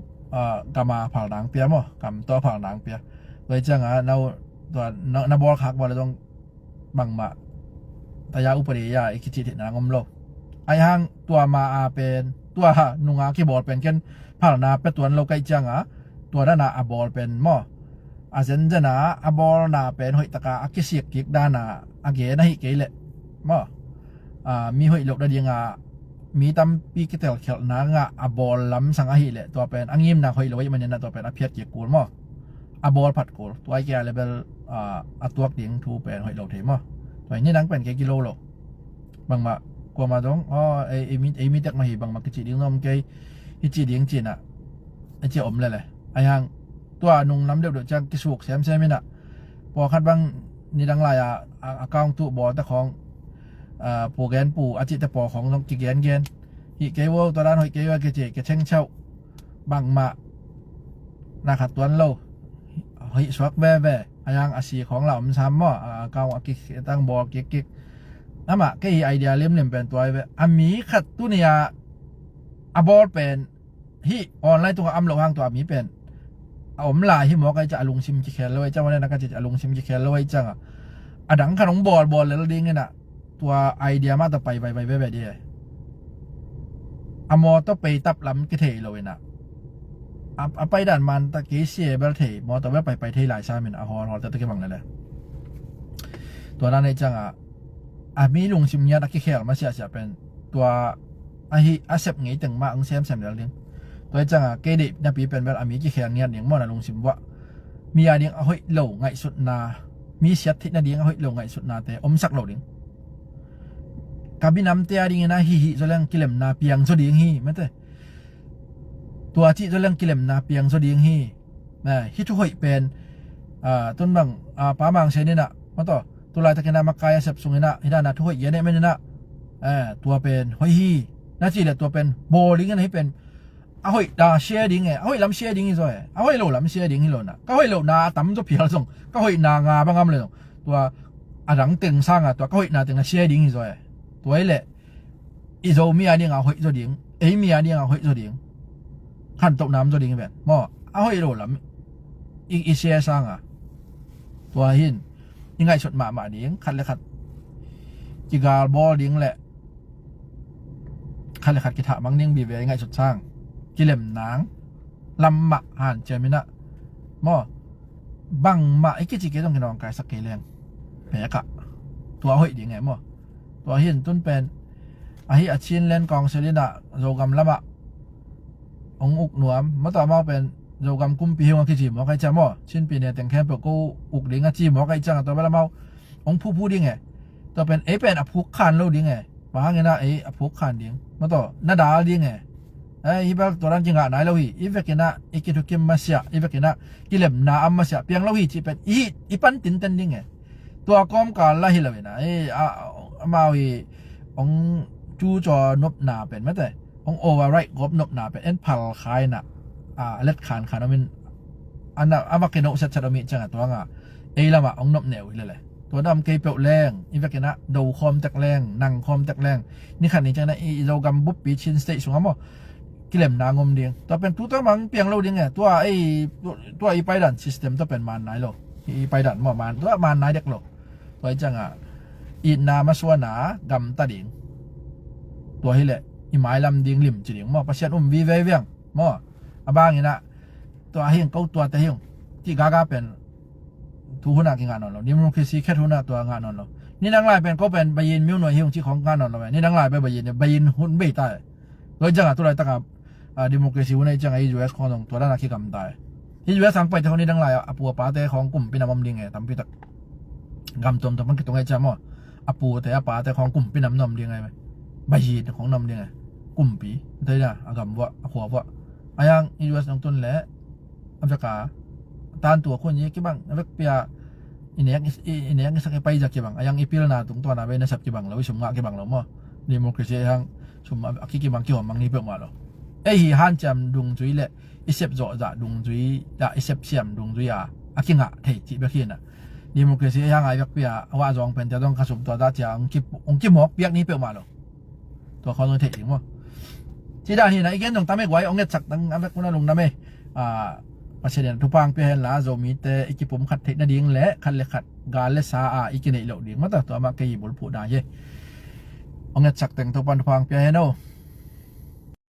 gama phalnang pia maw kam tua phalnang pia. Tua i cianga nau tua na, na bawl khak bawl zong bangmah taya upadi ya i kici thei nang om lo. Ai hang tua ma a pen tua nunga kibawl pen ken phalna pe tuan lo kaih cianga tua dana a bawl pen maw a zenzen a a bawlna pen hoihtaka a kisik kik dana a gen ahi kei leh maw a mi hoih loh dadinga mi tampi kitelkhelhna ngah a bawl lamsang ahi leh tua pen a ngimnak hoih lo ahi maninah tua pen a phiat kik kul maw a bawl phat kul tua ahi kei a level a tuak ding thu pen hoih lo thei maw tua hi ni nang pen kei kilo lo bangmah kuama dong aw ei mi tek mah hi bangmah kici ding nom kei hi ci ding cinah a cia om lele ai hang tua nung lam deuhdeuh ciang kisuk semsem inah pawlkhat bang nidang lai-a account tuh bawlte khawng pugenpu a cihte pawl khawng zong kigengen hih kei wo tua dan hoih kei wo kici kithengchauh bangmah na khat tuan lo hih suak veve a yang a si khawng la om sam maw a kau a kik tang bawl kikkik amah kei hi idea limlim pen tuai ve a mi khat tunia a bawl pen hih online tunga am lo hang tua mi pen a om lai hi mawk ai ca a lungsim kikhel lo ai ca wane na ka ci a lungsim kikhel lo ai canga a dang khan hong bawlbawl lel dinginah tua idea mah tawh pai vaivai veve di a mawtaw pei tap lam kithei lo inah a paidan man ta kei sia bel thei mawtaw bel paipai thei lai samin a hawlhawl tata kibang lele tua dan ai canga a mi lungsim ngiat a kikhel masiahsiah pen tua ahi a sep ngei teng mah ang semsem lel ding tua ai canga kei deih napi pen bel a mi kikhel ngiat ding mawna lungsim buah mi a ding a hoih lo ngaihsutna mi siat theih nading a hoih lo ngaihsutnate omsak lo ding ka binamte a dingin a hihih zaw leng kilemna piang zaw ding hi mate tua cih zaw leng kilemna piang zaw ding hi hih thu hoih pen tun bang pa mang seninah mataw tulaitakinah makai a sep sunginah hidana thu hoih gianemeninah tua pen hoih hi na cih le tua pen bawl dingin ahi pen a hoih da sia ding e a hoih lam sia ding hi zaw e a hoih lo lam sia ding hi lo na ka hoih lo na a tam zaw phial zong ka hoih na nga bangam le zong tua a dang teng sanga tua ka hoih na teng a sia ding hi zaw e tua hi leh i zo mi a dinga hoih zaw ding ei mi a dinga hoih zaw ding khantoh nam zaw ding ven maw a hoih lo lam i sia sanga tua hin i ngaihsut mahmah ding khat le khat kigal bawl ding le khat le khat kithah mang ding bive i ngaihsut sang kilem nang lam mah hanciam inah maw bangmah i kici kei zong kinawngkaisak kei leng pekah tua hoih ding e maw tua hin tun pen ahi a Chinland Council inah Zogam lamah hong uk nuam mataw amau pen Zogam kumpi hi hong a kici maw kai cia maw Chinpi ne teng khempeuh ko uk ding a ci maw kai ciang a tua bel amau hong phuphu ding e tua pen ei pen a phuk khan lo ding e bang hangin a ei a phuk khan ding mataw na dal ding e ei hi bel tua dan kingah nai lo hi i vekinah i kithukim masiah i vekinah kilemna am masiah piang lo hi cih pen i pan tinten ding e tua kawmkal la hi lo inah ei amau hi hong cu caw nopna pen mate hong override gawp nopna pen en phal kha inah a let khan khan om in a va kinoh setset om ih ciangah tuanga ei lamah hong nop neu hi lele tua dam kei peuh leng i vekinah do khawm tek leng nang khawm tek leng ni khan ni ciangah i Zogam buppi Chin State sungah maw kilemna ngom ding tua pen tu tua mang piang lo ding e tua ei tua i paidan system tua pen man nai lo i paidan maw man tua man nai dek lo tua i ciangah itna masuana gamta ding tua hileh i mailam ding lim ci ding maw Pasian um vive viang maw a banginah tua hing ko tuate hing cih gaga pen tu hunah kingah nawn lo democracy khet hunah tua ngah nawn lo nidang lai pen ko pen bayin miunuai hing cih khong ngah nawn lo nidang lai pen bayin bayin hun bei ta tua i ciangah tu laitaka democracy hunah i ciangah i U S khong zong tua dana kigam ta i U S ang paite khong nidang lai a pu a pate khong kumpi nam om ding e tampitak gam tuamtuam hong kitung e cia maw a pute a pate khong kumpi nam na om ding e bayin khong na om ding e kumpi thei na a gam vuah a khua vuah a yang i U S nong tun le a veka tantu a khun i kibang a vekpia i nek i sak i paizak kibang a yang i pilna tungtuana vei nasep kibang lo i sum ngah kibang lo maw democracy a yang sum a kikibang kihawm mang ni peuhmah lo ei hi hanciam dungzui le i sep zawhzah dungzui ah i sep siam dungzui a a kingah thei cih bek hinah democracy a yang a i vekpia a vah zawng pente dong ka sum tua dah cia hong kimawk piak ni peuhmah lo tua khawng zong theih ding maw ci dan hinah i gen zong tam e guai hong ngetsak tang a vek hun a lungdam e Pasian in thupha hong pia hen la, Zomite i kipumkhat theih nading le khat le khat gal le sa a i kineih loh ding mata, tua mah kei i bulphuhna hi. Hong etsak teng Topa'n thupha hong pia hen aw.